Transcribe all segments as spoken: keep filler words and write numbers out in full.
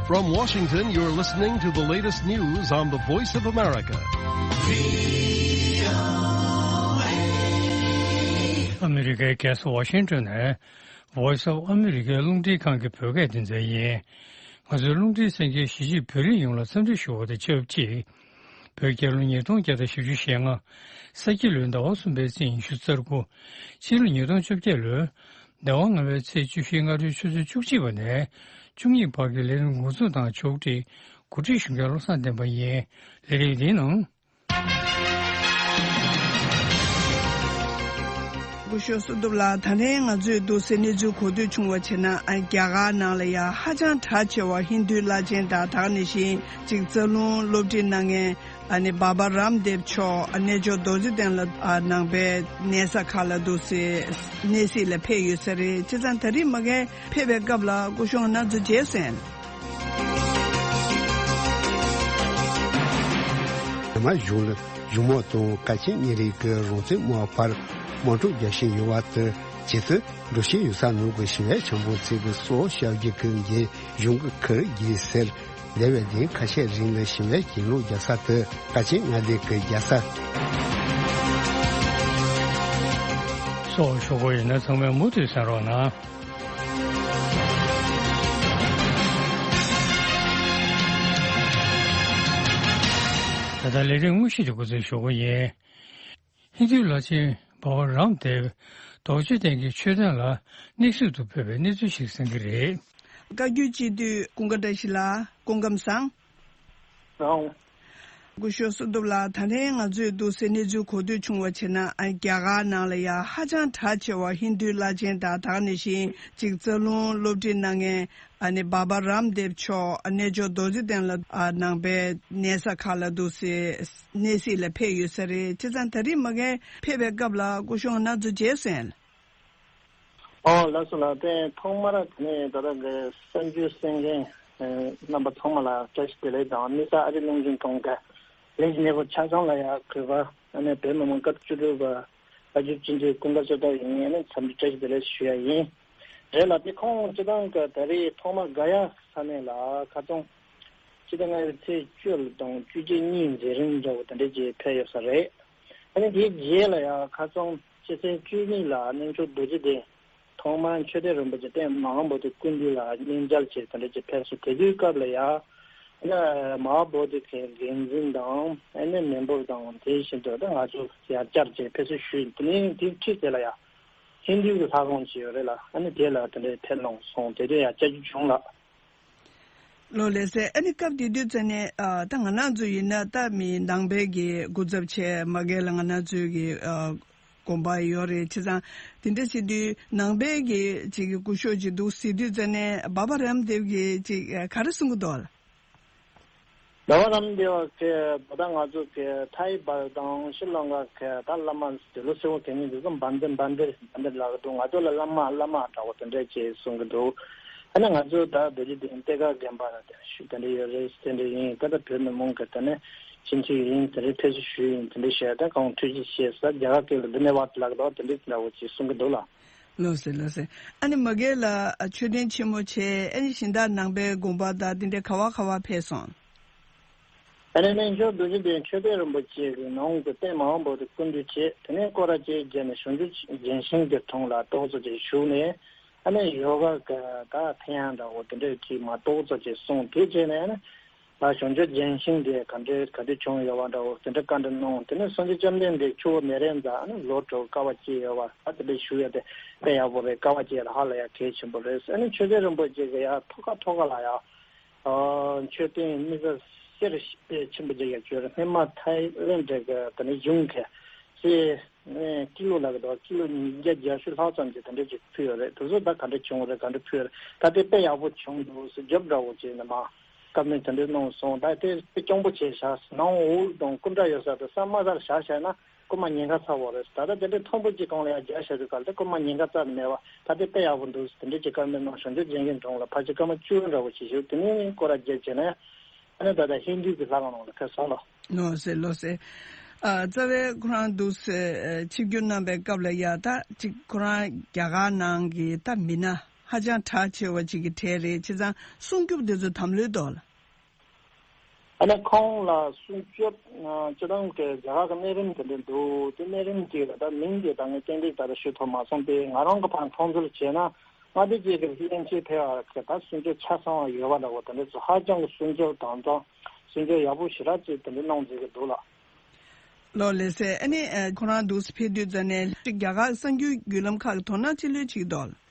From Washington, you're listening to the latest news on the Voice of America. ཨ་མི་རི་ཀའི་རྒྱལ་ས་ཝ་ཤིང་ཏོན་ནས་Voice of America རླུང་འཕྲིན་ཁང་གི་བོད་སྐད་སྡེ་ཚན་ཡིན། ང་ཚོའི་རླུང་འཕྲིན་གསན་མཁན་གཞིས་བྱེས་བོད་རིགས་ཡོངས་ལ་འཚམས་འདྲི་ཞུ་བ་དང་ཆབས་ཅིག་བོད་རྒྱལ་ལོ་ཉིས་སྟོང་བརྒྱ་དང་བཞི་བཅུ་ཞེ་ལྔ། ས་ཁྱི་ལོའི་ཟླ་བ་གསུམ་པའི་ཚེས་ཉི་ཤུ་རྩ་དགུ། ཕྱི་ལོ་ཉིས་སྟོང་བཅོ་བརྒྱད་ལོའི་ཟླ་བ་ལྔ་པའི་ཚེས་བཅུ་བཞི་སྔ་དྲོའི་ཆུ་ཚོད་བཅུ་གཅིག་པ་ནས་བཅུ་གཉིས་བར་གྱི་ལས་རིམ་འགོ་འཛུགས་དང་ཕྱོགས་སྒྲིག་གོ་སྒྲིག་ཞུ་མཁན་བློ་བཟང་བསྟན་པ་ཡིན། ལས་རིམ་འདིའི་ནང་། སྐུ་ཞབས་བསོད་སྟོབས་ལགས། ད་ལན་ང་ཚོས་འདུག་སེ་གནས་ཚུལ་གོ་ཐོས་བྱུང་བ་བྱས་ན། ཨ། རྒྱ་གར་ནང་ལ་ཡང་ཧ་ཅང་གྲགས་ཆེ་བ་ཧིན་རྡུའི་བླ་ཆེན་དང་ད་ག་ནང་བཞིན་ཅིག་རྩ་རླུང་སློབ་ཁྲིད་གནང་མཁན། ཨ་ནི་བྷ་བྷ་རམ་དེབ་མཆོག་གནས་མཆོག་རྡོ་རྗེ་གདན་ལ། ཨ། ནང་པའི་གནས་ས་ཁག་ལ་འདུག་སེ་གནས་གཟིགས་ལ་ཕེབས་ཡོད་ས་རེད། བྱས་ཙང་ད་རེས་མ་གིར་ཕེབས་པའི་སྐབས་ལ་སྐུ་ཞབས་ང་རང་ཚོ་མཇལ་སོང་། རྒྱ་དམར་གཞུང་ལ་གཞུང་མང་དང་གལ་ཆེན་ཉིན་རེ་གི་རང་བཙན་དམག་བར་དམག་འཁྲུག་རྒྱག་བཞིན་ཡོད་པ་དང་། ཇེ་ཐོ་འགྲོ་བཞིན་ཡོད་ས་ནང་གི་ཞི་བའི་ཆང་ཕོར་ཚིག་གི་སོ་ཤར་རྒྱུད་ཀྱི་འགན་གཞུང་གི་ཁུར་གྱིས་ཟེར། འདས་པའི་ལྡིང་ཁ་ཤས་རིང་ལ་ཞི་བའི་གྱེན་ལོག་རྒྱག་ས་དེ་ཀ་ཆེན་མངའ་སྡེ་གི་རྒྱལ་ས། སོགས་ཞུ་དགོས་ཡིན་ན་ཚང་མས་མུ་མཐུད་གསན་རོགས་གནང་། ད་ལྟ་ལས་རིམ་དངོས་གཞི་དེ་འགོ་འཛུགས་ཞུ་དགོས་ཡིན། ཧིན་རྡུའི་བླ་ཆེན་བྷ་བྷ་རམ་དེབ་རྡོ་རྗེ་གདན་གྱི་མཆོད་རྟེན་ལ་གནས་གཟིགས་དུ་ཕེབས་པའི་གནས་ཚུལ་ཞིག་གསན་གྱི་རེད། བཀའ་བརྒྱུད་སྤྱི་འཐུས་ཀུན་དགའ་བཀྲ་ཤིས་ལགས། སྐུ་ཁམས་བཟང་། ལགས། སྐུ་ཞབས་བསོད་སྟོབས་ལགས། ད་ལན་ང་ཚོས་འདུག་སེ་གནས་ཚུལ་གོ་ཐོས་བྱུང་བ་བྱས་ན། ཨ། རྒྱ་གར་ནང་ལ་ཡང་ཧ་ཅང་གྲགས་ཆེ་བ་ཧིན་རྡུའི་བླ་ཆེན་དང་ད་ག་ནང་བཞིན་ཅིག་རྩ་རླུང་སློབ་ཁྲིད་གནང་མཁན། ཨ་ནི་བྷ་བྷ་རམ་དེབ་མཆོག་གནས་མཆོག་རྡོ་རྗེ་གདན་ལ། ཨ། ནང་པའི་གནས་ས་ཁག་ལ་འདུག་སེ་གནས་གཟིགས་ལ་ཕེབས་ཡོད་ས་རེད། བྱས་ཙང་ད་རེས་མ་གིར་ཕེབས་པའི་སྐབས་ལ་སྐུ་ཞབས་ང་རང་ཚོ་མཇལ་སོང་། ཨོ་ལགས་སོ་ལགས། དེ་ཐོག་མར་དེ་ནས་ད་ལྟ་གི་གསར་འགྱུར་གསན་མཁན་རྣམ་པ་ཚང་མ་ལ་བཀྲ་ཤིས་བདེ་ལེགས་དང་། དམིགས་བསལ་ཨ་རིའི་རླུང་འཕྲིན་ཁང་གི་ལས་ཀྱི་གནས་བབ་ཆ་ཚང་ལ་ཡང་གུས་པ། ཨ་ནི་བོད་མི་མང་སྐབས་བཅུ་དྲུག་པ་བཀའ་བརྒྱུད་སྤྱི་འཐུས་ཀུན་དགའ་བསོད་ནམས་ཡིན། ཨ་ནི་འཚམས་འདྲི་བཀྲ་ཤིས་བདེ་ལེགས་ཞུ་ཡ་ཡིན། རེད་ལགས། དེ་ཁོང་སྤྱི་བཏང་གི་ད་རེས་ཐོག་མ་ག་ཡ་ས་གནས་ལ་ཁ་སང་སྤྱི་ཟླ་ལྔ་པའི་ཚེས་བཅུ་དང་བཅུ་གཅིག་གཉིས་མཛད་རིམ་འདྲ་བོ་དེ་འདྲ་ཅིག་ཕེབས་ཡོད་ས་རེད། ཨ་ནི་དེའི་རྗེས་ལ་ཡང་ཁ་སང་སྤྱི་ཚེས་བཅུ་གཉིས་ལ་གནས་མཆོག་རྡོ་རྗེ་གདན་ཐོག་མར་མཆོད་རྟེན་རིན་པོ་ཆེ་སྟེང་མ་ཧཱ་བོ་དྷི་སྐུ་མདུན་ལ་སྙན་མཇལ་བྱས་དེ་འདྲ་ཅིག་ཕེབས་སོང་། དེ་དུས་སྐབས་ལ་ཡང་ཨ་ནི་མ་ཧཱ་བོ་དྷི་གི་འགན་འཛིན་དང་། ཨ་ནི་མི་འབོར་དང་། དེ་བཞིན་དུ་ད་ང་ཚོ་ཡང་བཅར་བྱས་ཕེབས་བསུ་ཞུས། དེ་ནས་དེའི་ཁྲིད་དེ་ལ་ཡང་ཧིན་རྡུའི་ལྷ་ཁང་ཅིག་ཡོད་རེད་ལགས། ཨ་ནི་དེ་ལ་དེ་འདྲའི་ཕེབས་གནང་སོང་། དེ་དུས་ཡང་བཅར་རྒྱུ་བྱུང་ལགས། ལགས་སོ་ལགས་སོ། ཨ་ནི་སྐབས་དེ་དུས་ཙམ་ནས། ཨ། ད་ང་རང་ཚོ་ཡིན་ན་ད་མི་ནང་པའི་གི་སྐུ་ཚབ་བྱས་མ་གིར་ལ་ང་རང་ཚོའི་གི། ཨ། དགོན་པ་ཡོད་རེད། བྱས་ཙང་དེ་འདྲ་བྱེད་དུས་ནང་པའི་གི་ཅིག་གི་སྐུ་ཞབས་ཅིག་འདུག་ཟེར་དུས་ཙམ་ནས་བྷ་བྷ་རམ་དེབ་ཀྱིས་ཅིག་ག་རེ་གསུང་གི་འདུག་ལགས། བྷ་བྷ་རམ་དེབ་ཀྱིས་ད་ལྟ་ང་ཚོ་གི་ཐའི་བར་དང་ཤྲི་ལང་ཀ་གི་ད་བླ་མ་དེ་ལོ་སེ་བོ་དེ་ཉིད་དུ་བན་དེ་བན་དེ་བན་དེ་ལབ་ཀྱི་འདུག། ང་ཚོ་ལ་བླ་མ་བླ་མ་འདྲ་བོ་དེ་འདྲ་ཅིག་གསུང་གི་འདུག། ཨ་ནི་ང་ཚོ་ད་རྡོ་རྗེ་གདན་གཏེར་ཁ་དགོན་པ་ལ་དེ་ཞུ་དེ་འདྲ་ཡོད་རེད། དེ་འདྲ་ཡིན། ད་ལྟ་བོད་མི་མང་གི་ད་ནི་སྤྱི་འཐུས་ཡིན། དེ་འདྲ་ཕེབས་བསུ་ཞུས་ཡིན། དེ་འདྲ་བྱས་ད་གང་ཐུགས་རྗེ་ཆེ་ཟེར་རྒྱ་གར་སྐད་ལ་དྷ་ནི་ཝཱ་ད་ལབ་ཀྱི་འདུག། དེ་འདྲ་འདྲ་བོ་ཅིག་གསུང་གི་འདུག་ལགས། ལགས་སོ་ལགས་སོ། ཨ་ནི་མ་གིར་ལ་མཆོད་རྟེན་ཆེན་མོ་བྱས། ཨ་ནི་གཞན་དག་ནང་པའི་དགོན་པ་དང་དེ་འདྲ་ག་བ་ག་བ་ཕེབས་སོང་། ཨ་ནི་གནས་མཆོག་རྡོ་རྗེ་གདན་མཆོད་རྟེན་རིན་པོ་ཆེ་གི་ནང་གི་སྟེང་མ་ཧཱ་བོ་དྷི་སྐུ་མདུན་བྱས། དེ་ནས་སྐོར་ར་བཅས་བརྒྱབ་ནས་བྱང་ཆུབ་རྒྱལ་ཆེན་གྱི་དྲུང་ལ་ཏོག་ཙམ་ཅིག་བཞུགས་ནས། ཨ་ནི་ཡོ་ག་གི་ད་ཕན་ཡོན་འདྲ་བོ་དེ་འདྲ་ཅིག་མར་ཏོག་ཙམ་ཅིག་གསུངས། དེ་བྱས་ནས་ཨ་ནི་ད་བྱང་ཆུབ་རྒྱལ་ཆེན་དེ་ག་འདྲ་ག་དུས་བྱུང་ཡོད་པ་འདྲ་བོ་དེ་འདྲ་བཀའ་འདྲི་གནང་། དེ་ནས་སངས་རྒྱས་བཅོམ་ལྡན་འདས་ཆུ་བོ་མེ་རི་ཡ་ནས་ཨ་ནི་ལོག་འགྲོ་དཀའ་བ་སྤྱད་ཡོད་པ། ད་དེ་འདྲ་བཞུགས་ཡ་དེ་དཔེ་ཡག་པོ་རེད། དཀའ་བ་སྤྱད་ཡ་ལ་ཧ་ལས་ཡ་གལ་ཆེན་པོ་རེད། ཨ་ནི་མཆོད་རྟེན་རིན་པོ་ཆེ་གི་ཡ་ཐོག་ཁ་ཐོག་ཁ་ལ་ཡ། ཨ། མཆོད་རྟེན་དམིགས་བསལ་གསེར་དཔེ་ཆེན་པོ་ཅིག་ཡར་བཅོས་རེད། སྔོན་མ་ཐའི་ལེན་ཌི་གི་དེ་ནས་གཞུང་གི་སྲིད་ཀི་ལོ་ལབ་ཀྱི་འདུག། ཀི་ལོ་ཉིས་བརྒྱ་བརྒྱད་ཅུ་ལྷག་ཙམ་ཅིག་དེ་འདྲ་ཅིག་ཕུལ་ཡོད་རེད། དེ་ཚོ་ད་ག་འདྲ་བྱུང་རེད། ག་འདྲ་ཕུལ་རེད། ད་དེ་དཔེ་ཡག་པོ་བྱུང་འདུག་ཟེར་རྒྱབ་འདྲ་བོ་ཅིག་ནས་མར་བཀའ་མོལ་དེ་འདྲ་གནང་སོང་། ད་དེ་དཔེ་སྐྱོ་པོ་བྱས་བཞག། ནང་འོག་དང་སྐུ་འདྲ་ཡོད་ས་དེ་ས་དམའ་སར་བཞག་བཞག་ན། རྐུ་མ་ཉེན་ཁ་ཚ་བོ་རེད། ད་ལྟ་དེ་འདྲའི་མཐོན་པོ་གཅིག་སྒང་ལ་ཡང་རྒྱག་བཞག་དུས་ག་ལ་དེ་རྐུ་མ་ཉེན་ཁ་རྩ་ནས་མེད་པ། ད་དེ་དཔེ་ཡག་པོ་འདུག། དེ་འདྲའི་ཅིག་བཀའ་མོལ་གནང་། བྱང་ཆུབ་རྒྱལ་མཚན་དྲུང་ལ་ཕལ་ཆེར་སྐར་མ་བཅུ་འདྲ་བོ་ཞིག་བཞུགས། དེ་ནས་སྐོར་ར་བརྒྱབ་བྱས་ནས་ཨ་ནི་ད་ལྟ་ཧིན་རྡུ་གི་ལྷ་ཁང་ནང་ལ་ཕེབས་སོང་ལགས། ལགས་སེ་ལགས་སེ། ཨ། རྩ་བའི་ཁོ་རང་འདུག་སེ་ཆིབས་བསྒྱུར་གནང་པའི་སྐབས་ལ་ཡ་ད་ཅིག་ཁོ་རང་རྒྱ་གར་ནང་གི་ད་མི་སྣ། ཧ་ཅང་གྲགས་ཆེ་བ་ཅིག་གི་གྲས་རེད། བྱས་ཙང་སྲུང་སྐྱོབ་དེ་ཚོ་དམ་ལུས་ཐོག་ལ། ཨ་ནི་ཁོང་ལ་སྲུང་སྐྱོབ་ཨ་སྤྱི་བཏང་གི་རྒྱ་གར་གྱི་གནས་རིམ་དེ་འདྲ་འདུག་དེ་གནས་རིམ་གྱི་ད་མིང་གི་ད་ངས་ཏན་ཏིག་ད་ལྟ་ཞུ་ཐུབ་མ་སོང་སྟེ། ང་རང་གི་ཕར་མཐོང་ཚུལ་བྱས་ན། མངའ་སྡེ་གཅིག་གི་ཡན་ཆད་ཕེབས་པ་གི་ད་སྲུང་སྐྱོབ་ཆ་ཚང་བ་ཡོད་པ་འདྲ་བོ་དེ་འདྲ་ཚོ་ཧ་ཅང་གི་སྲུང་སྐྱོབ་དམ་གཙང་སྲུང་སྐྱོབ་ཡག་པོ་ཞེ་དྲག་ཅིག་དེ་འདྲ་གནང་བསྡད་ཀྱི་འདུག་ལགས། ལགས་ལགས་སེ། ཨ་ནི་ཨ་ཁོ་རང་འདུག་སེ་ཕེབས་དུས་ཙ་ནས་རྒྱ་གར་གསར་འགྱུར་བརྒྱུད་ལམ་ཁག་གི་དོ་སྣང་ཆེ་ལོས་བྱེད་ཀྱི་འདུག་ལགས།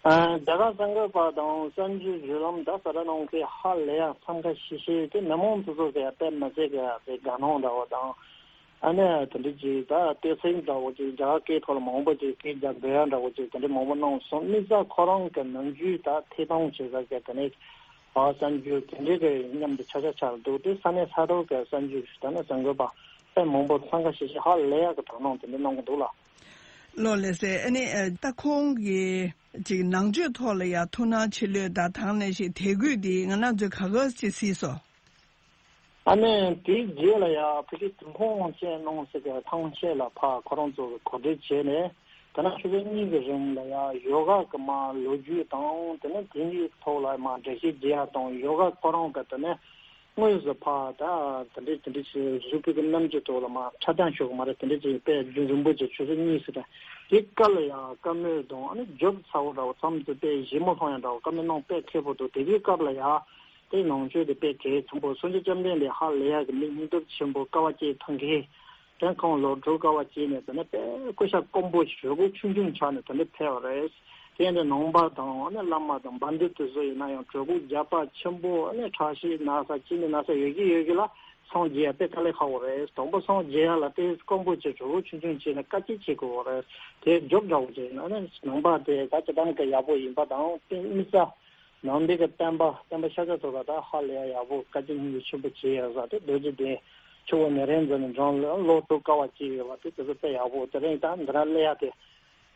ཨ་རྒྱ་གར་གསར་འགོད་པ་དང་གསར་འགྱུར་བརྒྱུད་ལམ་ད་གསར་བསྒྲགས་གནང་མཁན་ཧ་ལས་ཡ་འཚང་ཁ་ཤིག་ཤིག་དེ་མི་མང་ཚོ་ཚོ་གི་དཔེ་མི་སྲིད་གི་དེ་དགའ་སྣང་འདྲ་བོ་དང་། ཨ་ནི་དེ་འདྲ་ཅིག་ད་སྟོད་སེམས་འདྲ་བོ་ཅིག་རྒྱ་གར་སྐད་ཐོག་ལ་མང་པོ་ཅིག་སྐད་རྒྱག་དགོས་ཡ་འདྲ་བོ་ཅིག་དེ་འདྲ་མང་པོ་གནང་སོང་། དམིགས་བསལ་ཁོ་རང་གི་ནམ་རྒྱུན་ད་ཐད་གཏོང་བྱེད་ས་གི་དེ་ནས་ཨ་གསར་འགྱུར་དེ་འདྲའི་གི་མཉམ་དུ་ཆ་ཆ་ཆགས་འདུག་དེ་ས་གནས་ས་ཐོག་གི་གསར་འགྱུར་ད་ནི་གསར་འགོད་པ་དཔེ་མང་པོ་འཚང་ཁ་ཤིག་ཤིག་ཧ་ལས་ཡ་གི་དོ་སྣང་དེ་འདྲ་གནང་གི་འདུག་ལགས། ལགས་ལགས་སེ། ཨ་ནི་ཨ་ད་ཁོང་གི་ཅིག་ནང་ཆོས་ཐོག་ལ་ཡ་ཐུགས་སྣང་ཆེ་ལོས་ད་དང་ནས་ཤིག་དད་གུས་དེ་ང་རང་ཚོས་ག་ག་ཅིག་གཟིགས་སོང་། ཨ་ནི་དེའི་རྗེས་ལ་ཡ་ཕ་གི་ཏུན་ཧོང་ཅན་གནང་ཟེར་གི་ཐང་ཆད་ལ་ཕ་ཁོ་རང་ཚོ་གི་གོ་སྒྲིག་བྱས་ནས། དེ་ན་ཆུ་ཚོད་གཉིས་ཀྱི་རིང་ལ་ཡ་ཡོ་ག་གི་མ་ལོ་རྒྱུས་དང་དེ་ནས་དེའི་ཐོག་ལ་མ་འགྲེལ་བཤད་བྱེད་ཡ་དང་། ཡོ་ག་ཁོ་རང་གི་དེ་ནས་དངོས་སུ་ཕ་ད་དེ་འདྲས་དེ་འདྲས་ཞིག་གཟུགས་པོ་གི་རྣམ་འགྱུར་ཐོག་ལ་མ་འཁྲབ་སྟོན་ཞུ་གི་མ་རེད། དེ་འདྲས་ཅིག་དཔེ་རྒྱུན་རིང་པོ་ཅིག་ཆུ་ཚོད་གཉིས་ཟེར་ད་དེ་སྐབས་ལ་ཡ་བཀའ་མོལ་དང་ཨ་ནི་རྒྱོབ་ཚ་བོ་འདྲ་བོ་མཚམས་སུ་དཔེ་ཞིབ་མོ་ལྷོང་ཡ་འདྲ་བོ་བཀའ་མོལ་གནང་དཔེ་མཁས་པོ་འདུག་དེ་དུས་སྐབས་ལ་ཡ་དེ་ནང་ཆོས་དེ་དཔེ་གལ་ཆེན་པོ། སངས་རྒྱས་བཅོམ་ལྡན་འདས་ཧ་ལས་ཡ་གི་མི་སྙིང་སྟོབས་ཆེན་པོ་དཀའ་བ་སྤྱད་ཐུབ་མཁན། དེ་ཁོང་ལོ་དྲུག་དཀའ་བ་སྤྱད་ནས་དེ་ནས་དཔེ་སྐུ་ཤ་སྐམ་པོ་གྲོད་ཁོག་ཆུང་ཆུང་ཆགས་ནས་དེ་འདྲ་ཕེབས་པ་རེད། དེ་ཡང་དེ་ནང་པ་དང་ཨ་ནི་བླ་མ་དང་བན་དེ་དེ་ཚོ་ཡིན་ན་ཡང་གྲོད་ཁོག་རྒྱགས་པ་ཆེན་པོ། ཨ་ནི་ཁྲག་ཤེད་ན་ཚ་ཅི་ནས་ན་ཚ་ཡོད་ཀྱི་ཡོད་ཀྱི་ལ་སངས་རྒྱས་ཡ་དཔེ་དཀའ་ལས་ཁག་པོ་རེད། དང་པོ་སངས་རྒྱས་ཡ་ལ་དཔེ་སྐམ་པོ་བྱས་གྲོད་ཁོག་ཆུང་ཆུང་བྱས་ནས་དཀའ་སྤྱད་བྱེད་དགོས་པ་རེད། དེ་རྒྱོབ་འདྲ་བོ་བྱས་ན་ཨ་ནི་ནང་པ་དེ་ད་སྤྱི་བཏང་གི་ཡག་པོ་ཡིན་པ་དང་དཔེ་དམིགས་བསལ། ནང་པའི་གི་བསྟན་པ་བསྟན་པ་ཤཱཀྱ་ཐུབ་པ་ད་ཧ་ལས་ཡ་ཡག་པོ་བཀའ་དྲིན་སྙིང་རྗེ་ཆེན་པོ་བྱས་ཡོད་ས་དེ་རྡོ་རྗེ་གདན་ཆུ་བོ་མེ་རན་འཛམ་གླིང་འགྲམ་ལ་ལོ་དྲུག་དཀའ་བ་སྤྱད་ཡོད་པ་དེ་དེ་ཚོ་དཔེ་ཡག་པོ། དེ་རིང་ད་འདི་ར་སླེབས་ཡ་དེ་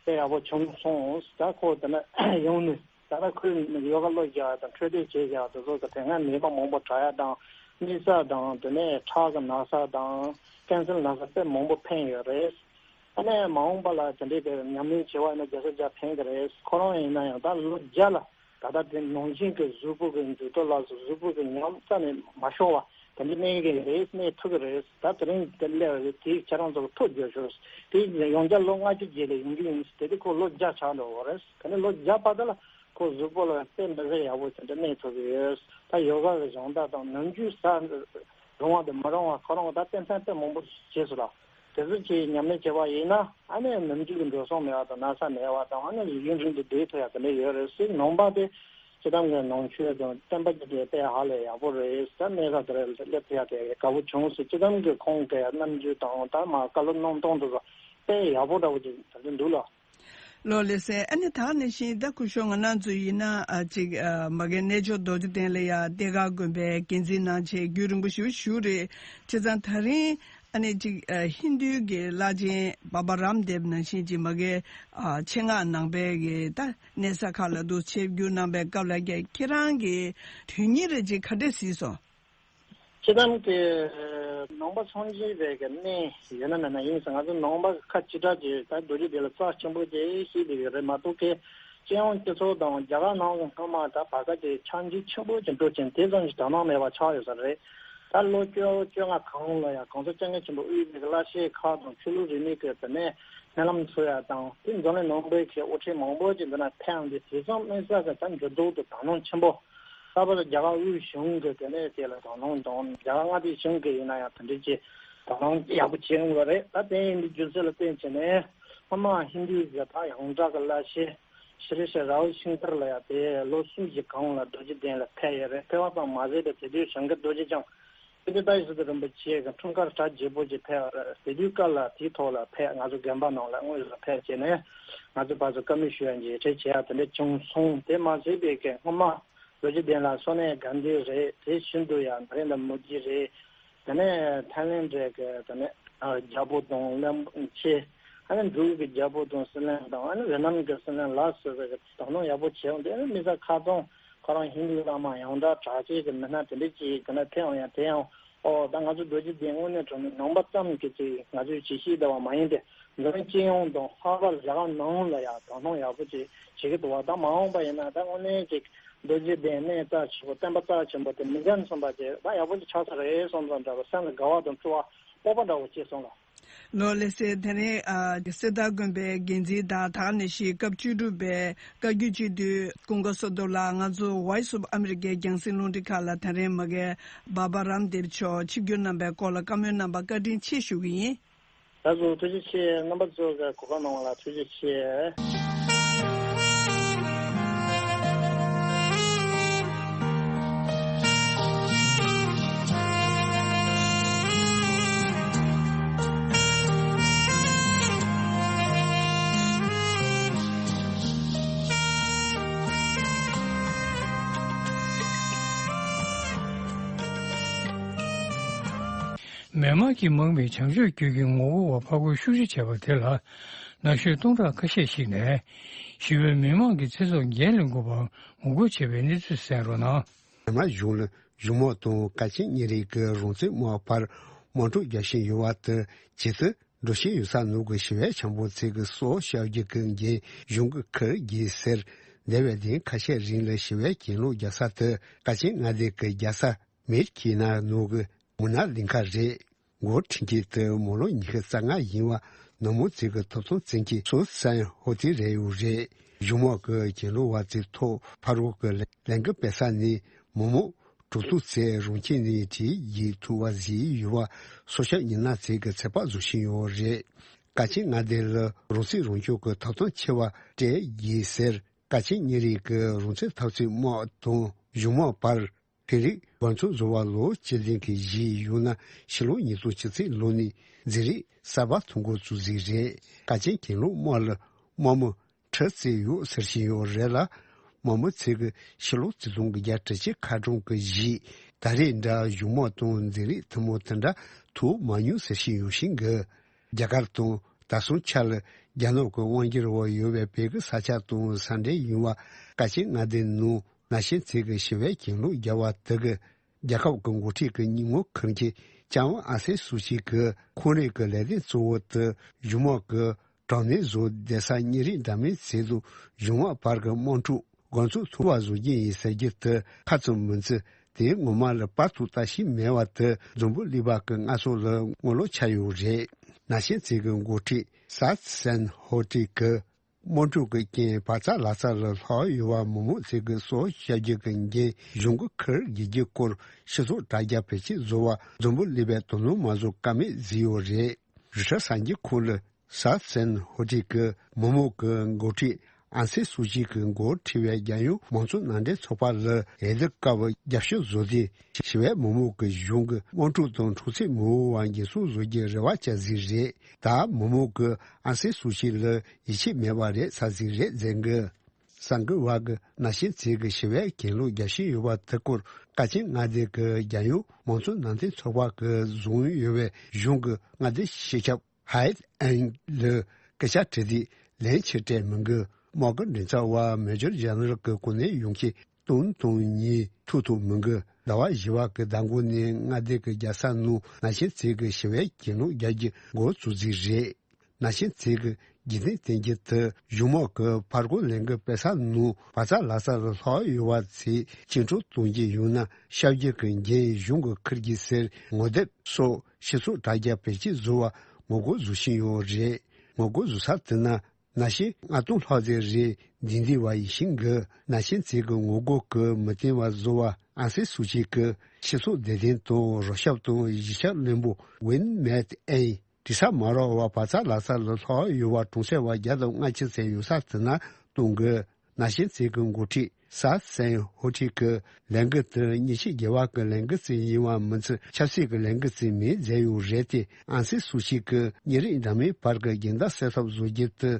དཔེ་ཡག་པོ་བྱུང་སོང་། ད་ཁོ་དེ་ན་ཡོང་ནས་ད་ལྟ་ཁོས་ཡོ་ག་བློ་རྒྱག་ཡ་དང་འཕྲོད་བསྟེན་བྱེད་བཞག་དེ་ཚོ་གི་དེ་སྔ་ནད་པ་མང་པོ་དྲག་ཡ་དང་དམིགས་བསལ་དང་དེ་ནས་ཁྲག་གི་ན་ཚ་དང་ཀན་སར་ན་ཚ་དཔེ་མང་པོ་ཕན་ཡོད་རེད། ཨ་ནི་མ་འོངས་པ་ལ་དེ་འདྲའི་གི་ཉམས་ལེན་བྱེད་པ་ཡིན་ན་རྒྱལ་ས་རྒྱ་ཕན་གི་རེད། ཁོ་རང་ཡིན་ན་ཡང་ད་ལོ་བརྒྱ་ལ་ད་ལྟ་དེ་ནང་བཞིན་གི་གཟུགས་པོ་གི་འགྱུར་ལྡོག་ལ་སོགས་གཟུགས་པོ་གི་ཉམས་རྩ་ནས་མ་ཤོར་བ་དེ་འདྲ་གནས་གི་རེད། གནས་ཐུབ་གི་རེད། ད་དེ་རིང་དེ་སླེབས་རེད། དེ་ཁྱེད་རང་ཚོ་གི་ཐུགས་རྗེ་ཆེ། དེ་ཡང་བསྐྱར་ལོ་ལྔ་བཅུ་རྗེས་ལ་ཡོང་གི་ཡིན། དེ་དུས་ཁོ་ལོ་བརྒྱ་ཆགས་འགྲོ་གི་རེད། དེ་ནས་ལོ་བརྒྱ་བར་དུ་ལ་ཁོ་གཟུགས་པོ་ལ་དཔེ་མི་སྲིད་ཡག་པོ་དེ་འདྲ་གནས་ཐུབ་ཀྱི་ཡོད། ད་ཡོ་ག་གི་སྦྱོང་བརྡར་དང་ནམ་རྒྱུན་ཟ་རུང་བ་དང་མི་རུང་བ་ཁོ་རང་ད་ཏན་ཏན་དཔེ་མང་པོ་བྱས་སོང་ལ། དེ་ཚོ་ཅིག་ཉམས་ལེན་བྱས་པ་ཡིན་ན་ཨ་ནི་ནམ་རྒྱུན་གྱི་འགྲོ་སོང་མེད་པ་དང་ན་ཚ་མེད་པ་དང་ཨ་ནི་ཡུན་རིང་དུ་སྡོད་ཐུབ་ཡ་དེ་འདྲ་ཡོད་རེད་ཟེར། ནང་པ་དེ་སྤྱི་བཏང་གི་ནང་ཆོས་དང་བསྟན་པ་ཅིག་དེ་དཔེ་ཧ་ལས་ཡག་པོ་རེད་ཟེར། གནས་ས་དེ་ར་སླེབས་ཐུབ་ཡ་དེ་དགའ་པོ་བྱུང་ཟེར། སྤྱི་བཏང་གི་ཁོང་གི་རྣམ་འགྱུར་དང་ད་མ་བཀའ་སློབ་གནང་སྟངས་དེ་ཚོ་དཔེ་ཡག་པོ་འདྲ་བོ་ཅིག་ད་དུང་འདུག་ལ། ལགས་ལགས་སེ། ཨ་ནི་ད་ནང་བཞིན་ད་སྐུ་ཞབས་ང་རང་ཚོ་ཡིན་ན་ཨ་ཅིག་ཨ་མ་གི་གནས་མཆོག་རྡོ་རྗེ་གདན་ལ་ཡ་གཏེར་ཁ་དགོན་པའི་འགན་འཛིན་གནང་བྱས་རྒྱུན་རིང་པོ་ཞིག་བཞུགས་རེད། བྱས་ཙང་ད་རིང་ཨ་ནི་ཅིག་ཨ་ཧིན་རྡུའི་གི་བླ་ཆེན་བྷ་བྷ་རམ་དེབ་ནང་བཞིན་ཅིག་མ་གི་ཨ་ཆེད་མངགས་ནང་པའི་གི་ད་གནས་ས་ཁག་ལ་འདུག་ཆིབས་བསྒྱུར་གནང་པའི་སྐབས་ལ་ཁྱེད་ཁྱེད་རང་གི་དོན་སྙིང་རེ་ཅིག་ག་འདྲས་གཟིགས་སོང་། སྤྱིར་བཏང་གི་ནང་པ་སངས་རྒྱས་པའི་གི་གནས་ཡོད་ན་མེད་ན་ཡིན་ཟེར། ང་ཚོ་ནང་པ་ཁ་ཅིག་གྲས་ཀྱིས་ད་རྡོ་རྗེ་གདན་ལ་རྩ་ཆེན་པོ་ཅིག་བྱེད་བསྡད་ཡོད་རེད་མ་གཏོགས་ཀི་སྤྱི་ཡོངས་སྤྱི་ཚོགས་དང་རྒྱ་གར་ནང་གི་སྔོན་མ་ད་བར་སྐབས་ཀྱི་ཆགས་འཇིག་ཆེན་པོ་ཅིག་འགྲོ་ཅིང་དེ་ཙམ་ཞིག་དོ་སྣང་མེད་པ་ཆགས་ཡོད་ས་རེད། ད་ལོ་བཅོ་བཅོ་ལྔ་གོང་ལ་ཡང་གོང་ས་སྐྱབས་མགོན་ཆེན་པོ་དབུས་པའི་གི་བླ་ཆེན་ཁག་དང་ཆོས་ལུགས་རིས་མེད་ཀྱི་དེ་ནས་མནལ་ལམ་འཚོལ་ཡ་དང་དེ་འཛམ་གླིང་ནང་པའི་གི་དབུ་ཁྲིད་མང་པོ་ཅིག་འདི་ན་ཕེབས་ཡོང་དུས་དེ་ཙམ་དམིགས་བསལ་གྱི་ད་འགྱུར་ལྡོག་དང་དོ་སྣང་ཆེན་པོ། ལྷག་པར་དུ་རྒྱ་གར་དབུས་གཞུང་གི་དེ་ནས་དེ་ལ་དོ་སྣང་དང་རྒྱ་གར་མངའ་སྡེ་གཞུང་གི་ཡིན་ན་ཡང་དེ་འདྲའི་ཅིག་དོ་སྣང་ཡག་པོ་བྱེད་ཡོང་གི་རེད། ད་དེ་ཡིན་དུས་རྒྱུ་མཚན་ལ་བརྟེན་བྱས་ནས་སྔོན་མ་ཧིན་རྡུའི་གི་ད་ཡོངས་གྲགས་ཀྱི་བླ་ཆེན་ཤྲི་ཤྲི་རཱ་ཧུལ་ཤིང་ཐར་ལ་ཡང་དེ་ལོ་གསུམ་བཞི་གོང་ལ་རྡོ་རྗེ་གདན་ལ་ཕེབས་ཡོད་རེད། ཕེབས་པ་ཙམ་མ་ཟད་པའི་དེ་དུས་གཞུང་གི་རྡོ་རྗེ་འཆང་ཀིརྟི་ཏ་ཡེ་སཱ་ཏི་རིན་པོ་ཆེ་གི་འཁྲུངས་སྐར་གྲ་རྒྱས་པོ་ཅིག་ཕེབས་པ་རེད། དེ་དུས་སྐབས་ལ་དེའི་ཐོག་ལ་ཕེབས་ང་ཚོ་དགོན་པ་ནང་ལ་དངོས་སུ་ཕེབས་བྱས་ནས་ང་ཚོ་ཕར་ཚུར་བཀའ་མོལ་ཞུ་ཡ་མཇལ་འཕྲད་བྱེད་ཡ་དེ་འདྲ་བྱུང་སོང་། དེ་མ་ཟད་པའི་གི་སྔོན་མ་རྡོ་རྗེ་གདན་ལ་སོ་ནའི་གྷན་དྷི་རེད། དེ་བཞིན་དུ་ཡང་ན་རེན་དྲ་མོ་དི་རེད། དེ་ནས་ཐའི་ལེན་ཌི་གི་དེ་ནས་རྒྱལ་པོ་དང་བློན་ཆེན། ཨ་ནི་འབྲུག་གི་རྒྱལ་པོ་དང་སྲིད་བློན་དང་ཨ་ནི་ཝེ་ནམ་གྱི་སྲིད་བློན་ལ་སོགས་པའི་དོ་སྣང་ཡག་པོ་བྱས་ཡོང་དུས་ཨ་ནི་དམིགས་བསལ་ཁ་རྡུང་ཁོ་རང་ཧིན་རྡུ་བླ་མ་ཡོངས་གྲགས་གྲགས་ཅན་གྱི་མི་སྣ་དེ་འདྲ་ཅིག་གི་ན་ཕེབས་ཡོང་ཡ་དེ་ཡང་ཨོ་ད་ང་ཚོ་རྡོ་རྗེ་གདན་དངོས་གནས་དྲང་གནས་ནང་པ་ཙམ་གྱི་ཅིག་ང་ཚོའི་ཅིག་ཤེས་བདེ་བ་མ་ཡིན་ཏེ་ འཛམ་གླིང་སྤྱི་ཡོངས་དང་ལྷག་པར་རྒྱ་གར་ནང་ལ་ཡང་དོ་སྣང་ཡག་པོ་ཅིག་བྱེད་ཀྱི་འདུག་བ། ད་མ་འོངས་པ་ཡིན་ན་ད་དངོས་གནས་ཅིག་རྡོ་རྗེ་གདན་གནས་རྩ་ཆེན་པོ་བསྟན་པ་རྩ་ཆེན་པོ་དེ་མི་འགྱངས་ཙམ་པ་ཅིག་ད་ཡག་པོ་ཅིག་ཆགས་ས་རེད་བསམ་བསམ་འདྲ་བ། སེམས་ལ་དགའ་བ་དང་སྤྲོ་བ་སྤོབས་པ་འདྲ་བོ་སྐྱེས་སོང་ལ། ལོ་ལེགས་སེ། དེ་རིང་ཨ་གསེར་རྟ་དགོན་པའི་འགན་འཛིན་དང་ད་ག་ནང་བཞིན་སྐབས་བཅུ་དྲུག་པའི་བཀའ་བརྒྱུད་སྤྱི་འཐུས་ཀུན་དགའ་བསོད་སྟོབས་ལགས། ང་ཚོ་Voice of America་རྒྱང་སྲིང་རླུང་འཕྲིན་ཁང་ལ་དེ་རིང་མ་གི་བཱ་བཱ་རམ་དེབ་མཆོག་ཆིབས་བསྒྱུར་གནང་པའི་སྐོར་ལ་བཀའ་མོལ་གནང་བར་བཀའ་དྲིན་ཆེ་ཞུ་གི་ཡིན། ད་གཟོད་ཐུགས་རྗེ་ཆེ། རྣམ་པ་ཚོ་གི་གོ་སྐབས་གནང་བ་ལ་ཐུགས་རྗེ་ཆེ། མི་དམངས་ཀྱིས་མངགས་པའི་བྱམས་ཆོས་བརྒྱུད་ཀྱི་ངོ་རྒོལ་བ་ཕར་རྒོལ་ཤུགས་ཆེ་བྱས་པ་དེ་ལ་ན་གཞོན་སྟོང་ཕྲག་ཁ་ཤས་ཤིག་ནས་ཞི་བའི་མི་དམངས་ཀྱི་ཚེ་སྲོག་འགན་ལེན་དགོས་པར་ངོ་རྒོལ་བྱས་པའི་གནས་ཚུལ་གསན་རོགས་གནང་། མི་དམངས་གཞུང་ལ་གཞུང་མང་དང་བཀའ་སྤྱི་གཉིས་རིགས་ཀྱི་རང་བཙན་དམག་བར་དམག་འཁྲུག་རྒྱག་བཞིན་ཡོད་པ་དང་། ཇི་ལྟར་འགྲོ་བཞིན་ཡོད་ས་ནང་གི་ཞི་བའི་བྱམས་པ་ཚོ་གི་སྲོག་སྐྱབས་རྒྱུ་གི་འགན་གཞུང་གིས་འཁུར་དགོས་ཟེར། འདས་པའི་ལྡིང་ཁ་ཤས་རིང་ལ་ཞི་བའི་གྱེན་ལོག་རྒྱག་ས་དེ་བཀའ་སྤྱི་མངའ་སྡེ་གི་རྒྱལ་ས་མེར་ཁི་ན་ནང་གི་མུ་ན་ལིང་ཁ་རེད། འགོ་ཁྲིད་མཁན་དེ་མི་ལོ་ཉི་ཤུ་རྩ་ལྔ་ཡིན་པ་ནུབ་མོ་ཚོ་གི་ཐོབ་ཐང་བཙན་གྱི་སོ་སན་ཧོ་ཏི་རེད་ཡོད་རེད། གཞུང་མང་གི་གྱེན་ལོག་བ་ཚོའི་ཐོག་ཕར་རྒོལ་གི་ལས་འགུལ་སྤེལ་ས་ནི་མི་མང་གྲོས་ཚོགས་ཚོས་རང་ཁྱིམ་ནས་གྲོས་ཡིག་ཐུག་པ་བཟོས་ཡོད་པ་སྲོག་སྐྱོབ་མི་སྣ་ཚོས་ཀྱི་ཚོད་དཔག་བཟོ་བཞིན་ཡོད་རེད། བཀའ་སྤྱི་མངའ་སྡེ་ལ་རང་སྲིད་རང་སྐྱོང་གི་ཐོབ་ཐང་ཆེ་བ་སྤྲད་ཡོད་ཟེར། བཀའ་སྤྱི་གཉིས་རིགས་ཀྱི་རང་བཙན་འཐབ་རྩོད་དམག་དང་གཞུང་མང་བར་ཕན་རེས་འགོ་འཛུགས་བཟོ་བ་ལོ་གཅིག་ལྡན་གྱི་གཞི་ཡོད་ན། ཕྱི་ལོ་ཉིས་སྟོང་བཅུ་གཅིག་ལོ་ནས་འཛིན་རིམ་གསར་པ་ཐོན་འགོ་བཙུགས་ཟིན་རེད། བཀའ་སྤྱི་གྱེན་ལོག་དམག་ལ་དམག་མི་ཁྲི་བརྩེགས་ཡོད་ཟེར་བཞིན་ཡོད་རེད་ལ། དམག་མི་ཚོས་ཀྱི་ཕྱི་ལོ་ཆིག་སྟོང་དགུ་བརྒྱ་དྲུག་ཅུ་ཁ་གྲངས་ཀྱི་གཞི་ད་རེས་འདྲ་གཞུང་དམག་དང་འཛིང་རིམ་ཐུན་མོང་དེ་འདྲ་ཐུག་མ་མྱོང་ཟེར་བཞིན་ཡོད་བཞིན་གི། རྒྱ་གར་དང་ད་སོང་ཆ་ལ་རྒྱ་ནག་གི་དབང་སྒྱུར་འོག་ཡོད་པའི་བོད་ཀྱི་ས་ཆ་དང་ས་འབྲེལ་ཡིན་པ་བཀའ་སྤྱི་མངའ་སྡེ་ནང་ན་གཞོན་ཚོས་ཀྱི་ཞི་བའི་གྱེན་ལོག་བརྒྱབ་པ་དེ་གི། རྒྱལ་ཁབ་ཀྱི་འགོ་ཁྲིད་ཀྱི་ཉིན་མོ་ཁུར་གྱི་ལྕམ་ཨང་སན་སུའུ་ཅི་གི་ཁོང་རང་གི་ལས་དོན་གཙོ་བོ་དེ་གཞུང་དམག་གི་དྲག་གནོན་བཟོ་བསྡད་ས་གཉིས་རིགས་འདྲ་མིན་ཚོ་དང་གཞུང་དམག་བར་གྱི་དམག་འཁྲུག་འགོ་འཛུགས་ཐུབ་པ་བཟོ་རྒྱུ་ཡིན་ཟེར་རྒྱུ་དེ་ཁ་ཙམ་མིན་ཚེ་དེའི་ངོ་མ་ལ་དཔའ་ཐུབ་ལྟ་ཞིག་མེད་པ་དེ་འཛམ་བུ་གླིང་པ་གི་སྔ་སོ་ལ་ངོ་ལོག་ཆགས་ཡོད་རེད། ན་གཞོན་ཚོ་གི་འགོ་ཁྲིད་ས་སན་ཧོ་ཏི་གི་དམག་འཁྲུག་གི་རྐྱེན་བག་ཚ་ལག་ཚ་ལ་ལྷག་ཡོད་པ་མི་མང་ཚོ་གི་སྲོག་སྐྱབས་རྒྱུ་གི་འགན་གཞུང་གིས་འཁུར་དགོས་རྒྱུའི་སྐོར་སྤྱི་ཚོགས་དྲ་རྒྱ་བེད་སྤྱོད་བཟོ་བ་འཛམ་བུ་གླིང་པས་དོ་སྣང་མ་བཟོ་ཀ་མེད་བཟོས་ཡོད་རེད། རུ་ཤ་ས་འགྱུར་ཁང་ལ་ས་སན་ཧོ་ཏི་གི་མི་མང་གི་འགོ་ཁྲིད་ཨང་སན་སུའུ་ཅི་གི་འགོ་ཁྲིད་པའི་རྒྱལ་ཡོངས་མང་གཙོ་མནའ་འབྲེལ་ཚོགས་པ་ལ་འོས་བསྡུ་སྐབས་རྒྱབ་སྐྱོར་བཟོ་དུས་ཞི་བའི་མི་མང་གི་གཞུང་གི་དམག་འཁྲུག་དང་འཁྲུག་རྩོད་མི་འོང་བ་འགན་སྲུང་བཟོ་རྒྱུའི་རེ་བ་བཅངས་ཟིག་རེད། ད་མི་མང་གི་ཨང་སན་སུའུ་ཅི་ལ་ཡིད་ཆེས་མེད་པ་རེད་ཚར་ཟིག་རེད་ཟེར་གི། གསར་འགོད་པ་གི་ན་གཞོན་ཚོས་གི་ཞི་བའི་གྱེན་ལོག་རྒྱག་བཞིན་ཡོད་པ་དེ་སྐོར་བཀའ་སྤྱི་མངའ་སྡེ་གི་རྒྱལ་ཡོངས་མང་གཙོ་མནའ་འབྲེལ་ཚོགས་པ་གི་བཟུང་ཡོད་པའི་གཞུང་གི་མངའ་སྡེ་སྤྱི་ཁྱབ་ཧའེ་ཨན་ལ་སྐད་ཆ་དྲིས་དུས་ལན་ཆེ་སྤྲད་མི་འགི། དམག་གི་མགྲིན་ཚབ་པ་མེ་ཇར་ཇེ་ནེ་རལ་གི་གོ་གནས་ཡོང་མཁན་ཏུང་ཏུང་ཉིན་ཐུག་ཐུབ་མི་འགི། ཟླ་བ་བཞི་པ་གི་ཟླ་འགོ་ནས་མངའ་སྡེ་གི་རྒྱལ་ས་ནང་ན་གཞོན་ཚོས་གི་ཞི་བའི་གྱེན་ལོག་རྒྱག་རྒྱུ་འགོ་བཙུགས་ཟིག་རེད། ན་གཞོན་ཚོས་གི་འཇིག་རྟེན་བསྟན་རྒྱུ་དེ་གཞུང་དམག་གི་ཕར་རྒོལ་ལས་འགུལ་སྤེལ་ས་ནང་བག་ཚ་ལག་ཚ་ལ་ལྷག་ཡོད་པ་ཚོས་བཅིངས་འགྲོལ་གཏོང་རྒྱུ་ཡོང་ན་སྐྱབས་རྒྱུ་གི་འགན་གཞུང་གིས་འཁུར་རྒྱུ་ཟེར་ངོ་དེབ་སོགས་སྤྱི་ཚོགས་དྲ་རྒྱ་བེད་སྤྱོད་བཟོ་བར་ངོ་རྒོལ་བཟོ་བཞིན་ཡོད་རེད། ངོ་རྒོལ་བཟོ་ས་དེ་ན་ན་གཞོན་ལྔ་སྟོང་ལྷག་ཙམ་རེ་འདུས་འདུས་པ་ཡིན་ཞིང་གི། ན་གཞོན་ཚོས་གི་ངོ་རྒོལ་གི་མི་བརྟན་པ་བཟོ་བར་ཨང་སན་སུའུ་ཅི་གི་སྤྱི་ཚོགས་བདེ་དོན་དང་རོགས་སྐྱོབ་དང་གཞིས་ཆགས་བློན་པོ་ཝིན་མེད་ཨེན་དྲི་ས་མ་རག་པར་བག་ཚ་ལག་ཚ་ལ་ལྷག་ཡོད་པ་གྲོང་གསེབ་བ་བརྒྱ་དང་ལྔ་བཅུ་ཙམ་ཡོད་ས་དེ་ན་གཏོང་དགོས། ན་གཞོན་ཚོས་གི་འགོ་ཁྲིད་ས་སན་ཧོ་ཁྲིད་ཀྱི་ལས་འགུལ་དེ་མཉེན་ཆས་བརྒྱུད་པ་གི་ལས་འགུལ་ཙམ་ཡིན་པ་མིན་ཚུལ་ཆབ་སྲིད་ཀྱི་ལས་འགུལ་ཙམ་མིན་མཛད་ཡོད་རེད་དེ། ཨང་སན་སུའུ་ཅི་གི་གཉིས་རིགས་འདྲ་མིན་བར་གྱི་རྒྱུན་ལྡན་སེལ་ཐབས་བཟོ་རྒྱུ་དེ་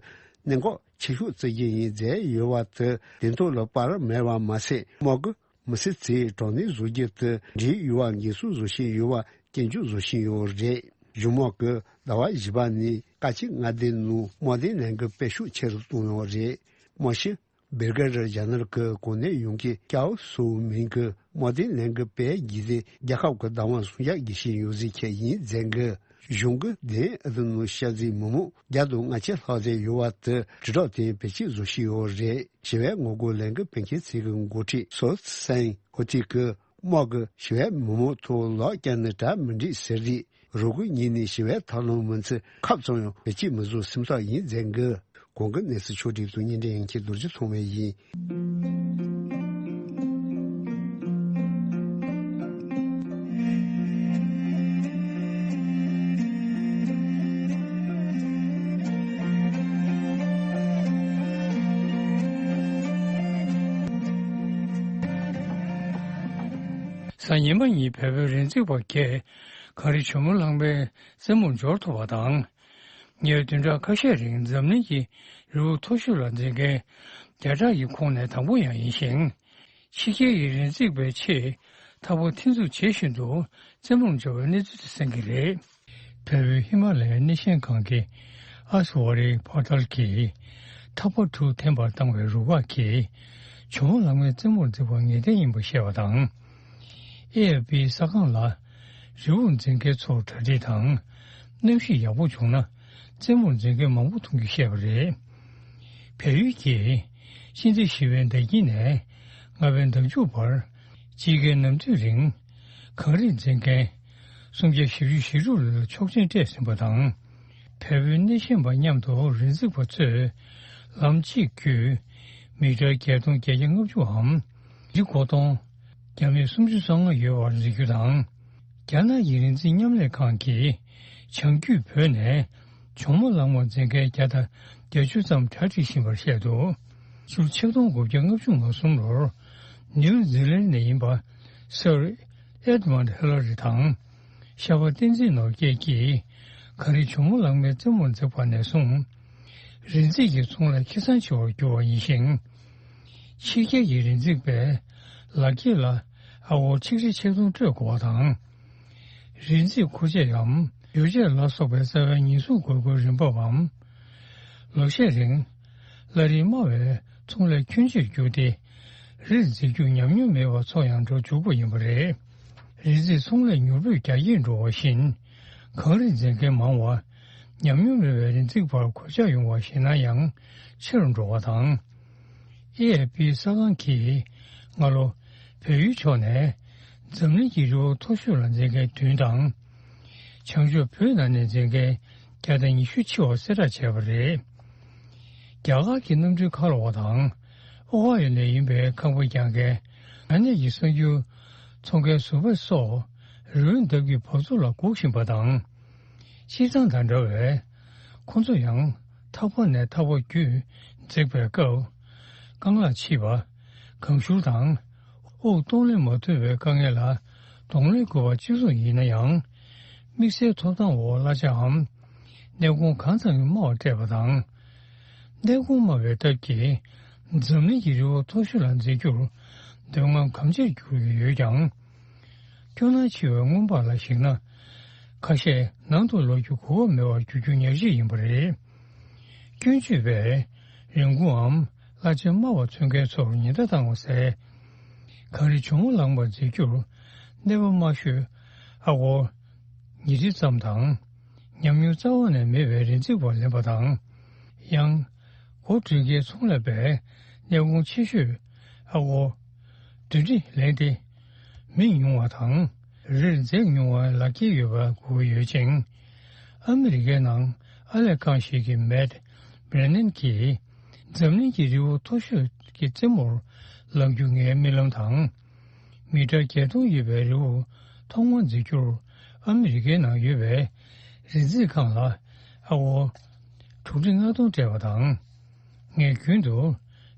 གནད་འགག་ཆེ་ཤོས་བརྩི་རྒྱུ་ཡིན་མཛད་ཡོད་པ་དེ་དོན་ཐོག་ལ་པར་མེད་པ་མ་ཟད། དམག་གི་མི་སེར་ཚོས་དྲག་གནོན་བཟོ་རྒྱུ་དེ་འགྲིག་ཡོད་པ་འགན་སྲུང་བཟོ་བཞིན་ཡོད་པ་སྐྱོན་བརྗོད་བཟོ་བཞིན་ཡོད་རེད། གཞུང་དམག་གིས་ཟླ་བ་བཞི་པ་ནས་བཀའ་སྤྱི་མངའ་སྡེ་ནང་དམག་དོན་ལས་འགུལ་སྤེལ་ཤུགས་ཆེ་རུ་བཏང་ཡོད་རེད། དམག་སྤྱི་བེར་ག་རི་ཇ་ནེ་རལ་གྱི་གོ་གནས་ཡོད་མཁན་ཀའོ་སུའུ་མིང་གིས་དམག་དོན་ལས་འགུལ་སྤེལ་རྒྱུ་དེ་རྒྱལ་ཁབ་ཀྱི་བདག་དབང་སྲུང་སྐྱོབ་བྱེད་བཞིན་ཡོད་ཟེར་མཁན་ཡིན་མཛད་གི། གཞུང་གི་དེ་ཨ་ཏི་ནོ་ཤ་ཛི་མི་མང་བརྒྱ་དང་ལྔ་བཅུ་ལྷག་ཙམ་ཡོད་པ་དེ་དྲིལ་བསྒྲགས་དེ་བེད་སྤྱོད་བཟོ་བཞིན་ཡོད་རེད། ཞི་བའི་ངོ་རྒོལ་ལས་འགུལ་སྤེལ་མཁན་ཚོ་གི་འགོ་ཁྲིད་སོ་སན་ཧོ་ཏི་གིས་དམག་གིས་ཞི་བའི་མི་མང་ཐོག་ལག་བརྐྱངས་ནས་གྲ་མི་འགྲིག་ཟེར་དུས། རུ་སྒོ་ཉིད་ནས་ཞི་བའི་ཐབས་ལམ་མི་འཚོལ། ཁབ་ཙམ་ཡང་བེད་སྤྱོད་མི་བཟོ་སེམས་ཐག་ཡིན་ཟེར་གི། གོང་གི་གནས་ཚུལ་ཕྱོགས་བསྒྲིགས་དང་སྙན་སྒྲོན་ཡིན་མཁན་རྡོ་རྗེ་ཐོགས་མེད་ཡིན། གཟའ་ཉི་མ་ཉིན་བལ་པོའི་རི་འཛེག་པ་བརྒྱད་གངས་རི་ཇོ་མོ་གླང་མའི་རྩེ་མོར་འབྱོར་ཐུབ་པ་དང་། ཉེར་བདུན་ཕྲག་ཁ་ཤས་རིང་འཛམ་གླིང་གི་རི་བོ་མཐོ་ཤོས་ལ་འཛེག་མཁན་བརྒྱ་ཕྲག་གི་ཁོངས་ནས་དང་པོ་ཡང་ཡིན་ཞིང་། ཕྱི་རྒྱལ་གྱི་རི་འཛེག་པའི་ཆེད་ཐག་པ་འཐེན་འཛུགས་བྱེད་བཞིན་དུ་རྩེ་མོར་འབྱོར་བའི་གནས་ཚུལ་དེ་གསན་གྱི་རེད། བལ་པོའི་ཧི་མ་ལ་ཡའི་གནས་ཆེན་ཁང་གི་ཨ་སི་ཝ་རི་པོར་ཏལ་གྱིས་ཐག་པ་དྲུག་འཐེན་པར་བཏང་བའི་རུ་ཁག་གིས་ཇོ་མོ་གླང་མའི་རྩེ་མོར་འཛེག་པ་ངེས་གཏན་ཡིན་པ་བཤད་པ་དང་། ཨེ་ཨེཕ་པིའི་གསར་ཁང་ལ་རི་བོར་འཛེག་མཁན་ཚོར་གྲ་སྒྲིག་དང་། གནམ་གཤིས་ཡག་པོ་བྱུང་ན་རྩེ་མོར་འཛེག་མཁན་མང་པོ་མཐོང་རྒྱུ་བཤད་པ་རེད། བལ་ཡུལ་གྱིས་སྤྱི་ཟླ་བཞི་པའི་ཟླ་དཀྱིལ་ནས་ལྔ་པའི་ཟླ་མཇུག་བར་དཔྱིད་ཀའི་ནམ་དུས་རིང་གངས་རི་འཛེག་མཁན་སུམ་བརྒྱ་བཞི་བཅུ་ཞེ་དྲུག་ལ་ཆོག་མཆན་སྤྲད་ཟིན་པ་དང་། བལ་པོའི་སྣེ་ཤན་པ་མཉམ་དུ་རི་འཛེག་པ་ཚོས་ལམ་གཅིག་བརྒྱུད་མི་ཊར་བརྒྱད་སྟོང་བརྒྱད་བརྒྱ་ལྔ་བཅུའམ་རི་མགོ་སྟོང་བརྒྱ་མེད་སུམ་ཅུ་སོ་ལྔ་ཡོད་པར་འཛེག་རྒྱུ་དང་། རྒྱ་ནག་གི་རི་འཛེག་མཉམ་ལས་ཁང་གིས་བྱང་རྒྱུད་བོད་ནས་ཇོ་མོ་གླང་མ་འཛེག་མཁན་བརྒྱ་དང་བརྒྱད་ཅུ་ཙམ་གྲ་སྒྲིག་བཞིན་པར་བཤད་འདུག་ཕྱི་ལོ་ཆིག་སྟོང་དགུ་བརྒྱ་ལྔ་བཅུ་ང་གསུམ་ལོར་ནིའུ་ཛི་ལན་ནས་ཡིན་པ་སར་ཨེ་ཌི་མོན་ཌི་ཧི་ལ་རི་དང་། ཤར་པ་བསྟན་འཛིན་ནོར་རྒྱས་ཀྱིས་གངས་རི་ཇོ་མོ་གླང་མའི་རྩེ་མོར་འཛེགས་པ་ནས་བཟུང་རི་འཛེག་གི་ཚོང་ལས་ཁེ་བཟང་ཆེ་བར་གྱུར་བ་ཡིན་ཞིང་། ཕྱི་རྒྱལ་གྱི་རི་འཛེག་པས་ལག་འཁྱེར་ལ་ཨ་སྒོར་ཆིག་ཁྲི་ཆིག་སྟོང་སྤྲོད་དགོས་པ་དང་། རི་འཛེག་མཁོ་ཆས་འམ་ཡོ་བྱད་ལ་སོགས་པའི་རྩ་བའི་ཉེན་སྲུང་དགོས་མཁོའི་རིན་འབབ་བམ། ལོ་ཤས་རིང་བླ་རིགས་དམའ་བའི་ཚོང་ལས་ཁྱོན་ཆེར་གྱུར་ཏེ། རིར་འཛེག་རྒྱུ་ཉམས་མྱོང་མེད་པ་ཚོ་ཡང་འགྲོ་འཇུག་པ་ཡིན་པ་རེད། རི་འཛེག་ཚོང་ལས་མྱུར་པོས་རྒྱ་སྐྱེད་འགྲོ་བ་བཞིན། གངས་རི་འཛེག་མཁན་མང་བ། ཉམས་མྱོང་མེད་པའི་རི་འཛེག་པར་གོད་ཆག་ཡོང་བ་ཞེད་སྣང་ཡང་ཆེ་རུ་འགྲོ་བ་དང་། ཨེ་ཨེཕ་པིའི་གསར་ཁང་གིས་སྔ་ལོ་བལ་ཡུལ་ཕྱོགས་ནས་འཛམ་གླིང་གི་རི་བོ་མཐོ་ཤོས་ལ་འཛེག་མཁན་བདུན་དང་། བྱང་ཕྱོགས་བོད་ནང་ནས་འཛེག་མཁན་བརྒྱ་དང་ཉི་ཤུ་ཕྱིན་པ་གསལ་བསྒྲགས་བྱས་པ་རེད། རྒྱ་གར་གྱི་གནམ་གྲུའི་ཁ་ལོ་བ་དང་། ཨོ་ཧ་ཡོ་ནས་ཡིན་པའི་ཁང་པ་རྒྱག་མཁན་ཨ་ནེ་ཡི་གསར་འགྱུར་ཚོང་མཁན་ཟུར་པ་སོགས་རི་བོའི་འདབས་ཀྱི་བག་ཚོ་ལ་སྒུག་བཞིན་པ་དང་། སྤྱིར་བཏང་དང་འདྲ་བས། ཁོ་ཚོ་ཡང་ཐག་པ་ནས་ཐག་པ་བརྒྱུད་འཛེགས་པའི་སྐབས། རྐང་ལག་ཕྱིས་པ། གང་ཤུར་དང་། དབུགས་གཏོང་ལེན་མ་ཐུབ་པའི་དཀའ་ངལ་ལ་གདོང་ལེན་དགོས་པ་གཅིག་མཚུངས་ཡིན་ན་ཡང་། དམིགས་བསལ་ཐོབ་ཐང་འོག་གླ་ཆའམ། གནས་གོང་གང་ཙམ་གྱིས་དམའ་བ་སྤྲད་པ་དང་། གནས་གོང་དམའ་བའི་སྟབས་ཀྱིས། འཛམ་གླིང་གི་རི་བོ་མཐོ་ཤོས་ལ་འཛེག་རྒྱུར་འདོད་རྔམ་གམ་ཆེར་འགྱུར་གྱི་ཡོད་ཀྱང་། སྐྱོ་སྣང་ཆེ་བའི་སྔོན་དཔག་ལ་གཞིགས་ན། ཁ་ཤས་ནང་དུ་ལོག་རྒྱུ་གོ་སྐབས་མེད་པར་འགྱུར་རྒྱུ་ཉག་གཅིག་ཡིན་པ་རེད། སྐྱོན་བརྗོད་པས་རིན་གོང་འམ་གླ་ཆ་དམའ་བ་འཚོལ་མཁན་ཚོར་ཉེན་བརྡ་བཏང་བ་ཟེར། གངས་རི་ཇོ་མོ་གླང་མར་འཛེག་རྒྱུར་གནས་པ་དམའ་ཤོས་ཨ་སྒོར་ཉིས་ཁྲི་ཙམ་དང་། ཉམས་མྱོང་རྩ་བ་ནས་མེད་པའི་རི་འཛེག་པ་ལེན་པ་དང་། ཡང་། སྒོར་སྒྲིལ་མཁན་ཚོང་ལས་པས་གནས་གོང་ཆེ་ཤོས་ཨ་སྒོར་བདུན་ཁྲི་ལེན་ཏེ། མི་ཉུང་བ་དང་། རིར་འཛེག་མྱོང་བའི་ལག་འཁྱེར་ཡོད་པ་དགོས་ཀྱི་ཡོད་ཅིང་། ཨ་མི་རི་ཀའི་ནང་ཨ་ལས་ཁང་ཞིག་གི་མེད་བྷི་རེ་ནན་གྱིས། འཛམ་གླིང་གི་རི་བོ་མཐོ་ཤོས་ཀྱི་རྩེ་མོར་ལངས་རྒྱུ་ངའི་རྨི་ལམ་དང་། མི་ཊར་བརྒྱད་སྟོང་ཡོད་པའི་རི་བོ་ཐོག་མར་འཛེག་རྒྱུར་ཨ་མི་རི་ཀའི་ནང་ཡོད་པའི་རི་འཛེག་ཁང་ལ་ཨ་སྒོར་དྲུག་ཁྲི་ལྔ་སྟོང་སྤྲད་པ་དང་། ངས་རྒྱུན་དུ་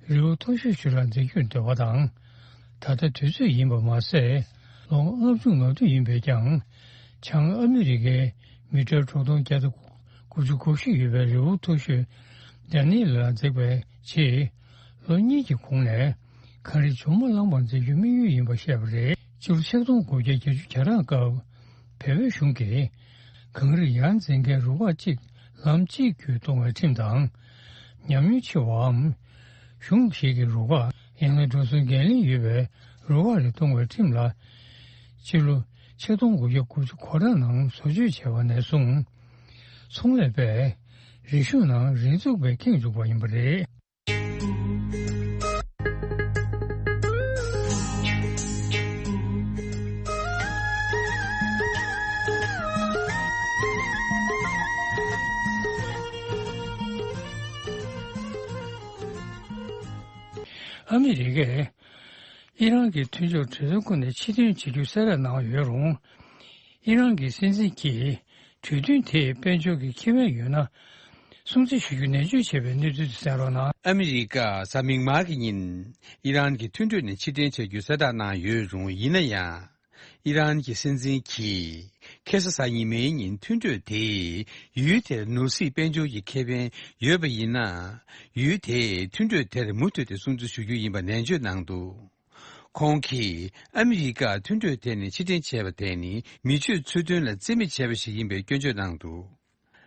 རི་བོ་མཐོ་ཤོས་ཤིག་ལ་འཛེག་རྒྱུར་འདོད་པ་དང་། ད་ལྟ་དུས་ཚོད་ཡིན་པ་མ་ཟད། ལོ་ལྔ་བཅུ་ང་བདུན་ཡིན་པས་ཀྱང་། བྱང་ཨ་མི་རི་ཀའི་མི་ཊར་དྲུག་སྟོང་བརྒྱ་དང་དགུ་བཅུ་གོ་བཞི་ཡོད་པའི་རི་བོ་མཐོ་ཤོས་ཌ་ནི་ལ་འཛེགས་པའི་རྗེས། ལོ་གཉིས་ཀྱི་གོང་ནས་གངས་རི་ཇོ་མོ་གླང་མར་འཛེག་རྒྱུའི་དམིགས་ཡུལ་ཡིན་པ་བཤད་པ་རེད། སྤྱི་ལོ་ཆིག་སྟོང་དགུ་བརྒྱ་བརྒྱད་ཅུ་གྱ་གྲངས་སྐབས། བལ་པོའི་གཞུང་གིས་གངས་རི་ཡར་འཛེག་མཁན་རུ་ཁག་གཅིག་ལམ་གཅིག་བརྒྱུད་གཏོང་བའི་ཁྲིམས་དང་། ཉམས་མྱོང་ཆེ་བའམ། གཞུང་ཞིག་གི་རུ་ཁག་ཡང་ན་འགྲོ་སོང་འགན་ལེན་ཡོད་པའི་རུ་ཁག་རེ་གཏོང་བའི་ཁྲིམས་ལ། སྤྱི་ལོ་ ཆིག་སྟོང་དགུ་བརྒྱ་དགུ་བཅུ་གོ་གྲངས་ནང་བཟོ་བཅོས་བྱས་པ་ནས་བཟུང་། ཚོང་ལས་པས་རེ་ཞུ་ནང་རེ་འདུག་པས་ཁེངས་བཅུག་པ་ཡིན་པ་རེད། ཨ་མི་རི་ཀས་ཨི་རན་གྱི་མཐུན་ཕྱོགས་གྲོས་ཚོགས་ཁོངས་ནས་ཕྱིར་འཐེན་བྱེད་རྒྱུ་གསལ་བསྒྲགས་གནང་ཡོད་རུང་། ཨི་རན་གྱི་སྲིད་འཛིན་གྱིས་གྲོས་མཐུན་དེས་དཔལ་འབྱོར་གྱི་ཁེ་ཕན་ཡོད་ན་སྲུང་བརྩི་ཞུ་རྒྱུ་ནན་བརྗོད་བྱས་པའི་གནས་ཚུལ་དེ་གསན་རོགས་གནང་། ཨ་མི་རི་ཀ་གཟའ་མིག་དམར་གྱི་ཉིན་ཨི་རན་གྱི་མཐུན་གྲོས་ནས་ཕྱིར་འཐེན་བྱ་རྒྱུ་གསལ་བསྒྲགས་གནང་ཡོད་རུང་། ཡིན་ན་ཡང་། ཨི་རན་གྱི་སྲིད་འཛིན་གྱིས་ཁ་སང་གཟའ་ཉི་མའི་ཉིན་མཐུན་གྲོས་དེས་ཡུལ་དེར་ནོར་སྲིད་དཔལ་འབྱོར་གྱི་ཁེ་ཕན་ཡོད་པ་ཡིན་ན། ཡུལ་དེས་མཐུན་གྲོས་དེར་མུ་མཐུད་དེ་སྲུང་བརྩི་ཞུ་རྒྱུ་ཡིན་པ་ནན་བརྗོད་གནང་འདུག། ཁོང་གིས་ཨ་མི་རི་ཀ་མཐུན་གྲོས་དེ་ནས་ཕྱིར་འཐེན་བྱས་པ་དེ་ནི་མི་ཆོས་ཚུལ་མཐུན་ལ་བརྩི་མེད་བྱས་པ་ཞིག་ཡིན་པའི་སྐྱོན་བརྗོད་གནང་འདུག།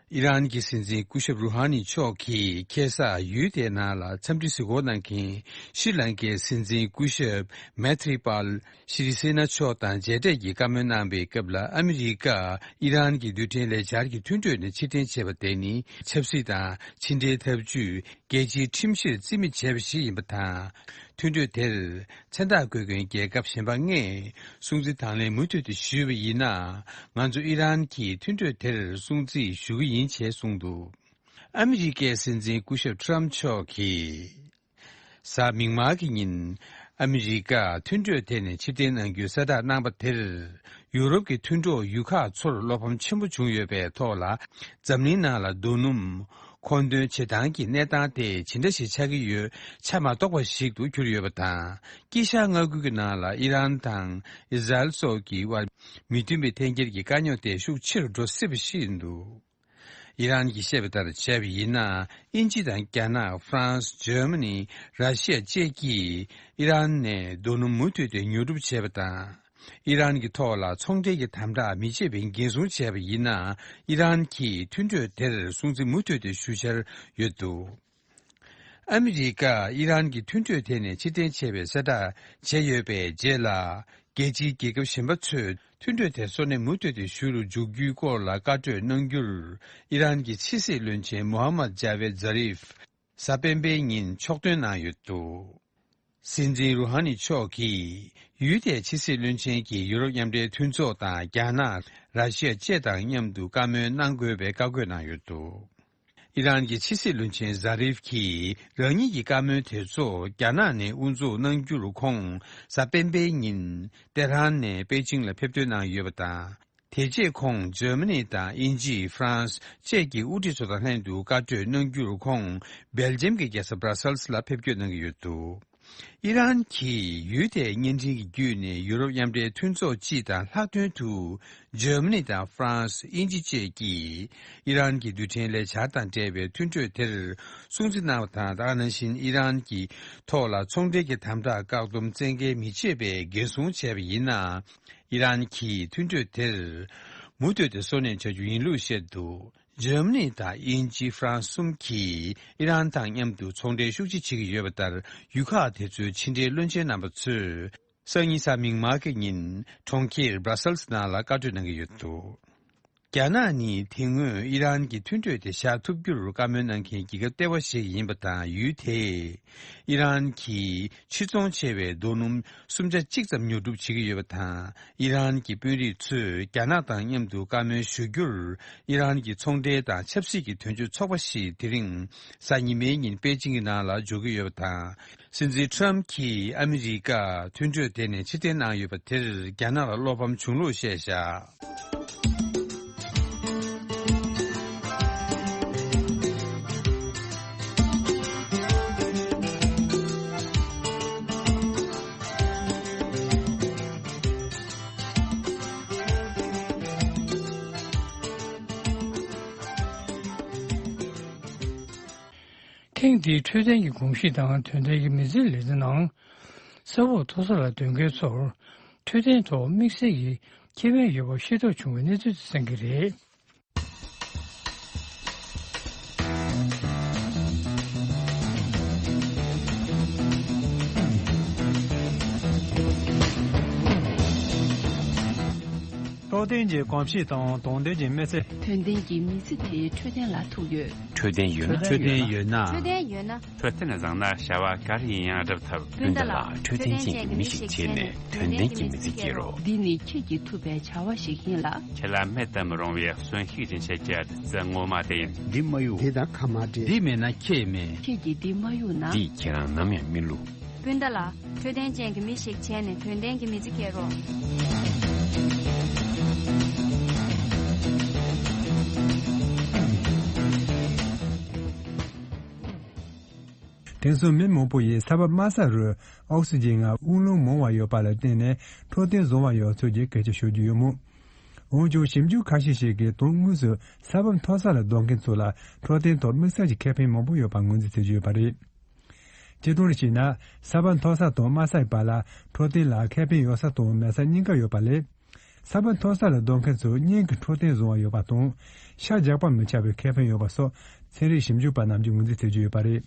ཨི་རན་གྱི་སྲིད་འཛིན་སྐུ་ཞབས་རུ་ཧ་ནི་མཆོག་གིས་ཁ་སང་ཡུལ་དེའི་ནང་ལ་འཚམས་འདྲི་གཟིགས་སྐོར་གནང་མཁན་ཤྲི་ལང་ཀའི་སྲིད་འཛིན་སྐུ་ཞབས་མེ་ཐི་རི་པཱལ་ཤྲི་སེ་ན་མཆོག་དང་མཇལ་འཕྲད་ཀྱིས་བཀའ་མོལ་གནང་པའི་སྐབས་ལ། ཨ་མི་རི་ཀ་ཨི་རན་གྱི་རྡུལ་ཕྲན་ལས་འཆར་གྱི་མཐུན་གྲོས་ནས་ཕྱིར་འཐེན་བྱས་པ་དེ་ནི་ཆབ་སྲིད་དང་ཕྱི་འབྲེལ་འཐབ་ཇུས། རྒྱལ་སྤྱིའི་ཁྲིམས་གཞིར་བརྩི་མེད་བྱས་པ་ཞིག་ཡིན་པ་དང་། མཐུན་གྲོས་དེར་མཚན་རྟགས་འཁོད་མཁན་རྒྱལ་ཁབ་གཞན་པ་ལྔས་སྲུང་བརྩི་དང་ལེན་མུ་མཐུད་དུ་ཞུས་པ་ཡིན་ན། ང་ཚོ་ཨི་རན་གྱིས་མཐུན་གྲོས་དེར་སྲུང་བརྩི་ཞུ་གི་ཡིན་ཞེས་གསུངས་འདུག། ཨ་མི་རི་ཀའི་སྲིད་འཛིན་སྐུ་ཞབས་ཊམ་མཆོག་གིས། གཟའ་མིག་དམར་གྱི་ཉིན་ཨ་མི་རི་ཀ་མཐུན་གྲོས་དེ་ནས་ཕྱིར་འཐེན་གནང་རྒྱུའི་གསལ་བསྒྲགས་གནང་པ་དེར། ཡུ་རོབ་ཀྱི་མཐུན་གྲོགས་ཡུལ་ཁག་ཚོར་བློ་ཕམ་ཆེན་པོ་བྱུང་ཡོད་པའི་ཐོག་ལ། འཛམ་གླིང་ནང་ལ་རྡོ་སྣུམ་མཁོ་འདོན་བྱེད་སྟངས་ཀྱི་གནས་སྟངས་དེ་ཇི་འདྲ་ཞིག་ཆགས་ཀྱི་ཡོད་ཆ་མ་རྟོགས་པ་ཞིག་ཏུ་གྱུར་ཡོད་པ་དང་། དཀྱིལ་ཤར་མངའ་ཁུལ་གྱི་ནང་ལ་ཨི་རན་དང་ཨི་ཟ་རེལ་སོགས་ཀྱི་དབར་མི་མཐུན་པའི་འཐེན་འཁྱེར་གྱི་དཀའ་རྙོག་དེ་ཤུགས་ཆེ་རུ་འགྲོ་སྲིད་པ་ཞིག་ཡིན་འདུག། ཨི་རན་གྱིས་བཤད་པ་ལྟར་བྱས་པ་ཡིན་ན། དབྱིན་ཇི་དང་རྒྱ་ནག། ཧྥ་རན་སི། འཇར་མ་ནི། ར་ཤི་ཡ་བཅས་ཀྱིས་ཨི་རན་ནས་རྡོ་སྣུམ་མུ་མཐུད་དེ་ཉོ་སྒྲུབ་བྱས་པ་དང་། ཨི་རན་གྱི་ཐོག་ལ་ཚོང་འབྲེལ་གྱི་དམ་དྲག་མི་བྱེད་པའི་འགན་སྲུང་བྱས་པ་ཡིན་ན། ཨི་རན་གྱིས་མཐུན་གྲོས་དེར་སྲུང་བརྩི་མུ་མཐུད་དེ་ཞུ་འཆར་ཡོད་འདུག། ཨ་མི་རི་ཀ་ཨི་རན་གྱི་མཐུན་གྲོས་དེ་ནས་ཕྱིར་འཐེན་བྱས་པའི་གསལ་བསྒྲགས་བྱས་ཡོད་པའི་རྗེས་ལ། རྒྱལ་སྤྱིའི་རྒྱལ་ཁབ་གཞན་པ་ཚོས་མཐུན་གྲོས་དེ་སོ་ནས་མུ་མཐུད་དེ་ཞུ་རུ་འཇུག་རྒྱུའི་སྐོར་ལ་བཀའ་གྲོས་གནང་རྒྱུར། ཨི་རན་གྱི་ཕྱི་སྲིད་བློན་ཆེན་མོ་ཧམ་མད་ཇ་ཝེད་ཛ་རིབ། གཟའ་སྤེན་པའི་ཉིན་ཕྱོགས་ཐོན་གནང་ཡོད་འདུག། སྲིད་འཛིན་རུ་ཧ་ནི་མཆོག་གིས་ཡུལ་དེའི་ཕྱི་སྲིད་བློན་ཆེན་གྱིས་ཡུ་རོབ་མཉམ་འབྲེལ་མཐུན་ཚོགས་དང་རྒྱ་ནག། ར་ཤི་ཡ་བཅས་དང་མཉམ་དུ་བཀའ་མོལ་གནང་དགོས་པའི་བཀའ་བཀོད་གནང་ཡོད་འདུག། ཨི་རན་གྱི་ཕྱི་སྲིད་བློན་ཆེན་ཛ་རིབ་ཀྱིས་རང་ཉིད་ཀྱི་བཀའ་མོལ་དེ་ཚོ་རྒྱ་ནག་ནས་དབུ་འཛུགས་གནང་རྒྱུར། ཁོང་གཟའ་སྤེན་པའི་ཉིན་ཏེ་ཧྲན་ནས་པེ་ཅིང་ལ་ཕེབས་ཐོན་གནང་ཡོད་པ་དང་། དེ་རྗེས་ཁོང་འཇར་མ་ནི་དང་དབྱིན་ཇི། ཧྥ་རན་སི་བཅས་ཀྱི་དབུ་ཁྲིད་ཚོ་དང་ལྷན་དུ་བཀའ་གྲོས་གནང་རྒྱུར། ཁོང་སྦེལ་ཇམ་གྱི་རྒྱལ་ས་སྦྲ་སེལ་སི་ལ་ཕེབས་སྐྱོད་གནང་གི་ཡོད་འདུག། ཨི་རན་གྱིས་ཡུལ་དེའི་བརྙན་འཕྲིན་གྱི་བརྒྱུད་ནས་ཡུ་རོབ་མཉམ་འབྲེལ་མཐུན་ཚོགས་སྤྱི་དང་ལྷག་དོན་དུ་འཇར་མ་ནི་དང་ཧྥ་རན་སི། དབྱིན་ཇི་བཅས་ཀྱིས་ཨི་རན་གྱི་རྡུལ་ཕྲན་ལས་འཆར་དང་འབྲེལ་བའི་མཐུན་གྲོས་དེར་སྲུང་བརྩི་གནང་བ་དང་། དེ་ག་ནང་བཞིན་ཨི་རན་གྱི་ཐོག་ལ་ཚོང་འབྲེལ་གྱི་དམ་དྲག་བཀག་སྡོམ་བཙན་འགེལ་མི་བྱེད་པའི་འགན་སྲུང་བྱས་པ་ཡིན་ན། ཨི་རན་གྱིས་མཐུན་གྲོས་དེར་མུ་མཐུད་དེ་སྲུང་བརྩི་བྱ་རྒྱུ་ཡིན་ལུགས་བཤད་འདུག། འཇར་མ་ནི་དང་དབྱིན་ཇི། ཧྥ་རན་སི་གསུམ་གྱིས་ཨི་རན་དང་མཉམ་དུ་ཚོང་འབྲེལ་ཤུགས་ཆེ་བྱེད་ཀྱི་ཡོད་པ་ལྟར། ཡུལ་ཁག་དེ་ཚོའི་ཕྱི་འབྲེལ་བློན་ཆེན་རྣམ་པ་ཚོས་སང་ཉིན་གཟའ་མིག་དམར་གྱི་ཉིན་གྲོང་ཁྱེར་སྦྲ་སེལ་སི་ནང་ལ་བཀའ་གྲོས་གནང་གི་ཡོད་འདུག། རྒྱ་ནག་ནི་དེ་སྔོན་ཨི་རན་གྱི་མཐུན་གྲོས་དེ་བཞག་ཐུབ་རྒྱུར་བཀའ་མོལ་གནང་མཁན་རྒྱལ་ཁབ་ལྟེ་བ་ཞིག་ཡིན་པ་དང་། ཡུལ་དེས་ཨི་རན་གྱིས་ཕྱིར་ཚོང་ཆེ་བའི་རྡོ་སྣུམ་སུམ་ཆ་གཅིག་ཙམ་ཉོ་སྒྲུབ་བྱེད་ཀྱི་ཡོད་པ་དང་། ཨི་རན་གྱི་དཔོན་རིགས་ཚོས་རྒྱ་ནག་དང་མཉམ་དུ་བཀའ་མོལ་ཞུ་རྒྱུར། ཨི་རན་གྱི་ཚོང་འབྲེལ་དང་ཆབ་སྲིད་ཀྱི་དོན་གཅོད་ཚོགས་པ་ཞིག་དེ་རིང་གཟའ་ཉི་མའི་ཉིན་པེ་ཅིང་གི་ནང་ལ་འབྱོར་གྱི་ཡོད་པ་དང་། སྲིད་འཛིན་ཊམ་གྱིས་ཨ་མི་རི་ཀ་མཐུན་གྲོས་དེ་ནས་ཕྱིར་འཐེན་གནང་ཡོད་པ་དེར་རྒྱ་ནག་ལ་བློ་ཕམ་བྱུང་ལུགས་བཤད་བཞག། ཐེངས་འདིའི་འཕྲོད་བསྟེན་གྱི་གོམས་གཤིས་དང་དོན་ལྡན་གྱི་མི་ཚེའི་ལས་རྩ་ནང་། ས་འོག་མཐོ་ས་ལ་སྡོད་མཁན་ཚོར་འཕྲོད་བསྟེན་ཐོག་དམིགས་བསལ་གྱི་ཁེ་ཕན་ཡོད་པ་ཤེས་རྟོགས་བྱུང་བའི་གནས་ཚུལ་དེ་གསན་གྱི་རེད། འཕྲོད་བསྟེན་གྱི་གོམས་གཤིས་དང་དོན་ལྡན་གྱི་མི་ཚེ། དོན་ལྡན་གྱི་མི་ཚེ་དེ་འཕྲོད་བསྟེན་ལ་ཐུག་ཡོད། འཕྲོད་བསྟེན་ཡོད་ན། འཕྲོད་བསྟེན་ཡོད་ན། འཕྲོད་བསྟེན་ཡོད་ན། འཕྲོད་བསྟེན་བཟང་ན་བྱ་བ་ག་རེ་ཡིན་ཡང་སྒྲུབ་ཐུབ། སྤུན་ཟླ་ལགས། འཕྲོད་བསྟེན་ཅན་གྱི་མི་ཞིག་བྱས་ནས་དོན་ལྡན་གྱི་མི་ཚེ་སྐྱེལ་རོགས། འདི་ནི་ཁྱེད་ཀྱིས་ཐུབ་པའི་བྱ་བ་ཞིག་ཡིན་ལ། ཁྱེད་ལ་མེད་དུ་མི་རུང་བའི་གསོན་ཤུགས་སྦྱིན་བྱེད་ཀྱི་བདུད་རྩི་ངོ་མ་དེ་ཡིན། འདི་མ་གཡུག་དེ་དང་ཁ་མ་འབྲལ། འདི་མེད་ན་ཁྱེད་མེད། ཁྱེད་ཀྱིས་འདི་མ་གཡུག་ན། འདིས་ཁྱེད་རང་ནམ་ཡང་མི་བསླུ། སྤུན་ཟླ་ལགས། འཕྲོད་བསྟེན་ཅན་གྱི་མི་ཞིག་བྱས་ནས་དོན་ལྡན་གྱི་མི་ཚེ་སྐྱེལ་རོགས། དེང་སང་མི་མང་པོ་ཡིས་ས་བབ་དམའ་ས་རུ་ཨོག་སི་ཇན་ངང་དབུགས་ལམ་མང་བ་ཡོད་པ་ལ་བརྟེན་ནས་འཕྲོད་བསྟེན་བཟང་བ་ཡོད་ཚུལ་གྱི་སྐད་ཆ་ཤོད་ཀྱི་ཡོད་མོད། འོན་ཀྱང་ཞིབ་འཇུག་ཁ་ཤས་ཤིག་གིས་དོན་དངོས་སུ་ས་བབ་མཐོ་ས་ལ་སྡོད་མཁན་ཚོ་ལ་འཕྲོད་བསྟེན་ཐོག་དམིགས་བསལ་གྱི་ཁེ་ཕན་མང་པོ་ཡོད་པར་ངོས་འཛིན་བྱེད་ཀྱི་ཡོད་པ་རེད། སྤྱིར་བཏང་ལ་བྱས་ན། ས་བབ་མཐོ་ས་དང་དམའ་སའི་བར་ལ་འཕྲོད་བསྟེན་ལ་ཁེ་ཕན་ཡོད་ས་དང་མེད་ས་གཉིས་ཀ་ཡོད་པ་ལས། ས་བབ་མཐོ་ས་ལ་སྡོད་མཁན་ཚོ་སྙིང་གི་འཕྲོད་བསྟེན་བཟང་བ་ཡོད་པ་དང་། ཤ་རྒྱགས་པ་མི་ཆགས་པའི་ཁེ་ཕན་ཡོད་པ་སོགས་ཚན་རིག་ཞིབ་འཇུག་པ་རྣམས་ཀྱིས་ངོས་འཛིན་བྱེད་ཀྱི་ཡོད་པ་རེད།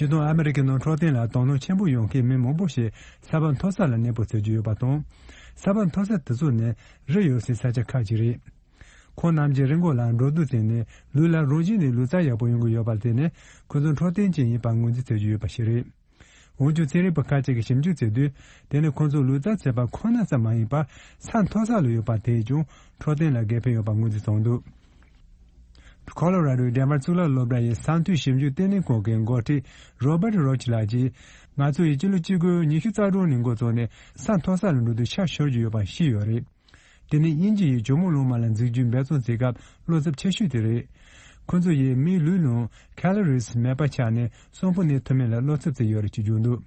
སྤྱིར་བཏང་ཨ་མི་རི་ཀའི་ནང་འཕྲོད་བསྟེན་ལ་དོ་སྣང་ཆེན་པོ་ཡོང་མཁན་མི་མང་པོ་ཞིག་ས་བབ་མཐོ་ས་ལ་གནས་སྤོ་བྱེད་ཀྱི་ཡོད་པ་དང་། ས་བབ་མཐོ་ས་དེ་ཚོ་ནི་རི་ཡོད་སའི་ས་ཆ་ཁག་ཅིག་རེད། ཁོང་རྣམས་ཀྱིས་རི་མགོ་ལ་འགྲོ་དུས་ཙམ་ནས་ལུས་ལ་རང་བཞིན་ནས་ལུས་རྩལ་ཡག་པོ་ཡོང་གི་ཡོད་པ་དེ་ནི་ཁོ་ཚོ་འཕྲོད་བསྟེན་ཅན་ཡིན་པར་ངོས་འཛིན་བྱེད་ཀྱི་ཡོད་པ་ཞིག་རེད། འོན་ཀྱང་ཚན་རིག་པ་ཁ་ཅིག་གིས་ཞིབ་འཇུག་བྱེད་དུས། དེ་ནི་ཁོང་ཚོ་ལུས་རྩལ་རྩེད་པ་ཁོ་ན་ཙམ་མ་ཡིན་པར་ས་མཐོ་ས་ལ་ཡོད་པ་དེས་ཀྱང་འཕྲོད་བསྟེན་ལ་འགན་ཕན་ཡོད་པ་ངོས་འཛིན་བྱུང་འདུག། ཁོ་ལོ་ར་ཌོའི་ཌེན་ཝར་གཙུག་ལག་སློབ་གྲྭ་ཡི་ས་མཐོའི་ཞིབ་འཇུག་ལྟེ་གནས་ཁང་གི་འགོ་ཁྲིད་རོ་བར་རོ་ཆི་ལགས་ཀྱིས། ང་ཚོ་ཡིས་སྤྱི་ལོ་གཅིག་དགུ་ཉི་ཤུ་རྩ་གྲངས་ནས་འགོ་བཙུགས་ནས་ས་མཐོ་ས་ལ་འགྲོ་དུས་ཤ་ཤོར་གྱི་ཡོད་པ་ཤེས་ཡོད་རེད། དེ་ནི་དབྱིན་ཇི་ཡིས་ཇོ་མོ་གླང་མ་ལ་འཛུགས་རྒྱུའི་འབད་བརྩོན་བྱེད་སྐབས་བློ་འཚབ་ཆེ་ཤོས་དེ་རེད། ཁོ་ཚོ་ཡིས་མིའི་ལུས་ནང་ཁ་ལོ་རིས་མེད་པ་ཆགས་ནས་གསོན་པོ་གནས་ཐུབ་མིན་ལ་བློ་འཚབ་བྱས་ཡོད་རེད་ཅེས་བརྗོད་འདུག།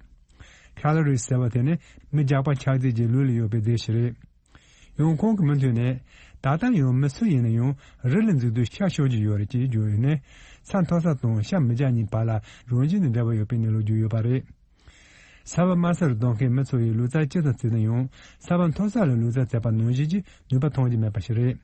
ཁ་ལོ་རིས་ཟེར་བ་དེ་ནི་མི་རྒྱགས་པ་ཆགས་རྫས་ཀྱི་ལུས་ལ་ཡོད་པའི་རྫས་ཤིག་རེད། ཡང་ཁོང་གི་མུ་མཐུད་ནས། ད་ལྟ་ཡང་མི་སུ་ཡིན་ན་ཡང་རི་ལ་འཛེགས་དུས་ཤ་ཤོར་གྱི་ཡོད་རེད་ཅེས་བརྗོད་ཡོད་ནས། ས་མཐོ་ས་དང་ཤ་མི་རྒྱགས་གཉིས་བར་ལ་རང་བཞིན་གྱི་འབྲེལ་བ་ཡོད་པའི་གནས་ལུགས་བརྗོད་ཡོད་པ་རེད། ས་བབ་དམའ་སར་སྡོད་མཁན་མི་ཚོ་ཡིས་ལུས་རྩལ་ཅི་ཙམ་བྱས་ན་ཡང་ས་བབ་མཐོ་ས་ལ་ལུས་རྩལ་རྩེད་པ་ནང་བཞིན་གྱི་ནུས་པ་ཐོན་གྱི་མེད་པ་ཞིག་རེད།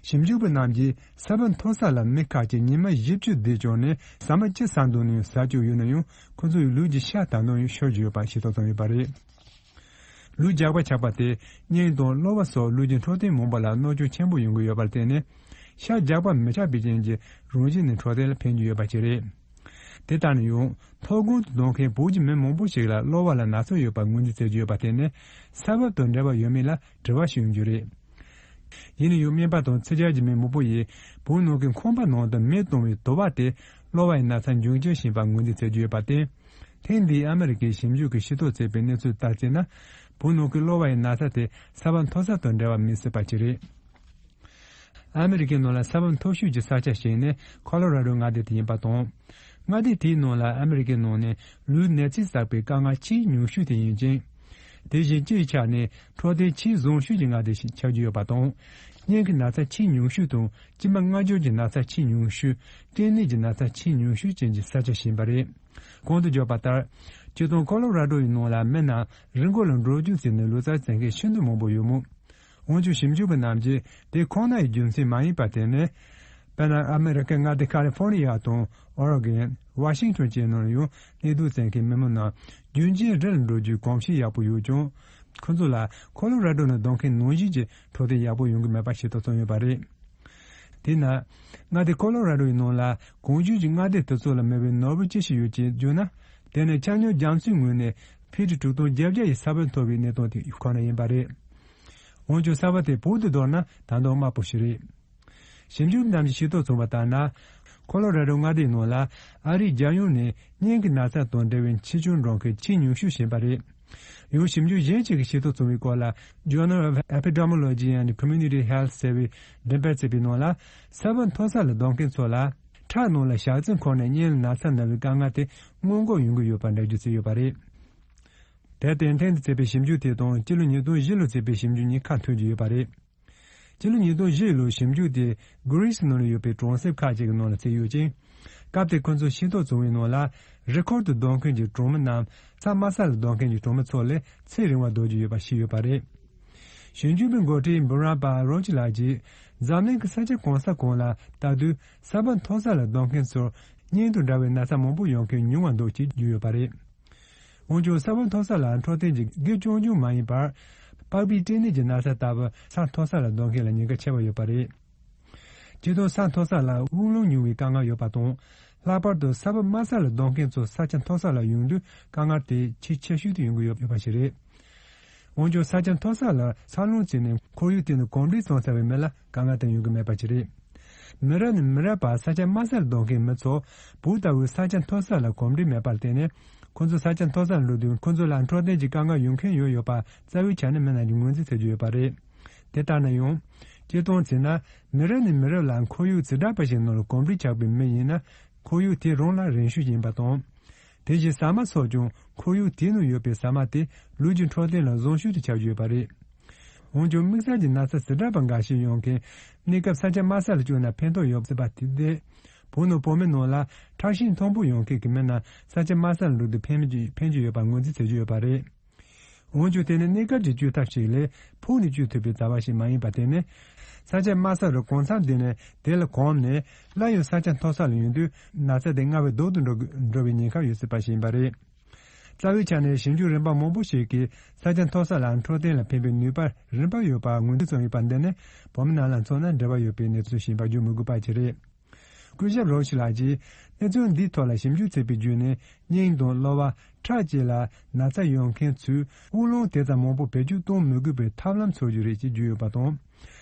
ཞིབ་འཇུག་པ་རྣམས་ཀྱིས་ས་བབ་མཐོ་ས་ལ་མི་ཁག་ཅིག་ཉི་མ་བཞི་བཅུ་བསྡད་ཀྱང་ནས་ཟ་མ་ཅི་ཟ་འདོད་ན་ཡང་ཟ་བཅུག་ཡོད་ན་ཡང་ཁོ་ཚོའི་ལུས་ཀྱི་ཤ་ད་དུང་ཡང་ཤོར་གྱི་ཡོད་པ་ཤེས་རྟོགས་བྱུང་ཡོད་པ་རེད། ལུས་རྒྱགས་པ་ཆགས་པ་དེ་སྙིང་དང་གློ་བ་སོགས་ལུས་ཀྱི་འཕྲོད་བསྟེན་མང་པོ་ལ་གནོད་སྐྱོན་ཆེན་པོ་ཡོང་གི་ཡོད་པར་བརྟེན་ནས། ཤ་རྒྱགས་པ་མི་ཆགས་པའི་རྐྱེན་གྱིས་རང་བཞིན་ནས་འཕྲོད་བསྟེན་ལ་ཕན་གྱི་ཡོད་པ་ཞིག་རེད། དེ་ལྟར་ན་ཡང་མཐོ་སྒང་དུ་སྡོད་མཁན་བོད་ཀྱི་མི་མང་པོ་ཞིག་ལ་གློ་བ་ལ་ན་ཚ་ཡོད་པར་ངོས་འཛིན་བྱེད་ཀྱི་ཡོད་པར་བརྟེན་ནས་ས་བབ་དང་འབྲེལ་བ་ཡོད་མེད་ལ་དྲི་བ་ཞིག་ཡོང་རྒྱུ་རེད། ཡིན་ན་ཡང་སྨན་པ་དང་ཚིག་ཇ་གྱི་མི་མང་པོ་ཡིས་བོད་ནང་གི་ཁང་པ་ནང་དུ་མེ་གཏོང་བའི་དུ་བ་དེ་གློ་བ་ཡི་ན་ཚ་འབྱུང་རྐྱེན་ཡིན་པར་ངོས་འཛིན་བྱེད་ཀྱི་ཡོད་པར་བརྟེན། ཐེངས་འདིའི་ཨ་མི་རི་ཀའི་ཞིབ་འཇུག་གིས་ཤེས་རྟོགས་བྱས་པའི་གནས་ཚུལ་ལྟར་བྱས་ན། བོད་ནང་གི་གློ་བ་ཡི་ན་ཚ་དེ་ས་བབ་མཐོ་ས་དང་འབྲེལ་བ་མི་སྲིད་པ་ཅིག་རེད། ཨ་མི་རི་ཀའི་ནང་ལ་ས་བབ་མཐོ་ཤོས་ཀྱི་ས་ཆ་ཞིག་ནི་ཁོ་ལོ་ར་ཌོ་མངའ་སྡེ་དེ་ཡིན་པ་དང་། མངའ་སྡེ་དེའི་ནང་ལ་ཨ་མི་རི་ཀའི་ནང་ནས་ལུས་ནད་རྫས་བསགས་པའི་དཀའ་ངལ་ཆེས་ཉུང་ཤོས་དེ་ཡིན་ཅིང་། དེ་བཞིན་སྤྱིའི་ཆ་ནས་འཕྲོད་བསྟེན་ཆེས་བཟང་ཤོས་ཀྱི་མངའ་སྡེ་ཞིག་ཆགས་ཀྱི་ཡོད་པ་དང་། སྙིང་གི་ན་ཚ་ཆེས་ཉུང་ཤོས་དང་། མཆིན་པ་མངར་སྦྱོར་གྱི་ན་ཚ་ཆེས་ཉུང་ཤོས། སྐྲན་ནད་ཀྱི་ན་ཚ་ཆེས་ཉུང་ཤོས་ཅན་གྱི་ས་ཆ་ཞིག་ཡིན་པ་རེད། གོང་དུ་བརྗོད་པ་ལྟར། སྤྱིར་བཏང་ཁོ་ལོ་ར་ཌོ་ཡི་ནང་ལ་མི་རྣམས་རི་མགོ་ལ་འགྲོ་རྒྱུ་བརྩིས་ནས་ལུས་རྩལ་རྩེད་མཁན་ཤིན་ཏུ་མང་པོ་ཡོད་མོད། འོན་ཀྱང་ཞིབ་འཇུག་པ་རྣམས་ཀྱིས་དེ་ཁོ་ན་ཡི་རྒྱུ་མཚན་མ་ཡིན་པར་བརྟེན་ནས། དཔེར་ན་ཨ་མི་རི་ཀའི་མངའ་སྡེ་ཁ་ལི་ཧྥོར་ནི་ཡ་དང་ཨོ་རེ་གོན། ཝ་ཤིང་ཊོན་བཅས་ནང་ཡང་གནས་སྡོད་བྱེད་མཁན་མི་མང་རྣམས་རྒྱུན་གཅིག་རི་ལ་འགྲོ་རྒྱུའི་གོམས་གཤིས་ཡག་པོ་ཡོད་ཀྱང་། ཁོ་ཚོ་ལ་ཁོ་ལོ་ར་ཌོ་ནང་སྡོད་མཁན་ནང་བཞིན་གྱི་འཕྲོད་བསྟེན་ཡག་པོ་ཡོང་གི་མེད་པ་ཤེས་རྟོགས་བྱུང་ཡོད་པ་རེད། དེས་ན། མངའ་སྡེ་ཁོ་ལོ་ར་ཌོ་ཡི་ནང་ལ་གོང་བརྗོད་ཀྱི་མངའ་སྡེ་དེ་ཚོ་ལ་མེད་པའི་ནོར་བུ་ཅི་ཞིག་ཡོད་ཅེས་བརྗོད་ན། དེ་ནི་ཆ་སྙོམས་རྒྱ་མཚོའི་ངོས་ནས་ཕི་ཊི་དྲུག་སྟོང་བརྒྱད་བརྒྱ་ཡི་ས་བབ་མཐོ་བའི་གནས་སྟངས་དེ་ཁོ་ན་ཡིན་པ་རེད། འོན་ཀྱང་ས་བབ་དེ་བོད་དུ་བསྡུར་ན་ད་དུང་དམའ་པོ་ཞིག་རེད། ཞིབ་འཇུག་རྣམས་ཀྱིས་ཤེས་རྟོགས་བྱུང་བ་ལྟར་ན། ཁོ་ལོ་ར་ཌོ་མངའ་སྡེའི་ནང་ལ་ཨ་རིའི་རྒྱལ་ཡོངས་ནས་སྙིང་གི་ན་ཚ་དང་འབྲེལ་བའི་འཆི་སྐྱོན་འགྲོ་མཁན་ཆེས་ཉུང་ཤོས་ཡིན་པ་རེད། ཡང་ཞིབ་འཇུག་གཞན་ཞིག་གིས་ཤེས་རྟོགས་བྱུང་བའི་སྐོར་ལ། Journal of Epidemiology and Community Health ཟེར་བའི་འགྲེམས་སྤེལ་བྱས་པའི་ནང་ལ། ས་བབ་མཐོ་ས་ལ་སྡོད་མཁན་ཚོ་ལ། ཁྲག་ནང་ལ་ཞག་རྩི་འཁོར་ནས་སྙིང་ལ་ན་ཚ་ན་བའི་དཀའ་ངལ་དེ་སྔོན་འགོག་ཡོང་གི་ཡོད་པར་འགྲེལ་བརྗོད་བྱས་ཡོད་པ་རེད། དེར་བརྟེན་ཐེངས་འདི་བྱས་པའི་ཞིབ་འཇུག་དེ་དང་སྤྱི་ལོ་ཉིས་སྟོང་བཞི་ལོ་བྱས་པའི་ཞིབ་འཇུག་གཉིས་ཁ་མཐུན་གྱི་ཡོད་པ་རེད། སྤྱི་ལོ་ཉིས་སྟོང་བཞི་ལོའི་ཞིབ་འཇུག་དེ་གྷི་རི་སི་ནང་ལ་ཡོད་པའི་གྲོང་གསེབ་ཁག་ཅིག་གི་ནང་ལ་བྱས་ཡོད་ཅིང་། སྐབས་དེར་ཁོ་ཚོས་ཤེས་རྟོགས་བྱུང་བའི་ནང་ལ། རི་ཁུལ་དུ་སྡོད་མཁན་གྱི་གྲོང་མི་རྣམས་ས་དམའ་ས་ལ་སྡོད་མཁན་གྱི་གྲོང་མི་ཚོ་ལས་ཚེ་རིང་བ་སྡོད་ཀྱི་ཡོད་པ་ཤེས་ཡོད་པ་རེད། ཞིབ་འཇུག་པའི་འགོ་ཁྲིད་བུ་རམ་པ་རོ་ཅི་ལགས་ཀྱིས་འཛམ་གླིང་གི་ས་ཆ་གང་ས་གང་ལ་ལྟ་དུས་ས་བབ་མཐོ་ས་ལ་སྡོད་མཁན་ཚོར་སྙིང་དང་འདྲ་བའི་ན་ཚ་མང་པོ་ཡོང་མཁན་ཉུང་བ་འདུག་ཅེས་བརྗོད་ཡོད་པ་རེད། འོན་ཀྱང་ས་བབ་མཐོ་ས་ལ་འཕྲོད་བསྟེན་གྱི་དགེ་རྐྱང་རྐྱང་མ་ཡིན་པར། པགས་པའི་སྐྲན་ནད་ཀྱི་ན་ཚ་ལྟ་བུ་ས་མཐོ་ས་ལ་སྡོད་མཁན་ལ་ཉེན་ཁ་ཆེ་བ་ཡོད་པ་རེད། སྤྱིར་བཏང་ས་མཐོ་ས་ལ་དབུགས་རླུང་ཉུང་བའི་དཀའ་ངལ་ཡོད་པ་དང་། ལྷག་པར་དུ་ས་བབ་དམའ་ས་ལ་སྡོད་མཁན་ཚོ་ས་ཆ་མཐོ་ས་ལ་ཡོང་དུས་དཀའ་ངལ་དེ་ཆེས་ཆེ་ཤོས་དུ་ཡོང་གི་ཡོད་ཡོད་པ་ཞིག་རེད། འོན་ཀྱང་ས་ཆ་མཐོ་ས་ལ་ས་རླུང་བཙུགས་ནས་ཁོར་ཡུག་དེ་ནི་གོམས་འདྲིས་བཟང་ས་བའི་མི་ལ་དཀའ་ངལ་དེ་ཡོང་གི་མེད་པ་ཅིག་རེད། མི་རབས་ནས་མི་རབས་བར་ས་ཆ་དམའ་ས་ལ་སྡོད་མཁན་མི་ཚོ་བོད་ལྟ་བུའི་ས་ཆ་མཐོ་ས་ལ་གོམས་འདྲིས་མེད་པར་བརྟེན་ནས་ཁོ་ཚོ་ས་ཆ་མཐོ་ས་ལ་འགྲོ་དུས་ཁོ་ཚོ་ལ་འཕྲོད་བསྟེན་གྱི་དཀའ་ངལ་ཡོང་མཁན་ཡང་ཡོད་པ་རྩ་བའི་ཆ་ནས་མི་རྣམས་ཀྱིས་ངོས་འཛིན་བྱེད་ཀྱི་ཡོད་པ་རེད། དེ་ལྟར་ན་ཡང་། སྤྱིར་བཏང་བྱས་ན་མི་རབས་ནས་མི་རབས་ལ་ཁོར་ཡུག་ཇི་འདྲ་པ་ཞིག་ནང་ལ་གོམས་འདྲིས་ཆགས་པའི་མི་ཡིན་ན་ཁོར་ཡུག་དེ་རང་ལ་རན་ཤོས་ཡིན་པ་དང་། དེ་བཞིན་ཟ་མ་སོགས་ཀྱང་ཁོར་ཡུག་དེའི་ནང་ཡོད་པའི་ཟ་མ་དེ་ལུས་ཀྱི་འཕྲོད་བསྟེན་ལ་བཟང་ཤོས་དུ་ཆགས་ཀྱི་ཡོད་པ་རེད། འོན་ཀྱང་དམིགས་བསལ་གྱི་ན་ཚ་ཇི་འདྲ་པ་འགའ་ཞིག་ཡོང་མཁན་གནས་སྐབས་ས་ཆ་དམའ་ས་ལ་བསྐྱོད་ན་ཕན་ཐོགས་ཡོད་སྲིད་པ་དེ་སྟེ། བོད་ནང་བོད་མི་ནང་ལ་ཁྲག་ཤེད་མཐོན་པོ་ཡོང་མཁན་གྱི་མི་རྣམས་ས་ཆ་དམའ་ས་ལ་འགྲོ་དུས་ཕན་གྱི་ཕན་གྱི་ཡོད་པ་ངོས་འཛིན་བྱེད་ཀྱི་ཡོད་པ་རེད། འོན་ཀྱང་དེ་ནི་གནས་སྐབས་ཀྱི་བཅོས་ཐབས་ཤིག་ལས་ཕུགས་ནས་བཅོས་ཐུབ་པའི་བྱ་བ་ཞིག་མ་ཡིན་པར་བརྟེན་ནས། ས་ཆ་དམའ་ས་རུ་གང་འཚམ་བསྡད་ནས་དེ་ལ་གོམས་ནས་སླར་ཡང་ས་ཆ་མཐོ་ས་ལ་ཡོང་དུས་ན་ཚ་དེ་སྔར་བས་སྡུག་ཏུ་འགྲོ་འགྲོ་བའི་ཉེན་ཁ་ཡོད་སྲིད་པ་ཞིག་ཡིན་པ་རེད། རྩ་བའི་ཆ་ནས་ཞིབ་འཇུག་རིམ་པ་མང་པོ་ཞིག་གིས་ས་ཆ་མཐོ་ས་ལ་འཕྲོད་བསྟེན་ལ་ཕན་པའི་ནུས་པ་རིམ་པ་ཡོད་པ་ངོས་འཛིན་བྱུང་ཡོད་པ་འདི་ནི་བོད་མི་རྣམས་ལ་མཚོན་ན་འབྲེལ་བ་ཡོད་པའི་གནས་ཚུལ་ཞིག་ཡིན་པ་བརྗོད་མི་དགོས་པ་ཅིག་རེད། སྐུ་ཞབས་རོ་ཤི་ལགས་ཀྱིས་གནས་ཚུལ་འདིའི་ཐོག་ལ་ཞིབ་འཇུག་བྱས་པའི་བརྒྱུད་ནས་སྙིང་དང་གློ་བ། ཁྲག་བཅས་ལ་ན་ཚ་ཡོད་མཁན་ཚོས་དབུགས་རླུང་དེ་ཙམ་མང་པོ་བེད་སྤྱོད་གཏོང་མི་དགོས་པའི་ཐབས་ལམ་འཚོལ་རྒྱུ་རེད་ཅེས་བརྗོད་ཡོད་པ་དང་།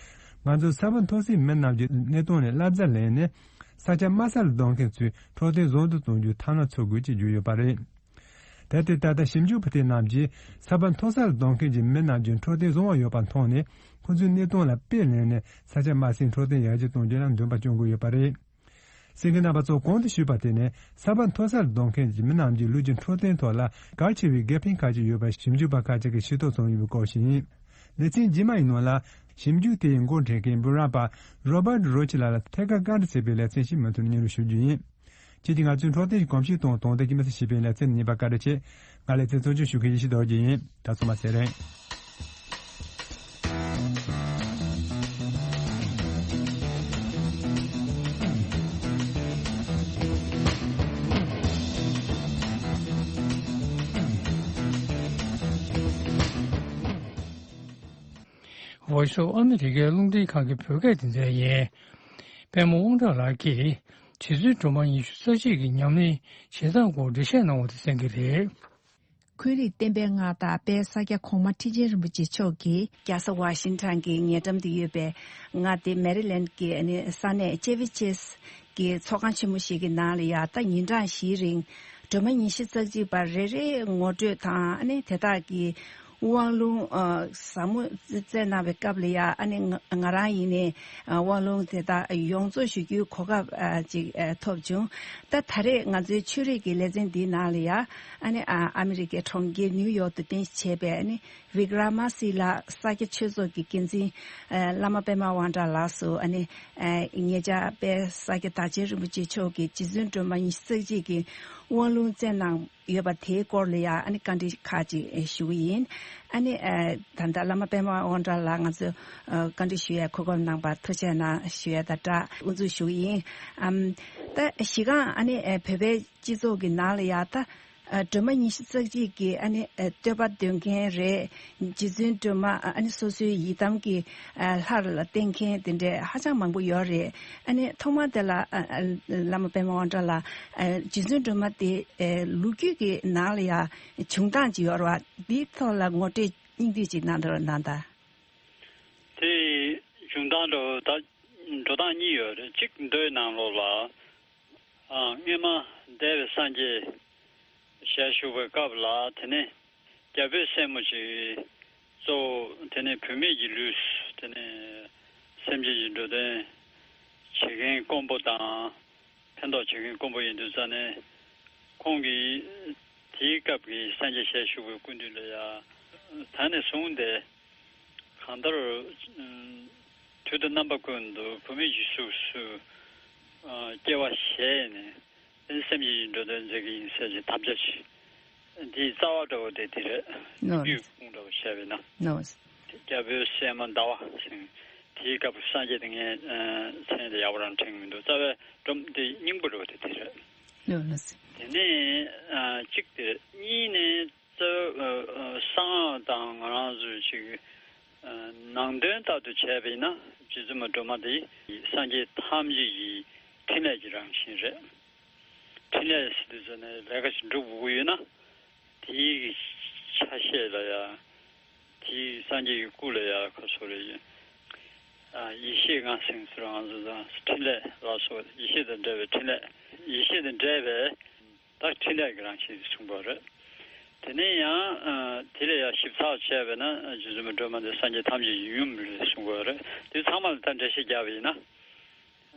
ང་ཚོ་ས་བབ་མཐོ་སའི་མི་རྣམས་ཀྱི་གནས་སྟངས་ནས་བསླབ་བྱ་ལེན་ནས་ས་ཆ་དམའ་ས་ལ་སྡོད་མཁན་ཚོའི་འཕྲོད་བསྟེན་བཟང་དུ་གཏོང་རྒྱུའི་ཐབས་ལམ་འཚོལ་དགོས་ཅེས་བརྗོད་ཡོད་པ་རེད། དེ་ལྟར་ད་ལྟ་ཞིབ་འཇུག་པ་དེ་རྣམས་ཀྱིས་ས་བབ་མཐོ་ས་ལ་སྡོད་མཁན་གྱི་མི་རྣམས་ཀྱི་འཕྲོད་བསྟེན་བཟང་བ་ཡོད་པ་མཐོང་ནས་ཁོ་ཚོའི་གནས་སྟངས་ལ་དཔེ་ལེན་ནས་ས་ཆ་དམའ་སའི་འཕྲོད་བསྟེན་ཡར་རྒྱས་གཏོང་རྒྱུ་ལ་འདུན་པ་སྐྱོང་གི་ཡོད་པ་རེད། གསན་མཁན་རྣམ་པ་ཚོ་གོང་དུ་ཞུས་པ་དེ་ནི་ས་བབ་མཐོ་ས་ལ་སྡོད་མཁན་གྱི་མི་རྣམས་ཀྱི་ལུས་ཀྱི་འཕྲོད་བསྟེན་ཐོག་ལ་གལ་ཆེ་བའི་དགེ་ཕན་ཁག་ཅིག་ཡོད་པ་ཞིབ་འཇུག་པ་ཁག་ཅིག་གིས་ཤེས་རྟོགས་བྱུང་ཡོད་པའི་སྐོར་ཞིག་ཡིན། ལེ་ཚན་རྗེས་མ་ཡི་ནང་ལ་ཞིབ་འཇུག་དེ་ཡི་འགོ་འཁྲིད་མཁན་འབུམ་རམས་པ་རོ་བར་རོ་ཆི་ལགས་ལ་ཐད་ཀར་བཀའ་འདྲི་བྱས་པའི་ལེ་ཚན་ཞིག་མུ་མཐུད་སྙན་སྒྲོན་ཞུ་རྒྱུ་ཡིན། ཁྱེད་ཀྱིས་ང་ཚོའི་འཕྲོད་བསྟེན་གྱི་གོམས་གཤིས་དང་དོན་དག་གི་མི་ཚེ་ཞེས་པའི་ལེ་ཚན་ཉན་པར་བཀའ་དྲིན་ཆེ། ང་ལེ་ཚན་གཙོ་སྐྱོང་ཞུ་མཁན་ཡེ་ཤེས་རྡོ་རྗེ་ཡིན། ད་སོ་མ་ཟེར་རེད། Voice of America རླུང་འཕྲིན་ཁང་གི་བོད་སྐད་སྡེ་ཚན་ཡིན། པད་མ་དབང་གྲགས་ལགས་ཀྱིས་རྗེ་བཙུན་སྒྲོལ་མ་ཉི་ཤུ་རྩ་གཅིག་གི་ཉམས་ལེན་བྱེད་སྟངས་སྐོར་འགྲེལ་བཤད་གནང་བ་དེ་གསན་གྱི་རེད། འཁོན་རིགས་བསྟན་པའི་སྔགས་དང་དཔལ་ས་སྐྱ་གོང་མ་ཁྲི་ཆེན་རིན་པོ་ཆེ་མཆོག་གིས། རྒྱལ་ས་ཝ་ཤིང་ཊོན་གྱི་ཉེ་འགྲམ་དུ་ཡོད་པའི་མངའ་སྡེ་མེ་རི་ལེན་གྱི་ཨ་ནི་ས་གནས་ཅེ་ཝི་ཆེས་ཀྱི་ཚོགས་ཁང་ཆེན་མོ་ཞིག་གི་ནང་ལ་ཡ་ད་ཉིན་གྲངས་བཞིའི་རིང་སྒྲོལ་མ་ཉི་ཤུ་རྩ་གཅིག་པ་རེ་རེའི་ངོ་སྤྲོད་དང་ཨ་ནི་དེ་དག་གི་དབང་ལུང་ཨ་ཟབ་མོ་བསྩལ་གནང་བའི་སྐབས་ལ་ཡ་ཨ་ནི་ང་ང་རང་ཡིན་ནའི་ཨ་དབང་ལུང་དེ་དག་ཡོངས་རྫོགས་ཞུ་རྒྱུའི་གོ་སྐབས་ཨ་ཅིག་ཨ་ཐོབ་བྱུང་། ད་ད་རེས་ང་ཚོའི་ཆོས་རིག་གི་ལེ་ཚན་འདིའི་ནང་ལ་ཡ་ཨ་ནི་ཨ་ཨ་མི་རི་ཀའི་གྲོང་ཁྱེར་ནིའུ་ཡོག་ཏུ་རྟེན་གཞི་བྱས་པའི་ཨ་ནི་བི་ཀྲ་མ་སི་ལ་ས་སྐྱ་ཆོས་ཚོགས་ཀྱི་འགན་འཛིན་ཨ་བླ་མ་པད་མ་དབང་གྲགས་ལགས་སུ་ཨ་ནི་ཨ་ཉེ་ཆར་དཔལ་ས་སྐྱ་བདག་ཆེན་རིན་པོ་ཆེ་མཆོག་གིས་རྗེ་བཙུན་སྒྲོལ་མ་ཉི་ཤུ་རྩ་གཅིག་གི་དབང་ལུང་བསྩལ་གནང་ཡོད་པ་དེའི་སྐོར་ལ་ཡང་ཨ་ནི་བཀའ་འདྲི་ཁག་ཅིག་ཞུ་གི་ཡིན། ཨ་ནི་ཨ་ད་ལྟ་བླ་མ་པད་མ་དབང་གྲགས་ལགས་ང་ཚོ་ཨ་བཀའ་འདྲི་ཞུ་ཡའི་གོ་སྐབས་གནང་བར་ཐུགས་རྗེ་གནང་ཞུ་ཡ་དང་སྦྲགས་དབུ་འཛུགས་ཞུ་གི་ཡིན། ཨམ་ད་གཞི་རྐང་ཨ་ནི་ཨ་བོད་པའི་སྤྱི་ཚོགས་ཀྱི་ནང་ལ་ཡ་ད་ཨ་སྒྲོལ་མ་ཉི་ཤུ་རྩ་གཅིག་གི་ཨ་ནི་ཨ་བསྟོད་པ་འདོན་མཁན་རེད། རྗེ་བཙུན་སྒྲོལ་མ་ཨ་ནི་སོ་སོའི་ཡི་དམ་གྱི་ཨ་ལྷ་ལ་བསྟེན་མཁན་དེ་འདྲའི་ཧ་ཅང་མང་པོ་ཡོད་རེད། ཨ་ནི་ཐོག་མར་དེ་ལ་ཨ་ཨ་བླ་མ་པད་མ་དབང་གྲགས་ལགས་ཨ་རྗེ་བཙུན་སྒྲོལ་མ་དེ་ཨ་ལོ་རྒྱུས་ཀྱི་ནང་ལ་ཡ་བྱུང་སྟངས་ཅིག་ཡོད་རེད་བ། འདིའི་ཐོག་ལ་ངོ་སྤྲོད་སྙིང་བསྡུས་ཅིག་གནང་དང་གནང་དང་། དེ་བྱུང་སྟངས་འགྲོ་ད་འགྲོ་སྟངས་གཉིས་ཡོད་རེད། གཅིག་མདོའི་ནང་ལོགས་ལ། ཨ་སྔོན་མ་འདས་པའི་སངས་རྒྱས་ཞལ་བཞུགས་པའི་སྐབས་ལ་དེ་ནས་རྒྱ་བོད་སྲས་མོ་ཅིག་གཙོ་བོ་དེ་ནས་བུད་མེད་ཀྱི་ལུས་དེ་ནས་སེམས་ཅན་གྱི་འགྲོ་དོན་བྱེད་མཁན་དཀོན་པོ་དང་ཕན་ཐོགས་བྱེད་མཁན་དཀོན་པོ་ཡིན་དུས་ཙང་ནས་ཁོང་གིས་དེའི་སྐབས་ཀྱི་སངས་རྒྱས་ཞལ་བཞུགས་པའི་སྐུ་མདུན་ལ་ཡ་ད་ནས་བཟུང་སྟེ། གང་ལྟར། དུས་དང་རྣམ་པ་ཀུན་ཏུ་བུད་མེད་ཀྱི་གཟུགས་སུ་སྐྱེ་བ་བཞེས་ནས་སེམས་ཀྱི་འགྲོ་དོན་མཛད་ཀྱི་ཡིན་ཟེར་གྱི་དམ་བཅའ་ཞིག་འདིའི་རྩ་བ་འདྲ་བོ་དེ་དེ་རེད། ནོ། རྒྱུད་ཁུངས་འདྲ་བོ་བཤད་པས་ན། ནོ། རྒྱ་བོད་སྲས་མོ་ཟླ་བ་ཟེར་དེའི་སྐབས་སངས་རྒྱས་དེ་ངའི་མཚན་དེ་ཡག་པོ་རང་དྲན་གྱི་མི་འདུག་རྩ་བའི་སྒྲོམ་དེ་སྙིང་པོ་འདྲ་བོ་དེ་དེ་རེད། ནོ་ནོ། དེ་ནས་གཅིག་དེ་རེད། གཉིས་ནས། གསང་སྔགས་དང་ང་རང་ཚོའི་ཅིག་ ནང་དོན་ལྟར་དུ་བྱས་པ་ཡིན་ན་རྗེ་བཙུན་མ་སྒྲོལ་མ་དེ་སངས་རྒྱས་ཐམས་ཅད་ཀྱི་ཕྲིན་ལས་ཀྱི་རང་བཞིན་རེད། ཕྲིན་ལས་ཟེར་དུས་ཙམ་ནས་ལས་ཀ་ཞིག་སྒྲུབ་དགོས་ཀྱི་ཡོད་ན། དེའི་ཆ་ཤས་ལ་ཡ། དེའི་སངས་རྒྱས་ཀྱི་སྐུ་ལ་ཡ་ཁ་སོ་རེ་ཡིན། ཡེ་ཤེས་ལྔ་ཟེར་ཚུལ་ང་ཚོ་ཚང་ཕྲིན་ལས་ལ་སོགས་ཡེ་ཤེས་དང་འབྲེལ་བའི་ཕྲིན་ལས། ཡེ་ཤེས་དང་འབྲེལ་བའི་ད་ཕྲིན་ལས་ཀྱི་རང་བཞིན་གསུངས་པ་རེད། དེ་ནས་ཡང་དེ་ལས་ཡང་ཞིབ་ཚགས་བྱས་པས་ན་རྗེ་བཙུན་མ་སྒྲོལ་མ་འདི་སངས་རྒྱས་ཐམས་ཅད་ཀྱི་ཡུམ་རེད་གསུངས་པ་རེད། དེ་ཚང་མ་ལ་ད་འགྲེལ་བཤད་རྒྱག་པ་ཡིན་ན།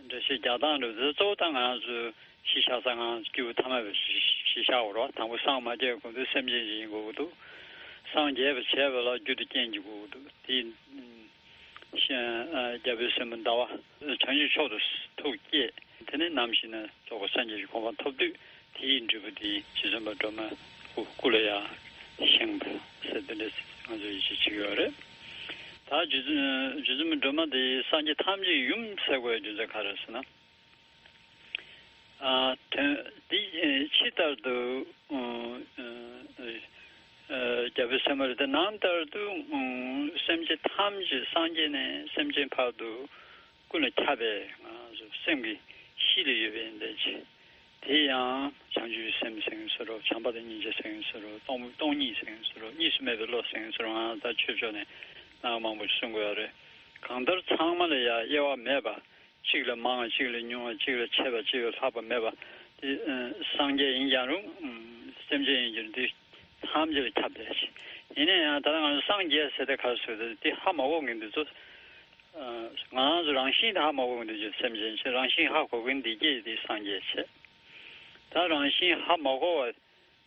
འགྲེལ་བཤད་རྒྱག་སྟངས་རེད། དེ་གཙོ་བོ་ད་ང་ཚོས་གཞི་བཞག་ས་ང་ཚོ་སྐྱེས་བུ་ཐ་མལ་པའི་གཞི་བཞག་པ་རེད། དང་པོ་སངས་མ་རྒྱས་གོང་དུ་སེམས་ཅན་ཞིག་ཡིན་དགོས་ཀྱི་འདུག་སངས་རྒྱས་པ་བྱས་པ་ལ་རྒྱུ་དང་རྐྱེན་གྱི་དགོས་ཀྱི་འདུག་དེ། ཤ་རྒྱལ་པོའི་སྲས་མོ་ཟླ་བ་བྱང་ཆུབ་མཆོག་ཏུ་ཐུགས་བསྐྱེད། དེ་ནས་ནམ་ཞིག་ན་རྫོགས་པའི་སངས་རྒྱས་ཀྱི་གོ་འཕང་ཐོབ་དུས་དེའི་འབྲས་བུ་དེ་རྗེ་བཙུན་མ་སྒྲོལ་མ་སྐུ་སྐུ་ལ་ཡང་བཞེངས་པ་ཟེར་དེ་འདྲ་ང་ཚོ་ཡིད་ཆེས་བྱེད་ཀྱི་ཡོད་རེད། ད་རྗེ་བཙུན་རྗེ་བཙུན་མ་སྒྲོལ་མ་དེ་སངས་རྒྱས་ཐམས་ཅད་ཡུམ་ཟེར་དགོས་རྒྱུ་མཚན་ག་རེ་ཟེར་ན། ཨ། དོན་འདི་ཕྱི་ལྟར་དུ་ཨ་ཨ་རྒྱལ་པོའི་སྲས་མོ་རེད་དེ། ནང་ལྟར་དུ་ཨ་སེམས་ཅན་ཐམས་ཅད་སངས་རྒྱས་ནས་སེམས་ཅན་བར་དུ་ཀུན་ལ་ཁྱབ་པའི་ང་ཚོ་སེམས་ཀྱི་གཤིས་ལ་ཡོད་པའི་འདི་ཅི། དེ་ཡང་བྱང་ཆུབ་ཀྱི་སེམས་ཟེར་ཡང་ཟེར་རོ། བྱམས་པ་དང་སྙིང་རྗེ་ཟེར་ཡང་ཟེར་རོ། སྟོང་སྟོང་ཉིད་ཟེར་ཡང་ཟེར་རོ། གཉིས་སུ་མེད་པའི་བློ་ཟེར་ཡང་ཟེར་རོ། ང་ད་ཆོས་ཕྱོགས་ནས་སྣང་བ་མང་པོ་ཞིག་གསུང་དགོས་ཡ་རེད། གང་ལྟར་ཚང་མ་ལ་ཡ་དབྱེ་བ་མེད་པ། གཅིག་ལ་མང་བ་གཅིག་ལ་ཉུང་བ། གཅིག་ལ་ཆེ་བ་གཅིག་ལ་ལྷག་པ་མེད་པ། དེ་ཨ་སངས་རྒྱས་ཡིན་ཀྱང་རུང་ཨ་སེམས་ཅན་ཡིན་ཀྱང་འདི་ཐམས་ཅད་ལ་ཁྱབ་བསྡད་ཅིང་། ཡིན་ན་ཡང་ད་ལྟ་ང་ཚོ་སངས་རྒྱས་ཟེར་དེ་ག་རེ་ཟེར་དེ་དེ་ཧ་མ་གོ་མཁན་འདི་ཚོ། ཨ་ང་རང་ཚོ་རང་བཞིན་དེ་ཧ་མ་གོ་མཁན་འདི་ཚོ་སེམས་ཅན་ཆེ། རང་བཞིན་ཧ་གོ་མཁན་འདི་སྐྱེས་དེ་སངས་རྒྱས་ཆེ། ད་རང་བཞིན་ཧ་མ་གོ་བ།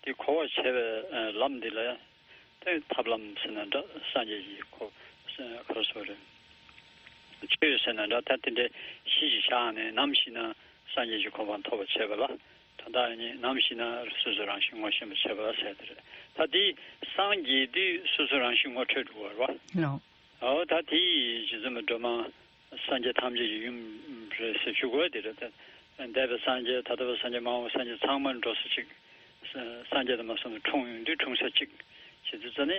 དེ་གོ་བར་བྱེད་པའི་ལམ་འདི་ལ་ཡང་དེ་ཐབས་ལམ་ཟེར་ན་འདྲ། སངས་རྒྱས་ཀྱི་གོ་ག་རེ་ཟེར་རེད། ཆོས་ཟེར་ན་འདྲ། ད་དེ་འདྲའི་གཞི་ཞིག་བཞག་ནས་ནམ་ཞིག་ན་སངས་རྒྱས་ཀྱི་གོ་འཕང་ཐོབ་པར་བྱེད་པ་ལ་དོན་དག་ནི་ནམ་ཞིག་ན་སོ་སོའི་རང་བཞིན་ངོ་ཤེས་པར་བྱེད་པ་ལ་ཟེར་དེ་རེད། ད་དེ་སངས་རྒྱས་དུས་སོ་སོའི་རང་བཞིན་ངོ་འཕྲོད་འགྲོ་བ་རེད་བ། ལགས། འོ་ད་དེ་ཡི་རྗེ་བཙུན་མ་སྒྲོལ་མ་སངས་རྒྱས་ཐམས་ཅད་ཀྱི་ཡུམ་རེད་ཟེར་ཞུ་དགོས་དེ་རེད། འདས་པའི་སངས་རྒྱས། ད་ལྟ་བའི་སངས་རྒྱས། མ་འོངས་པའི་སངས་རྒྱས་ཚང་མ་འགྲོ་ས་གཅིག་སངས་རྒྱས་དང་མ་སོང་ན་འཁྲུངས་ཡོང་དུས་འཁྲུངས་ས་གཅིག་བྱེད་དུས་ཙ་ནས་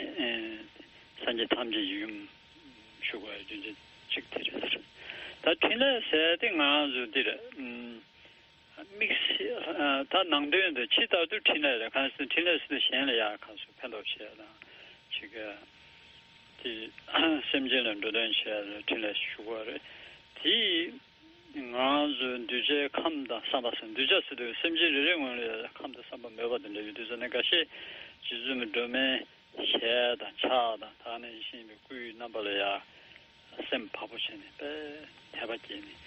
སངས་རྒྱས་ཐམས་ཅད་ཀྱི་ཡུམ་ཞུ་དགོས་རྒྱུ་མཚན་གཅིག་དེ་རེད། ད་ཕྲིན་ལས་ཟེར་དེ་ང་ཚོ་འདི་རེད། དམིགས་བསལ་ད་ནང་དོན་དུ་ཕྱི་ལྟར་དུ་ཕྲིན་ལས་རེད། གང་ཟེར་ན་ཕྲིན་ལས་ཟེར་དུས་གཞན་ལ་ཡང་གང་ཟེར་ཕན་ཐོགས་བྱེད་ཡ་དང་ཅིག་ག་དེ་སེམས་ཅན་ལ་འགྲོ་དོན་བྱེད་ཡ་ལ་ཕྲིན་ལས་ཞུ་དགོས་རེད། དེ་ང་ཚོའི་གདུལ་བྱའི་ཁམས་དང་བསམ་པ་ཟེར། གདུལ་བྱ་ཟེར་དུས་སེམས་ཅན་རེ་རེ་སྔོན་ལ་ཡང་ཁམས་དང་བསམ་པ་མོས་པ་དེ་འདྲ་ཡོད་དུས་ཙ་ནས་འགའ་ཤས་རྗེ་བཙུན་མའི་སྒྲོན་མེ་ཞལ་དང་ཕྱག་དང་དག་ནས་ཤེས་པའི་སྐུའི་རྣམ་པ་ལ་ཡང་སེམས་བག་པོ་བྱས་ནས་དཔེ་དད་པ་སྐྱེས་ནས་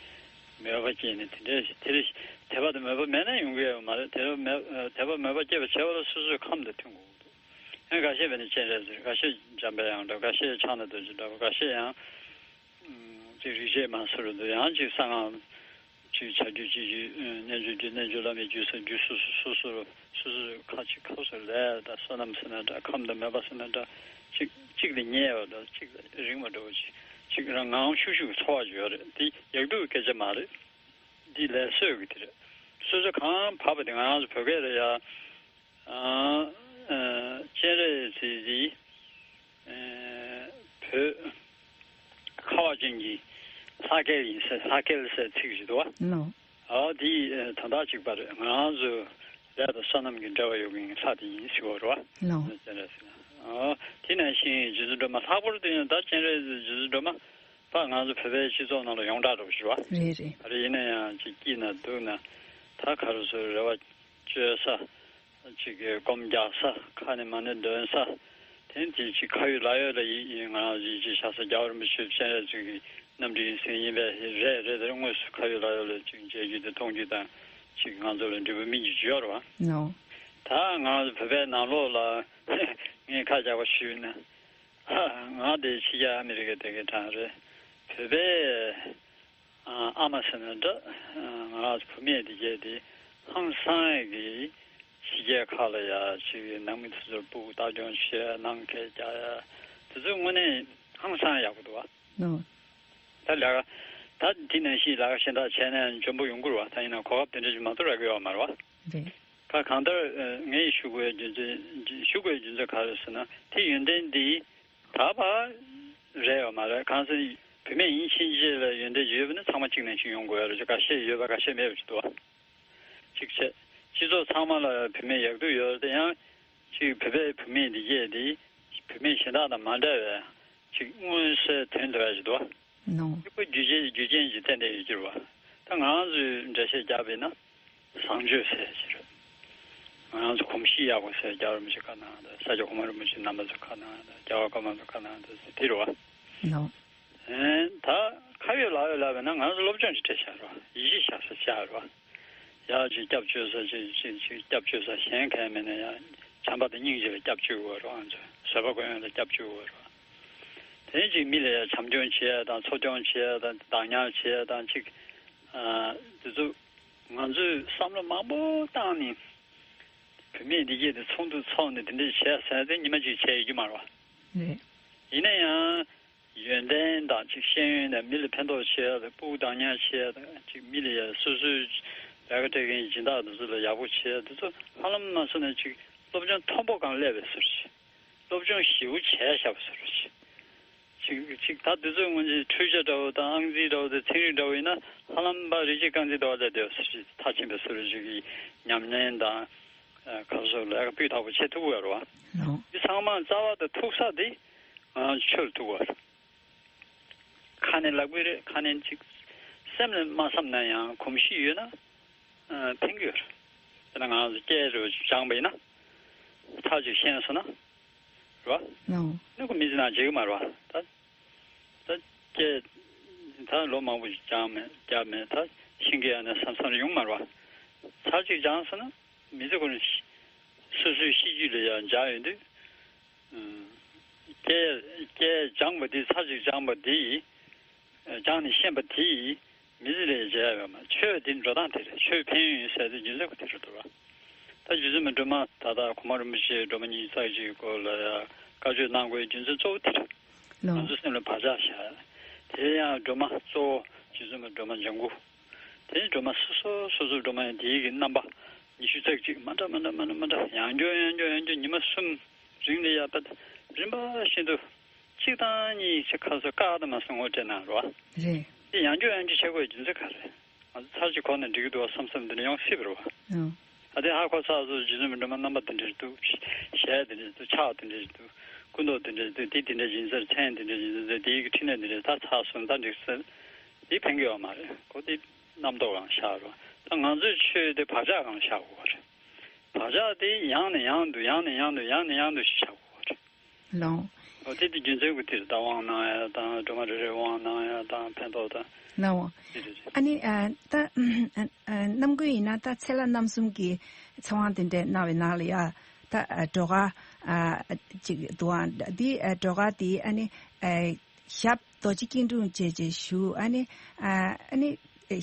མོས་པ་སྐྱེས་ནས་དེ་འདྲའི་དེ་རེ་དད་པ་དང་མོས་པ་མེད་ན་ཡོང་གི་ཡོད་མ་རེད། དད་པ་མེད་དད་པ་མོས་པ་སྐྱེས་པ་བྱས་པ་ལ་སོ་སོའི་ཁམས་དང་མཐུན་དགོས་ཀྱི་འདུག་ཡང་འགའ་ཤས་བས་ནི་སྤྱན་རས་གཟིགས། འགའ་ཤས་འཇམ་པའི་དབྱངས་འདྲ། འགའ་ཤས་ཕྱག་ན་རྡོ་རྗེ་འདྲ་བ། འགའ་ཤས་ཡང་ཅིག་རིག་བྱེད་མ་སོར་དུ་ཡང་ཅིག་གསང་སྔགས་ཅིག་བྱ་རྒྱུད་ཅིག་རྒྱུད་རྣལ་འབྱོར་རྒྱུད། རྣལ་འབྱོར་བླ་མའི་རྒྱུད་སོགས་རྒྱུད་སོ་སོ་སོ་སོར་སོ་སོར་ཁ་ཅིག་ཁ་སོར་ལས་དང་བསོད་ནམས་ཟེར་ན་འདྲ། ཁམས་དང་མོས་པ་ཟེར་ན་འདྲ། ཅིག་ཅིག་ལ་ཉེ་བ་དང་ཅིག་ལ་རིང་བ་འདྲ་བོ་ཅིག་ཅིག་རང་ངང་ཤུགས་ཤུགས་ཚོར་བ་ཅིག་ཡོད་རེད། འདི་ཡག་སྡུག་གི་སྐད་ཆ་མ་རེད། འདི་ལས་བསོད་ཀྱི་དེ་རེད། སོ་སོ་གང་བབ་པ་དེ་ང་རང་ཚོ་བོད་སྐད་ལ་ཡ། ཨ་ཨ་སྤྱན་རས་གཟིགས་འདི་ཨ་བོད་ཁ་བ་ཅན་གྱི་ལྷ་སྐལ་ཡིན་ཟེར། ལྷ་སྐལ་ཟེར་ཚིག་ཅིག་འདུག་བ། ལགས། ཨ་འདི་ཨ་དོན་དག་གཅིག་པ་རེད། ང་རང་ཚོ་ལས་དང་བསོད་ནམས་ཀྱི་འབྲེལ་བ་ཡོད་མཁན་གྱི་ལྷ་དེ་ཡིན་ཟེར་བ་རེད་བ། ལགས། སྤྱན་རས་གཟིགས། ཨ་དེ་ནང་བཞིན་རྗེ་བཙུན་སྒྲོལ་མ་ལྷག་པར་དུ་ཡང་ད་སྤྱན་རས་གཟིགས་རྗེ་བཙུན་སྒྲོལ་མ་ད་ང་ཚོ་བོད་པའི་སྤྱི་ཚོགས་ནང་ལ་ཡོངས་གྲགས་འདྲ་པོ་ཞིག་རེད་བ། རེད་རེད། ག་རེ་ཡིན་ན་ཡང་ཅིག་སྐྱིད་ན་སྡུག་ན་ད་ག་རེ་ཟེར་རེ་བ་བཅོལ་ས། ཅིག་གི་སྒོམ་རྒྱག་ས། ཁ་ནས་མ་ཎི་འདོན་ས། དེ་དེ་ཅིག་ཁ་ཡོད་ལག་ཡོད་ལ་ཡིད་ཡིད་ང་རང་ཡིད་ཆེས་བྱ་ས་རྒྱལ་བ་རིན་པོ་ཆེ་སྤྱན་རས་གཟིགས་ཀྱི་རྣམ་སྤྲུལ་ཡིན་ཟེར་ཡིན་པས་རེད་རེད། དེར་དངོས་སུ་ཁ་ཡོད་ལག་ཡོད་ལ་ཅིག་མཇལ་རྒྱུ་དང་མཐོང་རྒྱུ་དང་ཅིག་ང་ཚོ་ལ་འབྲས་བུ་སྨིན་རྒྱུ་ཅིག་ཡོད་རེད་བ། ལགས། ད་ང་ཚོ་བོད་པའི་ནང་ལོགས་ལ་ངས་ཁ་རྒྱག་པ་ཞུས་ན། ང་དེ་ཕྱི་རྒྱལ་ཨ་མི་རི་ཀའི་དེ་གའི་གྲས་རེད། བོད་པའི་ཨ་མ་ཟེར་ན་འདྲ། ང་བུད་མེད་དེ་གས་དེ་ཧང་སང་གི་ཕྱི་རྒྱལ་ཁག་ལ་ཡ་ཅིག་ནང་མི་དེ་ཚོར་སྤུ་གུ་ལྟ་སྐྱོང་བྱེད། ནང་སྐད་རྒྱག་ཡ་དེ་ཚོ་དངོས་གནས་ཧང་སང་ཡག་པོ་འདུག་བ། ལགས། ད་ལས་ཀ་ད་འདི་ནང་བཞིན་ལས་ཀ་གཞན་དག་བྱས་ན་འཇོན་པོ་ཡོང་གི་རེད་བ། ད་ཡིན་ན་གོ་སྐབས་དེ་འདྲ་ཞིག་མ་གཏོགས་རག་གི་ཡོད་མ་རེད་བ། རེད། ད་གང་ལྟར་ངས་ཞུ་དགོས་རྒྱུ་མཚན་ཞུ་དགོས་རྒྱུ་མཚན་ག་རེ་ཟེར་ན། དེ་ཡོན་ཏན་འདི་ད་བར་ རེད་ཡོད་མ་རེད། གང་ཟེར་བུད་མེད་ཡིན་ཕྱིན་ཆད་ལ་ཡོན་ཏན་ཅིག་ཡོད་པ་ན་ཚང་མ་གཅིག་ནང་བཞིན་ཡོང་དགོས་ཡ་རེད། ཅིག་ཁ་ཤས་ཡོད་པ་ཁ་ཤས་མེད་པ་ཅིག་འདུག་བ། གཅིག་བྱས། སྤྱི་ཚོགས་ཚང་མ་ལ་བུད་མེད་ཡག་སྡུག་ཡོད་རེད་དེ་ཡང་། གཅིག་བོད་པའི་བུད་མེད་འདི་གས་དེ་བུད་མེད་གཞན་དག་དང་མ་འདྲ་བའི་ཅིག་མངོན་གསལ་དོན་དུ་བ་ཞིག་འདུག་བ། ནོ། གཅིག་པོ་རྒྱུ་རྐྱེན་རྒྱུ་རྐྱེན་ཅིག་ཏན་ཏན་ཡོད་ཀྱི་རེད་བ། ད་ང་རང་ཚོའི་འགྲེལ་བཤད་རྒྱག་པ་ཡིན་ན། བཟང་སྤྱོད་ཟེར་གྱི་རེད། ང་རང་ཚོ་གོམས་གཤིས་ཡག་པོ་ཟེར། རྒྱལ་བ་རིན་པོ་ཆེ་ཁ་ནང་དང་ས་སྐྱ་གོང་མ་རིན་པོ་ཆེ་རྣམ་པ་ཚོ་ཁ་ནང་དང་རྒྱལ་བ་ཀརྨ་པའི་ཁ་ནང་དང་དེ་རེད་བ། ནོ། ཨེ། ད་ཁ་ཡོད་ལག་ཡོད་ལབ་པ་ན་ང་ཚོ་སློབ་སྦྱོང་ཅིག་སྤྲད་བཞག་རོགས། ཡིད་ཆེས་བཞག་ས་བཞག་རོགས། ཡག་ཅིག་སྐྱབས་བཅོལ་ས་ཅིག་ཅིག་ཅིག་སྐྱབས་བཅོལ་ས་གཞན་གང་མེད་ན་ཡང་བྱམས་པ་དང་སྙིང་རྗེ་ལ་སྐྱབས་བཅོལ་དགོས་རོགས། ང་ཚོ་བཟོད་པ་སྒོམ་ཡོད་ལ་སྐྱབས་བཅོལ་དགོས་རོགས། དེ་ཅིག་མི་ལ་ཡང་བྱམས་སྐྱོང་བྱེད་ཡ་དང་འཚོ་སྐྱོང་བྱེད་ཡ་དང་བདག་ཉར་བྱེད་ཡ་དང་ཅིག་ཨ། དེ་ཚོ་ང་ཚོས་བསམ་བློ་མང་པོ་བཏང་ནས་བུད་མེད་འདི་གས་དེ་ཚོགས་འདུ་ཚོགས་ནས་དེ་འདྲ་བྱས་ཟེར་ཏེ་ཉི་མ་གཅིག་བྱས་ཡོད་རྒྱུ་མ་རེད་བ། རེད། ཡིན་ན་ཡང་ཡོན་ཏན་དང་ཅིག་ཤེས་ཡོན་དང་མི་ལ་ཕན་ཐོགས་བྱེད་ཡ་དང་སྤུ་གུ་བདག་ཉར་བྱེད་ཡ་དང་ཅིག་མི་ལ་ཡ་སོ་སོའི་ལས་ཀ་སྤྲད་མཁན་སྦྱིན་བདག་དེ་ཚོ་ལ་ཡག་པོ་བྱེད་ཡ་དེ་ཚོ་ཧ་ལམ་མ་སོང་ན་ཅིག་སློབ་སྦྱོང་མཐོན་པོ་སྒང་སླེབས་པའི་བཟོ་འདྲ་ཞིག་སློབ་སྦྱོང་ཞེ་པོ་བྱས་བཞག་པ་བཟོ་འདྲ་ཞིག་ཅིག་ཅིག་ད་དེ་ཚོ་སྔོན་ཆད་འཕྲུལ་ཆས་འདྲ་བོ་དང་ཨང་རྩིས་འདྲ་བོ་དང་ཚན་རིག་འདྲ་བོ་ཡིན་ན་ཧ་ལམ་པ་རིག་བྱེད་རྐང་འཛིན་འདྲ་བོ་ལས་བསྡད་པ་ཞིག་མཐར་ཕྱིན་པའི་བཟོ་འདྲ་ཞིག་གི་ཉམས་ལེན་དང་། ཨ། ག་རེ་ཟེར། ལས་ཀ་སྤུས་དག་པོ་བྱེད་ཐུབ་ཀྱི་ཡོད་རེད་བ། ལགས། འདི་ཚང་མ་རྩ་བ་དང་ཐུག་ས་དེ་ང་རང་ཚོ་ཆོས་ལ་ཐུག་པ་རེད། ཁ་ནས་ལབ་ཀྱི་རེད། ཁ་ནས་ཅིག་སེམས་ལ་མ་བསམ་ན་ཡང་གོམས་གཤིས་ཡོད་ན། ཨ། ཕན་གྱི་ཡོད་རེད། དཔེར་ན་ང་རང་ཚོ་སྐད་རེ་ཅིག་སྦྱངས་པ་ཡིན་ན། ཚར་གཅིག་ཤེས་སོང་ན། རེད་བ། ལགས། ནི་ཁོ་མི་ཚེ་ནང་བརྗེད་ཀྱི་མ་རེད་བ། ད་ད་སྐད་ད་ལོ་མང་པོ་ཞིག་སྦྱངས་མེད་རྒྱབ་མེད། ད་ཤེས་ཀྱི་ཡོད་ན་བསམ་བསམ་རེ་ཡོང་མ་རེད་བ། ཚར་གཅིག་སྦྱངས་སོང་ན་མི་ཚེ་ཁོ་ན་སོ་སོའི་གཤིས་རྒྱུད་ལ་ཡང་འཇགས་ཡོང་དུས། སྐད་སྐད་སྦྱངས་པ་འདི། ཚར་གཅིག་སྦྱངས་པ་འདི་ཡིས། སྦྱངས་ནས་ཤེས་པ་དེ་ཡིས་མི་ཚེ་ལ་མཇལ་ཡོད་མ། ཆོས་འདི་འགྲོ་སྟངས་དེ་རེད། ཆོས་ཕན་ཡོན་ཡོད་ཟེར་དེ་རྒྱུ་མཚན་ཁོ་དེ་རེད་འདུག་བ། ད་རྗེ་བཙུན་མའི་སྒྲོལ་མ་ད་ལྟ་གོང་མ་རིན་པོ་ཆེ་སྒྲོལ་མ་ཉི་ཤུ་རྩ་གཅིག་གི་སྐོར་ལ་ཡང་བཀའ་ཆོས་གནང་དགོས་རྒྱུ་མཚན་གཙོ་བོ་དེ་རེད། ལགས། ང་ཚོ་སེམས་ལ་བག་ཆགས་བཞག་དེ་ཡང་སྒྲོལ་མ་གཙོ་བོ་རྗེ་བཙུན་མའི་སྒྲོལ་མ་ལྗང་གུ། དེ་སྒྲོལ་མ་སོ་སོ་སོ་སོའི་སྒྲོལ་མ་ཡང་དེའི་གི་རྣམ་པ་ཉི་ཤུ་རྩ་གཅིག་མ་འདྲ་མ་འདྲ་མ་འདྲ་མ་འདྲ་ཡང་བསྐྱར་ཡང་བསྐྱར་ཡང་བསྐྱར་ཉི་མ་གསུམ་རིང་ལ་ཡ་ད་རིམ་པ་བཞིན་དུ་གཅིག་དང་གཉིས་ཅིག་ཁ་སོ་ཀ་དང་མ་སོང་ངོ་སྤྲད་གནང་རོགས། རེད། དེ་ཡང་བསྐྱར་ཡང་བསྐྱར་བྱེད་དགོས་རྒྱུ་མཚན་ག་རེ། ང་ཚོ་ཚར་གཅིག་གོ་ན་འགྲིག་གི་འདུག་བསམ་བསམ་འདི་འདྲ་ཡོང་སྲིད་པ་རེད་བ། ཨང་། ད་དེ་ཧ་གོ་ཚར་སོང་། རྗེ་བཙུན་མའི་སྒྲོལ་མ་རྣམ་པ་དེ་འདྲ་འདུག་ཞལ་དེ་འདྲ་འདུག་ཕྱག་དེ་འདྲ་འདུག་སྐུ་མདོག་དེ་འདྲ་འདུག་དེ་དེ་འདྲ་ཡིན་ཟེར། མཚན་དེ་འདྲ་ཡིན་ཟེར། དེའི་གི་ཕྲིན་ལས་འདི་འདྲ། ད་ཚར་སོང་། ད་འགྲིག་ཟེར། དེ་ཕན་གི་ཡོད་མ་རེད། ཁོ་དེ་རྣམ་རྟོག་སྒང་བཞག་རོགས། ད་ང་ཚོའི་ཆོས་དེ་བག་ཆགས་སྒང་བཞག་དགོས་པ་རེད། བག་ཆགས་དེ་ཡང་ནས་ཡང་དུ་ཡང་ནས་ཡང་དུ་ཡང་ནས་ཡང་དུ་ཞིག་བཞག་དགོས་པ་རེད། ལགས། འོ་དེ་དེ་རྒྱུ་མཚན་གྱིས་དེ་རེད། ད་དབང་གནང་ཡ་དང་སྒྲོལ་མ་རེ་རེ་དབང་གནང་ཡ་དང་ཕན་ཐོགས་དང་། ལགས་འོ། དེ་རེད་རེད། ཨ་ནི་ཨ་ད་ཨ་ཨ་ནམ་རྒྱུན་ཡིན་ན་ད་ཚེ་ལྷ་རྣམ་གསུམ་གྱི་ཚེ་དབང་དེ་འདྲ་གནང་བའི་ནང་ལ་ཡ་ད་ཨ་སྒྲོལ་དཀར་ཨ་ཅིག་འདུག་ཨ། འདི་ཨ་སྒྲོལ་དཀར་དེ་ཨ་ནི་ཨ་ཞབས་རྡོ་རྗེ་སྐྱིལ་ཀྲུང་བཅས་བཅས་བཞུགས། ཨ་ནི་ཨ་ཨ་ནི་ཨ་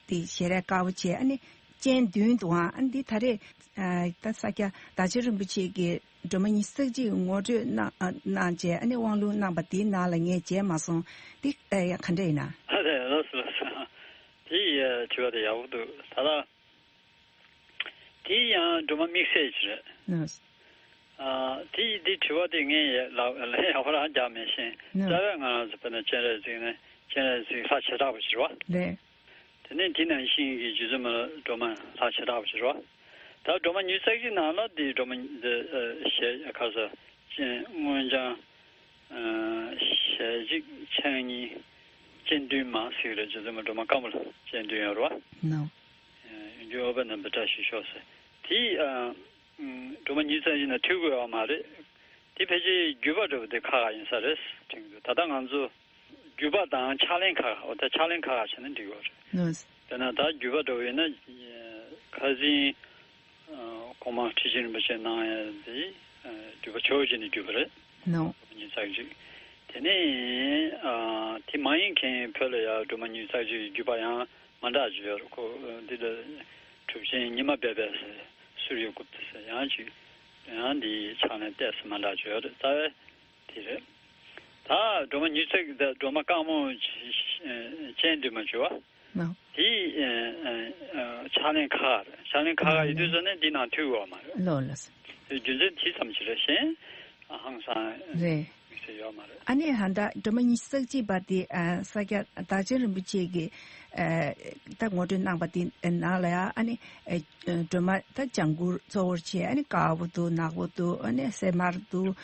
དེ་ཞལ་རས་དཀར་པོ་བྱས། ཨ་ནི་སྤྱན་བདུན་འདུག་ཨ། ཨ་ནི་འདི་ད་རེས་ཨ་ད་ས་སྐྱ་བདག་ཆེན་རིན་པོ་ཆེ་གིས་སྒྲོལ་མ་ཉི་ཤུ་རྩ་གཅིག་ངོ་སྤྲོད་གནང་ཨ་གནང་བྱས། ཨ་ནི་དབང་ལུང་གནང་བ་དེའི་ནང་ལ་ངས་མཇལ་མ་སོང་། འདི་ཨ་ཡ་ག་འདྲ་ཡིན་ན། ཨ་རེད། ལགས་སོ་ལགས་སོ། དེ་ཡི་དྲི་བ་དེ་ཡག་པོ་འདུག་ད་ལྟ། དེ་ཡང་སྒྲོལ་མ་དམིགས་བསལ་ཅིག་རེད། ལགས། ཨ་དེ་ཡི་དེ་དྲི་བ་དེ་ངས་ཡ་ལ་ལན་ཡག་པོ་རང་རྒྱག་མེད་ཤིང་། ལགས། རྩ་བའི་ང་རང་ཚོ་དཔེར་ན་སྤྱན་རས་གཟིགས་ནི་སྤྱན་རས་གཟིགས་ལྷ་བྱེ་བྲག་པ་ཅིག་རེད་བ། རེད། དེ་ནས་དེ་ནང་བཞིན་གྱི་རྗེ་བཙུན་མ་སྒྲོལ་མ་ལྷ་བྱེ་བྲག་པ་ཅིག་རེད་བ། ད་སྒྲོལ་མ་ཉི་ཤུ་རྩ་གཅིག་ནང་ལ་དེ་སྒྲོལ་མ་འདི་ཨ་ཞལ་ཁ་ས་སྤྱན་སྔོ་ལྗང་། ཨ་ཞལ་གཅིག་ཕྱག་གཉིས་སྤྱན་བདུན་མ་ཟེར་གྱི་རེད། རྗེ་བཙུན་མ་སྒྲོལ་མ་དཀར་མོ་ལ་སྤྱན་བདུན་ཡོད་རེད་བ། ནོ། ཡོན་ཏན་འོད་དཔག་རྣམ་པར་བཀྲ་ཤིས་ཤོག་ཟེར། དེ་ཨ་སྒྲོལ་མ་ཉི་ཤུ་རྩ་གཅིག་ནང་འཁྲུལ་དགོས་པ་མ་རེད། དེ་ཕལ་ཆེར་བརྒྱུད་པ་འདྲ་བོ་དེ་ཁག་ཁག་ཡིན་ས་རེད་དྲན་གྱི་འདུག་ད་ལྟ་ང་ཚོ་བརྒྱུད་པ་དང་ཕྱག་ལེན་ཁག་ཁག་འོ་ད་ཕྱག་ལེན་ཁག་ཁག་བྱས་ན་འགྲིག་གི་རེད། ནོ། དེ་ན་ད་བརྒྱུད་པ་འདྲ་བོ་ཡིན་ན་ཁ་སང་ཨ་གོང་མ་ཁྲི་ཆེན་རིན་པོ་ཆེ་གནང་ཡ་དེ་ཨ་བརྒྱུད་པ་ཇོ་བོ་རྗེ་ནས་བརྒྱུད་པ་རེད། ནོ། ཉི་ཤུ་རྩ་གཅིག་དེ་ནས་ཨ་དེ་མ་ཡིན་མཁན་བོད་ལ་ཡ་སྒྲོལ་མ་ཉི་ཤུ་རྩ་གཅིག་བརྒྱུད་པ་ཡང་མ་འདྲ་ཅིག་ཡོད་རེད། ཁོ་འདི་ལ་གྲུབ་ཆེན་ཉི་མ་སྦས་པའི་སུརྱ་གུཔྟ་ཟེར་ཡང་ཅིག་ཡང་འདི་ཕྱག་ལེན་ཏོག་ཙམ་མ་འདྲ་ཅིག་ཡོད་རེད། རྩ་བའི་དེ་རེད། ད་སྒྲོལ་མ་ཉི་ཤུ་རྩ་གཅིག་ད་སྒྲོལ་མ་དཀར་མོ་སྤྱན་བདུན་མ་བརྗོད་པ། ནོ། དེ་ཨ་ཨ་ཕྱག་ལེན་ཁག་ཁག་རེད། ཕྱག་ལེན་ཁག་ཁག་ཡིན་དུས་ཙམ་ནས་འདི་ནང་འཐུས་ཡོད་མ་རེད། ལོ་ལོ། རྒྱུ་མཚན་དེ་ཙམ་ཞིག་རེད། གཞན་ཧང་སང་རེད། ཞིག་ཡོད་མ་རེད། ཨ་ནི་ཧན་ད་སྒྲོལ་མ་ཉི་ཤུ་རྩ་གཅིག་པ་དེ་ཨ་ས་སྐྱ་བདག་ཆེན་རིན་པོ་ཆེ་གིས་ཨ་ད་ངོ་སྤྲོད་གནང་པ་དེ་ནང་ལ་ཡང་ཨ་ནི་ཨ་སྒྲོལ་མ་ད་ལྗང་གུ་གཙོ་བོར་བྱས། ཨ་ནི་དཀར་པོ་འདུག་ནག་པོ་འདུག་ཨ་ནི་སེར་དམར་འདུག་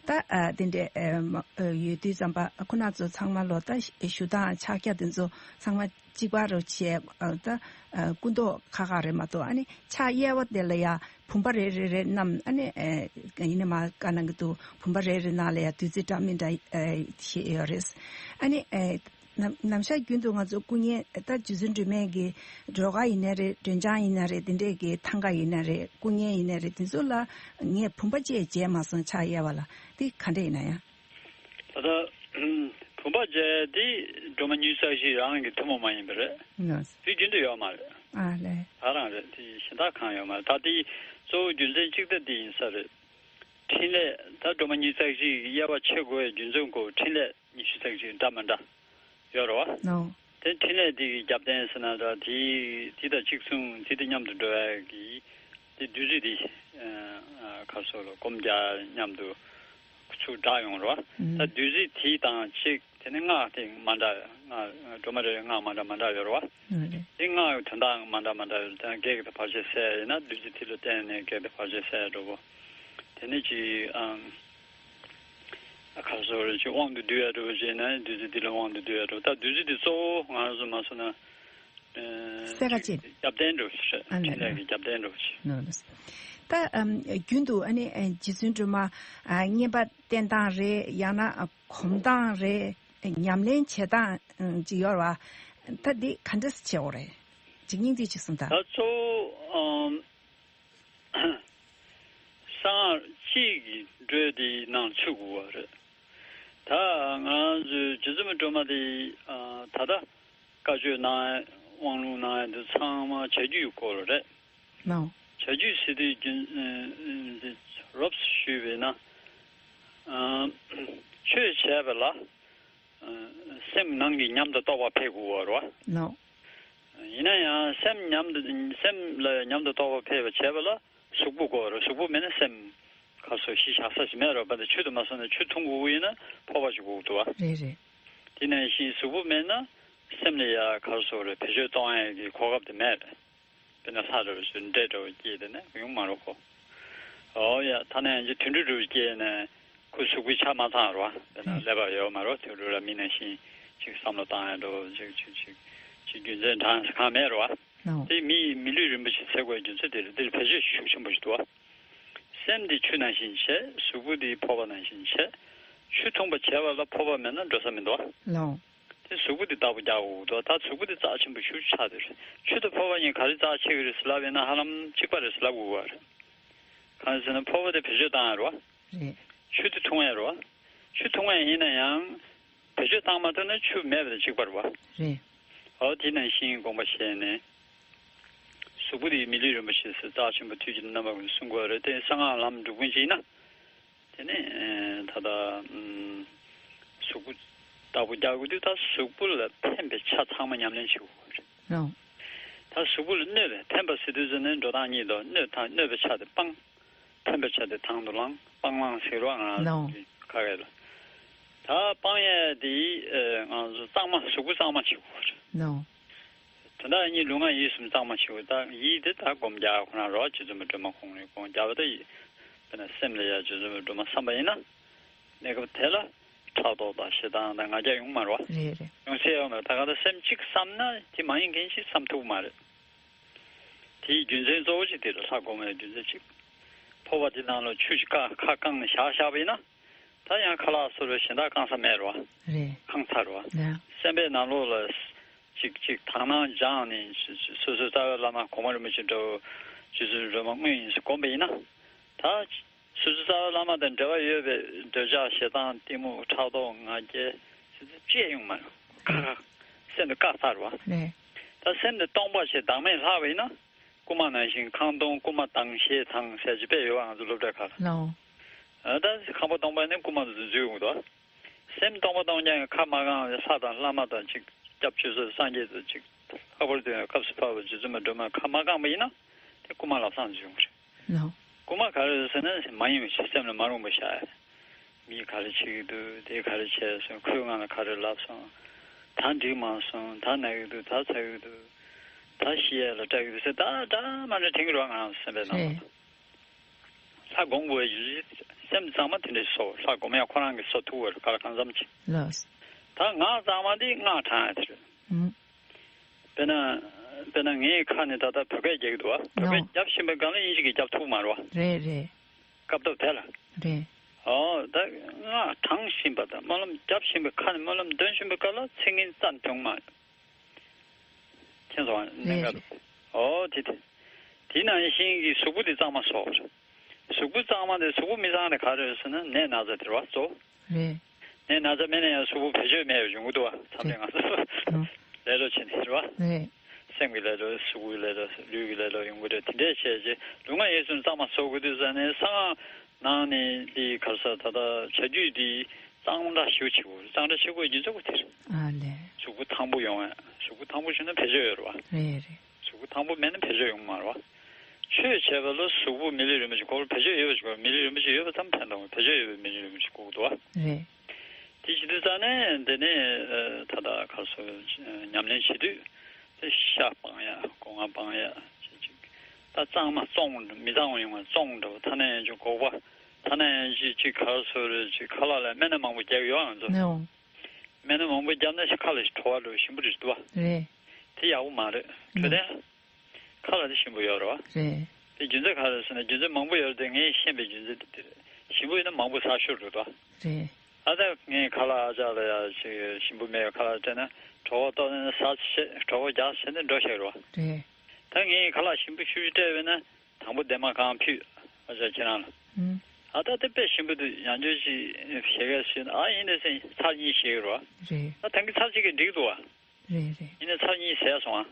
ད་ཨ་དེ་འདྲས་ཨ་མ་ཨ་ཡོད་དུས་ཙམ་པ་ཁོ་ན་ཚོ་ཚང་མ་ལོ་ད་ཞུ་སྟངས་ཕྱག་རྒྱ་དེ་ཚོ་ཚང་མ་གཅིག་པ་རུ་བྱས། ཨ་ད་ཨ་སྐུ་མདོག་ཁ་ཁ་རེད་མ་གཏོགས། ཨ་ནི་ཕྱག་གཡས་པ་དེ་ལ་ཡང་བུམ་པ་རེ་རེ་རེ་བསྣམས། ཨ་ནི་ཨེ་ཡིན་ན་མ་བཀའ་གནང་གི་འདུག་བུམ་པ་རེ་རེ་ནང་ལ་ཡང་བདུད་རྩི་འདྲ་མི་འདྲ་ཨེ་བཞེས་ཡོད་རེད། ཨ་ནི་ཨེ་ནམ་ནམ་ཞག་རྒྱུན་དུ་ང་ཚོ་སྐུ་བརྙན་ད་རྗེ་བཙུན་སྒྲོལ་མའི་གི་སྒྲོལ་དཀར་ཡིན་ན་རེད། སྒྲོལ་ལྗང་ཡིན་ན་རེད། དེ་འདྲས་གི་ཐང་ག་ཡིན་ན་རེད། སྐུ་བརྙན་ཡིན་ན་རེད། དེ་ཚོ་ལ་ངས་བུམ་པ་བཅས་མཇལ་མ་སོང་། ཕྱག་གཡས་པ་ལ་དེ་ག་འདྲས་ཡིན་ན་ཡང་། ད་ལྟ་བུམ་པ་བཅས་དེ་སྒྲོལ་མ་ཉི་ཤུ་རྩ་བཞི་རང་གི་ཐུན་མོང་མ་ཡིན་པ་རེད། ལགས། དུས་རྒྱུན་དུ་ཡོད་མ་རེད། ཨ་ལས། ད་རང་རེད། དེ་གཞན་དག་གང་ཡོད་མ་རེད། ད་དེ་གཙོ་བོ་རྒྱུ་མཚན་གཅིག་ད་དེ་ཡིན་ས་རེད། འཕྲིན་ལས་ད་སྒྲོལ་མ་ཉི་ཤུ་རྩ་བཞི་གི་དབྱེ་བ་ཕྱེ་དགོས་པའི་རྒྱུ་མཚན་གོ། འཕྲིན་ལས་ཉི་ཤུ་རྩ་བཞི་འདྲ་མི་འདྲ་ཡོད་རེད་བ། ལགས། དེ་འཕྲིན་ལས་དེ་གི་རྒྱབ་རྟེན་ཟེར་ན་ད་དེ་དེ་དང་གཅིག་མཚུངས་དེ་དང་མཉམ་དུ་འགྲོ་བའི་གི་དེ་བདུད་རྩི་དེ་ཨ་ཨ་ཁ་སོ་ལ་སྒོམ་རྒྱག་མཉམ་དུ་ཚུར་བསྒྲགས་ཡོང་རེད་བ། ད་ཨུམ། བདུད་རྩི་དེ་དང་གཅིག་དེ་ནས་སྔགས་དེ་མ་འདྲ། སྔགས་སྒྲོལ་མ་རེ་རེ་སྔགས་མ་འདྲ་མ་འདྲ་ཡོད་རེད་བ། ཨ་རེད། དེ་སྔགས་ཀྱི་དོན་དག་མ་འདྲ་མ་འདྲ་ཡོད་རེད། དེ་ནས་བགེགས་དེ་བར་ཆད་སེལ་ཡིན་ན་བདུད་རྩི་དེ་ལ་བརྟེན་ནས་བགེགས་དེ་བར་ཆད་སེལ་འགྲོ་གོ། དེ་ནས་ཅིག་ཨམ་ཁ་སོ་རེ་ཅིག་དབང་དུ་བསྡུ་ཡ་འགྲོ་བ་བྱས་ན་བདུད་རྩི་དེ་ལ་དབང་དུ་བསྡུ་ཡ་འགྲོ། ད་བདུད་རྩི་དེ་གཙོ་བོ་ང་རང་ཚོ་མ་སོང་ན་ཨ་སེ་ག་ཅིག་ཅིག་རྒྱབ་རྟེན་འགྲོ་ཞེས། ཨ་ནི་འཕྲིན་ལས་ཀྱི་རྒྱབ་རྟེན་འགྲོ་ཞེས། ནོ་ནོ། ད་ཨམ་རྒྱུན་དུ་ཨ་ནི་ཨ་རྗེ་བཙུན་སྒྲོལ་མ་ཨ་བསྙེན་པ་བསྟེན་སྟངས་རེད། ཡང་ན་ཨ་སྒོམ་སྟངས་རེད། ཉམས་ལེན་བྱེད་སྟངས་ཅིག་ཡོད་རེད་བ། ད་འདི་ག་འདྲ་སེ་བྱེད་དགོས་རེད། ཅིག་སྙིང་བསྡུས་ཅིག་གསུངས་དང་། ད་གཙོ་བོ་ཨམ་གསང་སྔགས་སྤྱི་གི་འགྲོས་དེའི་ནང་ཚུད་དགོས་པ་རེད། ད་ང་རང་ཚོའི་རྗེ་བཙུན་མའི་སྒྲོལ་མ་དེ་ཨ་ད་ལྟ་བཀའ་ཆོས་གནང་ཡ་དབང་ལུང་གནང་ཡ་འདི་ཚང་མ་བྱ་རྒྱུད་སྐོར་རེད། ནོ། བྱ་རྒྱུད་ཟེར་དུས་རྒྱུན་ཨ་ཨ་འདི་རོབ་ཞུས་པས་ན་ཨ་ཆོས་བྱས་པ་ལ་ཨ་སེམས་ནང་གི་ཉམས་དང་རྟོགས་པ་འཕེལ་དགོས་པ་རེད་བ། ནོ། ཡིན་ན་ཡང་སེམས་ཉམས་དང་སེམས་ལ་ཉམས་དང་རྟོགས་པ་འཕེལ་བ་བྱས་པ་ལ་གཟུགས་པོ་དགོས་རེད། གཟུགས་པོ་མེད་ན་སེམས་ཁ་སོ་གཞི་བཞག་ས་ཞིག་མེད་རེད་བ། ད་ཆུ་དུ་མ་སོང་ན་ཆུ་འཐུང་དགོས་ཀྱི་ཡིན་ན་ཕོར་པ་ཞིག་དགོས་ཀྱི་འདུག་བ། རེད་རེད། དེ་ནང་བཞིན་གཟུགས་པོ་མེད་ན་སེམས་ལ་ཡ་ཁ་སོ་རེད། བེད་སྤྱོད་གཏོང་ཡ་གི་གོ་སྐབས་དེ་མེད་རེད། དཔེར་ན་ལྷ་འདྲ་བོ་ཞིག་འདྲེ་འདྲ་བོ་སྐྱེས་དེ་ནས་ཡོང་མ་རེད་ཁོ། ཨོ་ཡ། ཐ་ན་ཡང་ཅིག་དུད་འགྲོ་འདྲ་བོ་སྐྱེས་ནས་ཁོ་གཟུགས་པོའི་ཆ་མ་ཚང་རེད་བ། དཔེར་ན་ཀླད་པ་ཡོད་མ་རེད་བ། དུད་འགྲོ་ལ་མི་ནང་བཞིན་ཅིག་བསམ་བློ་བཏང་ཡ་འདྲ་བོ་ཅིག་ཅིག་ཅིག་ཅིག་རྒྱུ་མཚན་གང་གང་མེད་རེད་བ། ནོ། དེ་མི་མི་ལུས་རིན་པོ་ཆེ་ཟེར་དགོས་རྒྱུ་མཚན་དེ་རེད། འདིར་བེད་སྤྱོད་ཤུགས་ཆེན་པོ་ཞིག་འདུག་བ། སེམས་འདི་ཆུ་ནང་བཞིན་བྱས། གཟུགས་པོ་འདི་ཕོར་པ་ནང་བཞིན་བྱས། ཆུ་འཐུང་བ་བྱས་པ་ལ་ཕོར་པ་མེད་ན་འགྲོ་ས་མི་འདུག་བ། ལོ། དེ་གཟུགས་པོ་འདི་བདག་པོ་རྒྱག་དགོས་འདུག་ད་གཟུགས་པོ་འདི་རྩ་ཆེན་པོ་ཞེ་པོ་ཆགས་བསྡད་རེད། ཆུ་དང་ཕོར་པ་གཉིས་ག་རེ་རྩ་ཆེ་གི་རེད་ཟེར་ལབ་ཡིན་ན་ཧ་ལམ་གཅིག་པ་རེད་ཟེར་ལབ་དགོས་པ་རེད། གང་ཟེར་ན་ཕོར་པ་དེ་བེད་སྤྱོད་བཏང་ཡ་རེད་བ། རེད། ཆུ་དེ་འཐུང་ཡ་རེད་བ། ཆུ་འཐུང་ཡ་ཡིན་ན་ཡང་བེད་སྤྱོད་བཏང་མ་ཐུབ་ན་ཆུ་མེད་པ་དང་གཅིག་པ་རེད་བ། རེད། འོ་དེ་ནང་བཞིན་དགོངས་པ་བཞེས་ནས། གཟུགས་པོ་དེ་མི་ལུས་རིན་པོ་ཆེ་ཟེར་རྩ་ཆེན་པོ་དུས་ཀྱི་རྣམ་པ་ཀུན་གསུང་དགོས་རེད། དེ་གསང་སྔགས་ལམ་འགྲོ་ཀུན་གྱིས་ན། དེ་ནས་ད་ལྟ་གཟུགས་པོ་བདག་པོ་རྒྱག་དགོས་དུས་ད་གཟུགས་པོ་ལ་ཕན་པའི་ཆ་ཚང་མ་ཉམས་ལེན་བྱེད་དགོས་རེད། ལོ། ད་གཟུགས་པོ་ལ་གནོད་པའི་ཕན་པ་ཟེར་དུས་ཙམ་ནས་འགྲོ་སྟངས་གཉིས་འདུག་གནོད་དང་གནོད་པའི་ཆ་དེ་སྤང་། ཕན་པའི་ཆ་དེ་དང་དུ་བླང་། སྤང་བླང་ཟེར་བ་ང་ལོ། ཁ་སྐད་ལ། ད་སྤང་ཡས་དེ་ང་ཚོ་གཙང་མ་གཟུགས་པོ་གཙང་མ་བྱེད་དགོས་རེད། ལོ། དོན་དག་གཉིས་ལུས་ངག་ཡིད་གསུམ་གཙང་མ་བྱེད་དགོས། ད་ཡིད་དེ་ད་སྒོམ་རྒྱག་ཁོ་ན་རོ། རྗེ་བཙུན་མ་སྒྲོལ་མ་ཁོང་རེ་སྒོམ་རྒྱག་པ་ད་ཡིད། དཔེར་ན་སེམས་ལ་ཡ་རྗེ་བཙུན་མ་སྒྲོལ་མ་བསམ་པ་ཡིན་ན། གནས་སྐབས་དེ་ལ་ཕྲག་དོག་དང་ཞེ་སྡང་དང་ང་རྒྱལ་ཡོང་མ་རེད་བ། རེད་རེད། ཡོང་སྲིད་ཡོད་མ་རེད། ད་ག་ད་སེམས་གཅིག་བསམ་ན་དེ་མ་ཡིན་མཁན་ཞིག་བསམ་ཐུབ་མ་རེད། དེའི་རྒྱུ་མཚན་གཙོ་བོ་གཅིག་དེ་རེད། ལྷ་སྒོམ་པའི་རྒྱུ་མཚན་གཅིག་ཕོར་པ་དེ་ནང་ལ་ཆུ་ཞིག་བཀང་ཁ་བཀང་ནས་བཞག་བཞག་པ་ཡིན་ན། ད་ཡང་ཁ་ལག་སོགས་པའི་གཞན་དག་བཀང་ས་མེད་རེད་བ། རེད། ཁང་ཚ་རེད་བ། ཡ། སེམས་པའི་ནང་ལོགས་ལ་ཅིག་ཅིག་དག་སྣང་སྦྱངས་ནས་སོ་སོའི་རྩ་བའི་བླ་མ་གོང་མ་རིན་པོ་ཆེ་འདྲ་བོ་རྗེ་བཙུན་སྒྲོལ་མ་དངོས་ཡིན་ཟེར་སྒོམ་པ་ཡིན་ན། ད་སོ་སོའི་རྩ་བའི་བླ་མ་དང་འབྲེལ་བ་ཡོད་པའི་འདོད་ཆགས་ཞེ་སྡང་གཏི་མུག་ཕྲག་དོག་ང་རྒྱལ་ཟེར་ཚུལ་ཅི་ཡང་ཡོང་མ་རེད། ཁ་ཁ་སེམས་དེ་བཀག་ཚར་བ། རེད། ད་སེམས་དེ་སྟོང་པ་ཞིག་བདག་མེད་ལྷག་པ་ཡིན་ན། རྐུན་མ་ནང་བཞིན་ཁང་སྟོང་རྐུན་མ་དང་ཞེས་དང་ཟེར་གྱི་དཔེ་ཡོད་བ། ང་ཚོ་སློབ་གྲྭའི་ཁ་ལ། ལའོ། ཨ་ད་ཁང་པ་སྟོང་པ་ནི་རྐུན་མ་དེ་ཚོ་འཛུལ་ཡོང་གི་འདུག་སེམས་སྟོང་པ་སྟོང་རྐྱང་གི་ཁ་མ་གང་བའི་ལྷ་དང་བླ་མ་དང་ཅིག་སྐྱབས་ཆོས་སྲུང་སངས་རྒྱས་དང་ཅིག་ལྷག་པར་དུ་ཡང་སྐབས་སུ་བབས་པ་རྗེ་བཙུན་མ་སྒྲོལ་མ་ཁ་མ་གང་བ་ཡིན་ན་དེ་རྐུན་མ་ལམ་སང་འཛུལ་ཡོང་གི་རེད། ལའོ། རྐུན་མ་ག་རེ་རེད་ཟེར་ན་མ་ཡིན་པ་ཞིག་སེམས་ལ་མ་རུངས་པ་བཞག་ཡ། མིས་ག་རེ་བྱེད་ཀྱི་འདུག་དེས་ག་རེ་བྱས་སོང་། ཁོས་ང་ལ་ག་རེ་ལབ་སོང་། ད་འགྲིག་མ་སོང་། ད་ན་གི་འདུག་ད་ཚ་གི་འདུག་ད་ཤི་ཡས་ལ་སྐྲག་གི་འདུག་ཟེར་ད་འདྲ་མ་འདྲ་དྲན་གྱི་རེད་བ། ང་རང་སེམས་པའི་ནང་ལ། ལྷ་སྒོམ་དགོས་ཡོད་ཀྱི་སེམས་གཙང་མ་དེ་འདྲ་ཞིག་བཟོ། ལྷ་སྒོམ་ཡ་ཁོ་རང་གིས་བཟོ་ཐུབ་པ་རེད། ག་ལ་གང་འཚམ་ཅིག་ལགས། ད་ངག་གཙང་མ་འདི་སྔགས་བགྲང་ཡ་དེ་རེད། ཨུམ། དཔེར་ན། དཔེར་ན་ངའི་ཁ་ནས་ད་ལྟ་བོད་སྐད་རྒྱག་གི་འདུག་བ། བོད་སྐད་ནོ། རྒྱབ་བཞིན་པའི་སྒང་ལ་དབྱིན་ཇི་གིས་རྒྱབ་ཐུབ་མ་རེད་བ། རེད་རེད། སྐབས་ཐོབ་དེ་ལ། རེད། ཨོ་ད་སྔགས་བགྲང་བཞིན་པ་དང་སྨོན་ལམ་རྒྱབ་བཞིན་པའི་ཁ་ནས་སྨོན་ལམ་འདོན་བཞིན་པའི་སྐབས་ལ་ཚིག་ངན་རྩ་ནས་འབྱུང་མ་རེད། མཁྱེན་སོང་ང་། གནད་འགག་རེད་རེད། འདུག་ཨོ་དེ་དེ། དེ་ནང་བཞིན་གྱི་གཟུགས་པོ་དེ་གཙང་མ་བཟོ། གཟུགས་པོ་གཙང་མ་དེ་གཟུགས་པོ་མི་གཙང་དེ་ག་རེ་རེད་ཟེར་ན་ནད་ན་ཚ་དེ་རེད་བ་གཙོ་བོ། རེད། ནད་ན་ཚ་མེད་ན་ཡང་གཟུགས་པོ་བེད་སྤྱོད་མེད་པ་ཡོང་གི་འདུག་བ། མཚམས་རེ་ང་ཚོ་ཨང་། ལས་སྒྲོལ་བྱེད་ནི་རེད་བ། རེད། སེམས་ཀྱི་ལས་སྒྲོལ། གཟུགས་ཀྱི་ལས་སྒྲོལ། ལུས་ཀྱི་ལས་སྒྲོལ་ཡོང་གི་རེད། དེ་འདྲས་བྱས་རྗེས་ལུས་ངག་ཡིད་གསུམ་གཙང་མ་བཟོ་དགོས་དུས་ཙང་ནས་གསང་སྔགས་ནང་ནས་འདི་ག་རེ་ཟེར་ད་ལྟ་བྱ་རྒྱུད་འདི་གཙང་སྦྲ་ཞེ་པོ་བྱེད་དགོས། གཙང་སྦྲ་བྱེད་དགོས་རྒྱུ་མཚན་ཁོ་དེ་རེད། ཨ་ལས། གཟུགས་པོ་ཐང་པོ་ཡོང་བས། གཟུགས་པོ་ཐང་པོ་བྱུང་ན་བེད་སྤྱོད་ཡོད་རེད་བ། རེད་རེད། གཟུགས་པོ་ཐང་པོ་མེད་ན་བེད་སྤྱོད་ཡོང་གི་མ་རེད་བ། ཆོས་བྱས་པ་ལ་གཟུགས་པོ་མི་ལུས་རིན་པོ་ཆེ་དགོས་རེད། བེད་སྤྱོད་ཡོད་པ་ཞིག་དགོས་རེད། མི་ལུས་རིན་པོ་ཆེ་ཡོད་པ་ཙམ་ཕན་ཐོགས། བེད་སྤྱོད་ཡོད་པའི་མི་ལུས་རིན་པོ་ཆེ་དགོས་ཀྱི་འདུག་བ། རེད། དེ་བྱེད་དུས་ཙང་ནས་འདི་ནི་ཨ་ད་ལྟ་ག་རེ་ཟེར། ཉམས་ལེན་བྱེད་དུས་དེ་ཤ་སྤང་ཡ། སྒོ་ང་སྤང་ཡ། ཅིག་ཅིག་ད་གཙང་མ་བཙོང་། མི་གཙང་བ་ཡོང་བ་བཙོང་འགྲོ། ཐ་ན་ཡང་ཅིག་སྒོག་པ། ཐ་ན་ཡང་ཅིག་ཅིག་ག་རེ་ཟེར་རེད། ཅིག་ཁ་ལག་ལ་སྨན་སྣ་མང་པོ་རྒྱག་གི་ཡོད། ང་ཚོ་ནོ། སྨན་སྣ་མང་པོ་བརྒྱབ་ན་ཁ་ལ་བྲོ་བ་འགྲོ། ཞིམ་པོ་རེད་འདུག་བ། རེད། དེ་ཡག་པོ་མ་རེད། འཕྲོད་བསྟེན་ལ་ཁ་ལ་དེ་ཞིམ་པོ་ཡོད་རེད་བ། རེད། དེ་རྒྱུ་མཚན་ག་རེ་ཟེར་ན་རྒྱུ་མཚན་མང་པོ་ཡོད་རེད་དེ། ངས་ཤེས་པའི་རྒྱུ་མཚན་དེ་དེ་རེད། ཞིམ་པོ་ཡིན་ན་མང་པོ་ཟ་ཤོར་འགྲོ་འདུག་བ། རེད། ཨ་ད་ངས་ཁ་ལག་ཨ་ཅག་ལ་ཡ་ཅིག་ཞིམ་པོ་མེད་པའི་ཁ་ལག་སྤྲད་ན་བྲོ་བ་ཏོག་ཙམ་ཟ་བྱས། བྲོ་བ་རྒྱག་བྱས་ནས་འགྲོ་ཤག་རེད་བ། རེད། ད་ངས་ཁ་ལག་ཞིམ་པོ་ཤུ་ཤུ་སྤྲད་པས་ན། དང་པོ་འདན་མ་གང་ཕུད། ཨ་ཅག་ཁྱེད་རང་ལ། ཨུམ། ཨ་ད་དེ་དཔེ་ཞིམ་པོ་འདུག་ཡང་བསྐྱར་ཅིག་བཞེས་གས་ཞུས་ན། ཨ་ཡིན་དེ་ཟེར་ཚར་གཉིས་བཞེས་ཀྱི་རེད་བ། རེད། ད་ཐེངས་གཅིག་ཚར་གཅིག་གིས་འགྲིག་འདུག་བ། རེད་རེད། ཡིན་ནའི་ཚར་གཉིས་ཟས་སོང་ཨ།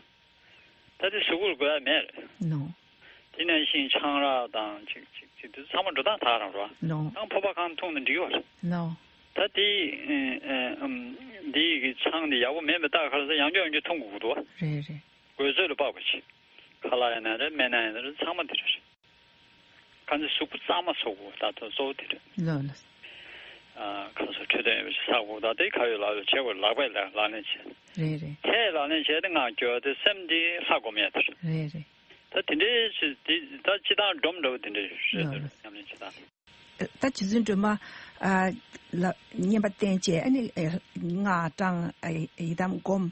ད་དེ་གཟུགས་པོར་དགོས་ཡ་མེད་རེད། ནོ། དེ་ནང་བཞིན་ཆང་རག་དང་ཅིག་ཅིག་ཅིག་དེ་ཚང་མ་འགྲོ་སྟངས་དག་རང་རེད་བ། ནོ། ཡང་ཕོར་པ་གང་འཐུང་ན་འགྲིག་བ་རེད། ནོ། ད་དེ་ཨ་ཨ་ཨམ་འདི་གི་ཆང་འདི་ཡག་པོ་མེད་པའི་རྟགས་ག་རེ་ཟེར། ཡང་བསྐྱར་ཡང་བསྐྱར་འཐུང་དགོས་ཀྱི་འདུག་བ། རེད་རེད། དགོས་ཚོད་ལ་དཔག་པ་བྱེད། ཁ་ལག་ཡིན་ན་རེད། སྨན་སྣ་ཡིན་ན་རེད། ཚང་མ་དེ་འདྲ་རེད། གང་ཚེ་གཟུགས་པོ་གཙང་མ་བཟོ་དགོས། ད་ལྟ་གཙོ་བོ་དེ་རེད། ལགས་ལགས། ཨ་གང་ཚེ་འཕྲོད་བསྟེན་ཡོད་པ་ཞིག་ཟ་དགོས། ད་དེ་ག་ཡོད་ལག་ཡོད་བྱེད་དགོས། ལག་པས་ལག་ལག་ལེན་བྱེད། རེད་རེད། ལག་ལེན་བྱས་ཏེ་ངག་སྐྱོར་བ་དེ། སེམས་དེ་ལྷ་སྒོམ་ཡ་དེ་རེད། རེད་རེད། ད་དེ་འདྲའི་ཅི་དེ་ད་སྤྱིར་བཏང་སྒྲོམ་འདྲ་བོ་དེ་འདྲ་རེད། ལགས་ལགས། ཉམས་ལེན་བྱེད་སྟངས། ད་རྗེ་བཙུན་སྒྲོལ་མ་ཨ་ལ་བསྙེན་པ་བསྟེན་བྱས། ཨ་ནི་ཨ་སྔགས་བགྲང་། ཨ་ཡི་དམ་སྒོམ།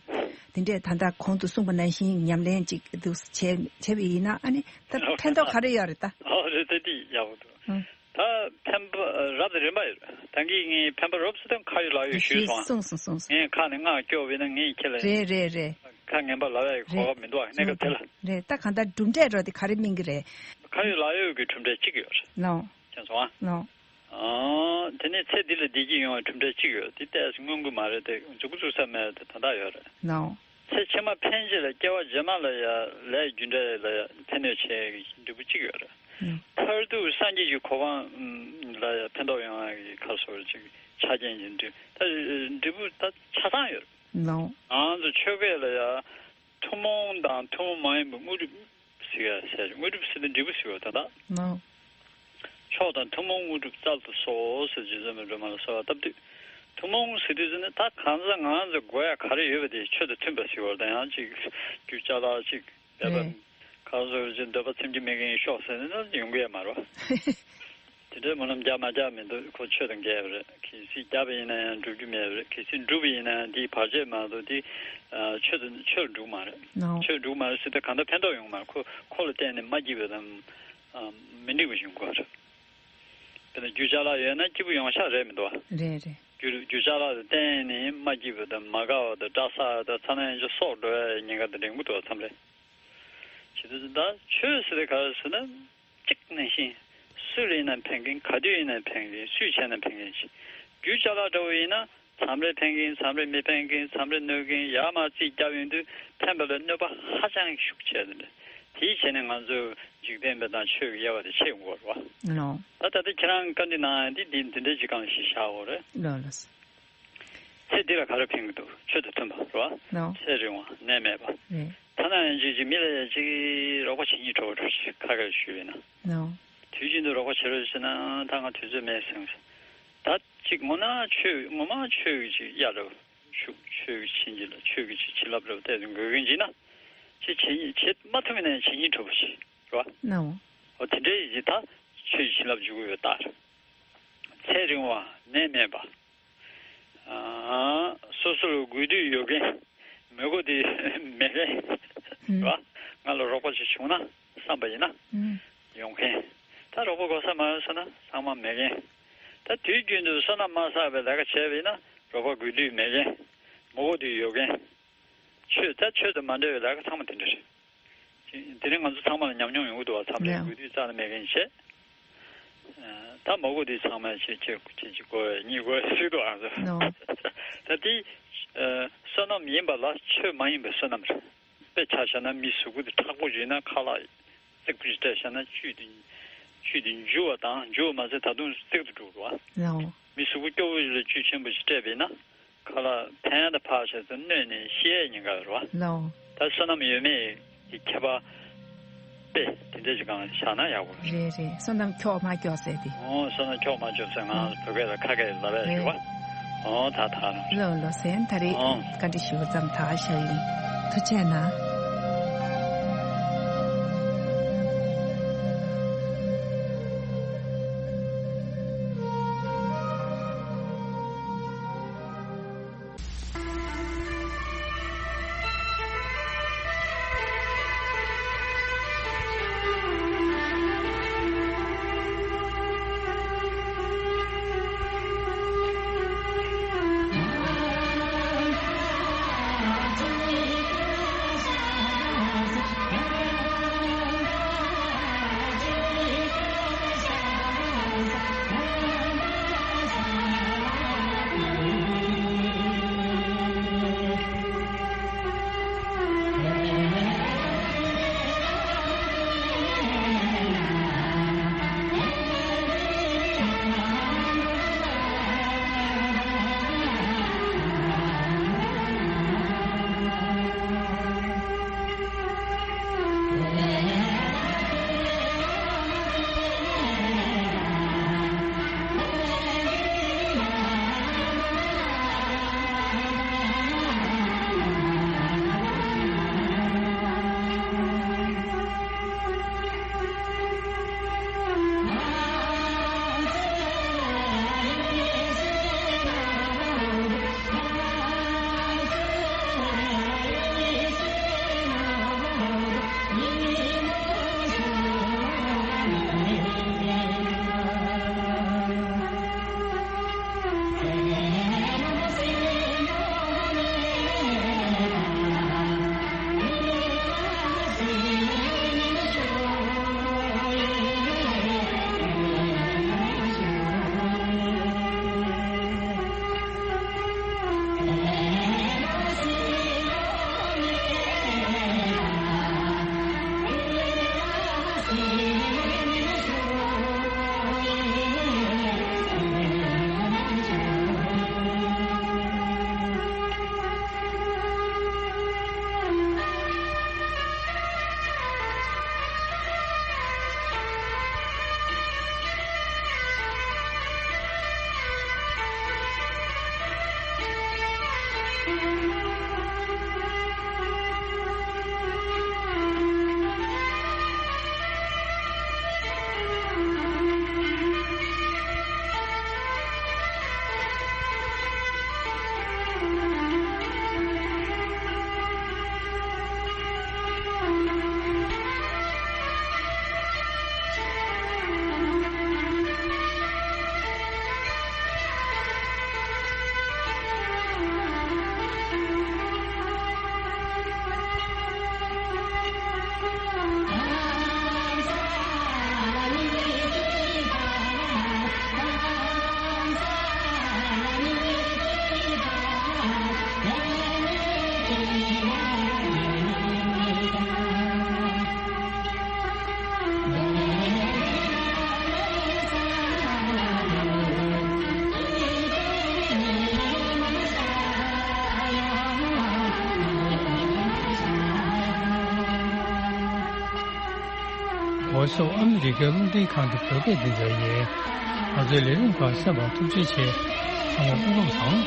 དེ་འདྲས་ད་ལྟ་གོང་དུ་གསུངས་པ་ནང་བཞིན་ཉམས་ལེན་ཅིག་འདུག་བྱས་བྱས་པ་ཡིན་ན། ཨ་ནི་ད་ཕན་ཐོགས་ག་རེ་ཡོད་རེད་ད། ཨོ་རེད། ད་དེ་ཡག་པོ་འདུག་ཨང་། ད་ཕན་པ་རབ་དང་རིམ་པ་ཡོད་རེད། ད་གིན་ངས་ཕན་པ་རབ་ཟེར་དུས་ཁ་ཡོད་ལག་ཡོད་ཞུས་སོང་། གསུངས་སོང་གསུངས་སོང་། ངས་ཁ་ནས་ངག་སྐྱོར་བ་ཡིན་ན་ངས་ཁྱེད་ལ། རེད་རེད་རེད། ཁ་ངན་པ་ལབ་ཡ་གི་གོ་སྐབས་མི་འདུག་ཨ། གནས་སྐབས་དེ་ལ། རེད། ད་གང་ལྟར་གྲུབ་འབྲས་འདྲ་བོ་དེ་ག་རེ་སྨིན་གྱི་རེད། ཁ་ཡོད་ལག་ཡོད་ཀྱི་གྲུབ་འབྲས་གཅིག་ཡོད་རེད། ལགས། མཁྱེན་སོང་ཨ། ལགས། ཨ་དེ་ནས་ཚེ་འདི་ལ་བདེ་སྐྱིད་ཡོང་བའི་གྲུབ་འབྲས་གཅིག་ཡོད། དེ་ཏོག་ཙམ་མངོན་གྱི་མ་རེད་དེ། མཛུབ་གུ་བཙུགས་ས་མེད་དེ་དོན་དག་ཡོད་རེད། ལགས། ཚེ་ཕྱི་མ་ཕན་ཆེད་ལ་སྐྱེ་བ་རྗེས་མ་ལ་ཡ་ལས་རྒྱུ་འབྲས་ལ་ཡ་ཕན་གནོད་བྱེད་ཀྱི་འབྲས་བུ་གཅིག་ཡོད་རེད། ལགས། མཐར་ཐུག་སངས་རྒྱས་ཀྱི་གོ་འཕང་ལ་ཡ་ཕན་ཐོགས་ཡོང་བ་གི་ག་རེ་ཟེར་ཅིག་ཆ་རྐྱེན་གྱི་འབྲས། ད་འབྲས་བུ་ད་ཆ་ཚང་ཡོད་རེད། ལགས། ང་ཚོ་ཆོས་སྐད་ལ་ཡ་ཐུན་མོང་དང་ཐུན་མོང་མ་ཡིན་པའི་དངོས་གྲུབ་ཟེར་ཡ་ཟེར། དངོས་གྲུབ་ཟེར་དུས་འབྲས་བུ་ཟེར་བ་ད་ལྟ། ལགས། མཆོག་དང་ཐུན་མོང་དངོས་གྲུབ་སྩལ་དུ་གསོལ་ཟེར་རྗེ་བཙུན་མའི་སྒྲོལ་མ་ལ་གསོལ་བ་བཏབ་དུས། ཐུན་མོང་ཟེར་དུས་ཟེར་ན་ད་གང་ཟག་ང་ཚོ་དགོས་ཡ་ག་རེ་ཡོད་པ་དེ་ཆོས་དང་མཐུན་པ་ཟེར་བ་དང་། ཡང་ཅིག་རྒྱུ་ཅ་ལག་ཅིག་འདོད་པ། རེད། གང་ཟེར་ཅིག་འདོད་པ་ཚིམ་གྱི་མི་གིན་ཤོག་ཟེར་ན་ཡོང་གི་ཡ་མ་རེད། དེ་འདྲའི་སྨོན་ལམ་རྒྱག་མ་རྒྱག་མི་འདུག་ཁོ་ཆོས་དང་འགལ་བ་རེད། གལ་སྲིད་རྒྱབ་པ་ཡིན་ན་ཡང་འགྲུབ་རྒྱུ་མེད་པ་རེད། གལ་སྲིད་འགྲུབ་པ་ཡིན་ན་ཡང་དེའི་བར་ཆད་མ་གཏོགས་དེ་ཨ་ཆོས་དང་ཆོས་འགྲུབ་མ་རེད། ནོ། ཆོས་འགྲུབ་མ་རེད་ཟེར་དུས་གང་ལྟར་ཕན་ཐོགས་ཡོང་མ་རེད། ཁོ་ཁོ་ལ་བརྟེན་ནས་མ་སྐྱིད་པ་དང་ཨ་མི་འགྲིག་པ་ཞིག་ཡོང་གི་རེད། དཔེར་ན་རྒྱུ་ཅ་ལག་ཡོད་ན་སྐྱིད་པོ་ཡོང་ཤག་རེད་མི་འདུག་བ། རེད་རེད། རྒྱུ་རྒྱུ་ཅ་ལག་དེ་བརྟེན་ནས་མ་སྐྱིད་པ་དང་མ་དགའ་བ་དང་སྐྲག་ས་དང་ཐ་ན་ཡང་ཅིག་སྲོག་འགྲོ་ཡ་ཉེན་ཁ་དེ་འདྲ་ཡོང་གི་འདུག་བ། མཚམས་རེ། བྱེད་དུས་ད་ཆོས་ཟེར་དེ་ག་རེ་ཟེར་ན། གཅིག་ནང་བཞིན། སུ་ལ་ཡིན་ན་ཕན་མཁན། ག་དུས་ཡིན་ན་ཕན་མཁན། སུས་བྱས་ན་ཕན་མཁན་ཞིག་རྒྱུ་ཅ་ལག་འདྲ་བོ་ཡིན་ན་མཚམས་རེ་ཕན་མཁན། མཚམས་རེ་མི་ཕན་མཁན། མཚམས་རེ་གནོད་མཁན། ཡར་མར་རྩིས་བརྒྱབ་ཡོང་དུས་ཕན་པ་ལས་གནོད་པ་ཧ་ཅང་ཤུགས་ཆེ་དེ་འདྲ། དེའི་ཆ་ནས་ང་ཚོ་འཇིག་རྟེན་པ་དང་ཆོས་ཀྱི་དབྱེ་བ་དེ་ཕྱེ་ཡོང་གི་ཡོད་རེད་བ། ལོ། ད་ད་ལྟ་ཁྱེད་རང་བཀའ་འདྲི་གནང་ཡ་འདི་འདི་འདི་འདྲའི་ཅིག་སྒང་ལ་གཞི་བཞག་ཡོད་རེད། ལོ་ལོ། ཚེ་འདི་ལ་ག་རེ་ཕན་གྱི་འདུག་ཆོས་དང་མཐུན་པ་རེད་བ། ལོ། ཚེ་རིང་བ། ནད་མེད་པ། རེད། ཐ་ན་ཡང་ཅིག་ཅིག་མི་ལ་ཡང་ཅིག་རོགས་པ་བྱེད་སྙིང་བྲོ་བ་འདྲ་ཞིག་ཁ་ཁ་ཞུས་པས་ན། ལོ། དུས་རྒྱུན་དུ་རོགས་པ་བྱེད་རོགས་ཟེར་ན་ད་ང་དུས་ཚོད་མེད་ཟེར། ད་ཅིག་ངོ་ན་ཆོས་ངོ་མ་ཆོས་ཀྱི་ཅིག་གཡའ་རབ་ཆུ་ཆོས་ཀྱི་བྱིན་གྱིས་ལ་ཆོས་ཀྱི་ཅིག་བྱིན་རླབས་རབ་བལྟས་ཏེ་འགོད་མཁན་ཅིག་ན། ཅིག་བྱེད་བྱེད་མ་ཐུབ་ན་བྱེད་སྙིང་འཁྲུག་པ་ཞིག་རེད་བ། ནའོ། འོ་དེ་འདྲའི་ཡིན་ད་ཆོས་ཀྱི་བྱིན་རླབས་འཇུག་གི་ཡོད་རྟགས་རེད། ཚེ་རིང་བ་ནད་མེད་པ། ཨ། སོ་སོ་ལ་དགོས་འདོད་ཡོད་མཁན། མི་དགོས་དེ་མེད་མཁན། ཨུམ། རེད་བ། ང་ལ་རོགས་པ་ཅིག་བྱུང་ན་བསམ་པ་ཡིན་ན། ཨུམ། ཡོང་མཁན། ད་རོགས་པ་དགོས་ས་མ་ཡོང་ས་ན་ཚང་མ་མེད་མཁན། ད་དུས་རྒྱུན་དུ་བསོད་ནམས་མ་བསགས་པའི་ལས་ཀ་བྱས་པ་ཡིན་ན་རོགས་པ་དགོས་འདོད་མེད་མཁན། མི་དགོས་འདོད་ཡོད་མཁན། ཆོས་ད་ཆོས་དང་མ་འབྲེལ་བའི་ལས་ཀ་ཚང་མ་དེ་འདྲ་རེད། དེ་རིང་ང་ཚོ་ཚང་མ་ལ་ཉམས་མྱོང་ཡོང་གི་འདུག་བ། ཚང་མས་ལགས། དགོས་དུས་རྩ་ལ་མེད་མཁན་བྱས། ད་མ་དགོས་དུས་ཚང་མས་ཁྱེད་ཁྱེད་ཁྱེད་ཀྱི་དགོས་པའི་གཉིས་དགོས་ཟེར་འདུག་ཨང་། ལགས། ད་དེ་བསོད་ནམས་ཡིན་པ་ལ་ཆོས་མ་ཡིན་པའི་བསོད་ནམས་རེད། དཔེ་ཆ་བཞག་ན་མི་གཟུགས་པོ་དེ་མཁྲེགས་པོ་ཞིག་ཡིན་ན་ཁ་ལག་རྩིག་པོ་ཞིག་སྤྲད་བཞག་ན་བཅུད་དེ་བཅུད་དེ་འཇུ་བ་དང་འཇུ་བ་མ་ཟད་ད་དུང་རྩིག་ཏུ་འགྲོ་འགྲོ་བ། ལགས། མི་གཟུགས་པོ་སྐྱོ་བོ་ཞིག་ལ་བཅུད་ཆེན་པོ་ཞིག་སྤྲད་པ་ཡིན་ན། ཁ་ལག་ཕན་ཡང་དང་ཕར་བྱས་ཙང་གནོད་ནས་ཤི་ཡས་ཉེན་ཁ་རེད་བ། ལའོ། ད་བསོད་ནམས་ཡོད་མེད་ཀྱི་ཁྱད་པར་དཔེ་དེ་འདྲ་ཞིག་གང་བཞག་ན་ཡག་པོ་རེད། རེད་རེད། བསོད་ནམས་འཁྱོག་མ་འཁྱོག་ཟེར་དེ། ཨོ་བསོད་ནམས་འཁྱོག་མ་འཁྱོག་ཟེར་ང་བོད་སྐད་ལ་ཁ་སྐད་ལབ་ཡ་རེད་བ། ཨོ་ད་ད་རང་རེད། ལོ་ལོ་ཟེར་ད་རེད། ཨོ། བཀའ་འདྲི་ཞུ་བ་ཙམ་ད་བཞག་ཡིན། ཐུགས་རྗེ་གནང་། ངོ་སོ་ཨ་མི་རི་ཀའི་རླུང་འཕྲིན་ཁང་གི་བོད་སྐད་སྡེ་ཚན་ཡིན། ང་ཚོའི་ལས་རིམ་ཁག་གསན་པར་ཐུགས་རྗེ་ཆེ། ཚང་མ་སྐུ་ཁམས་བཟང་།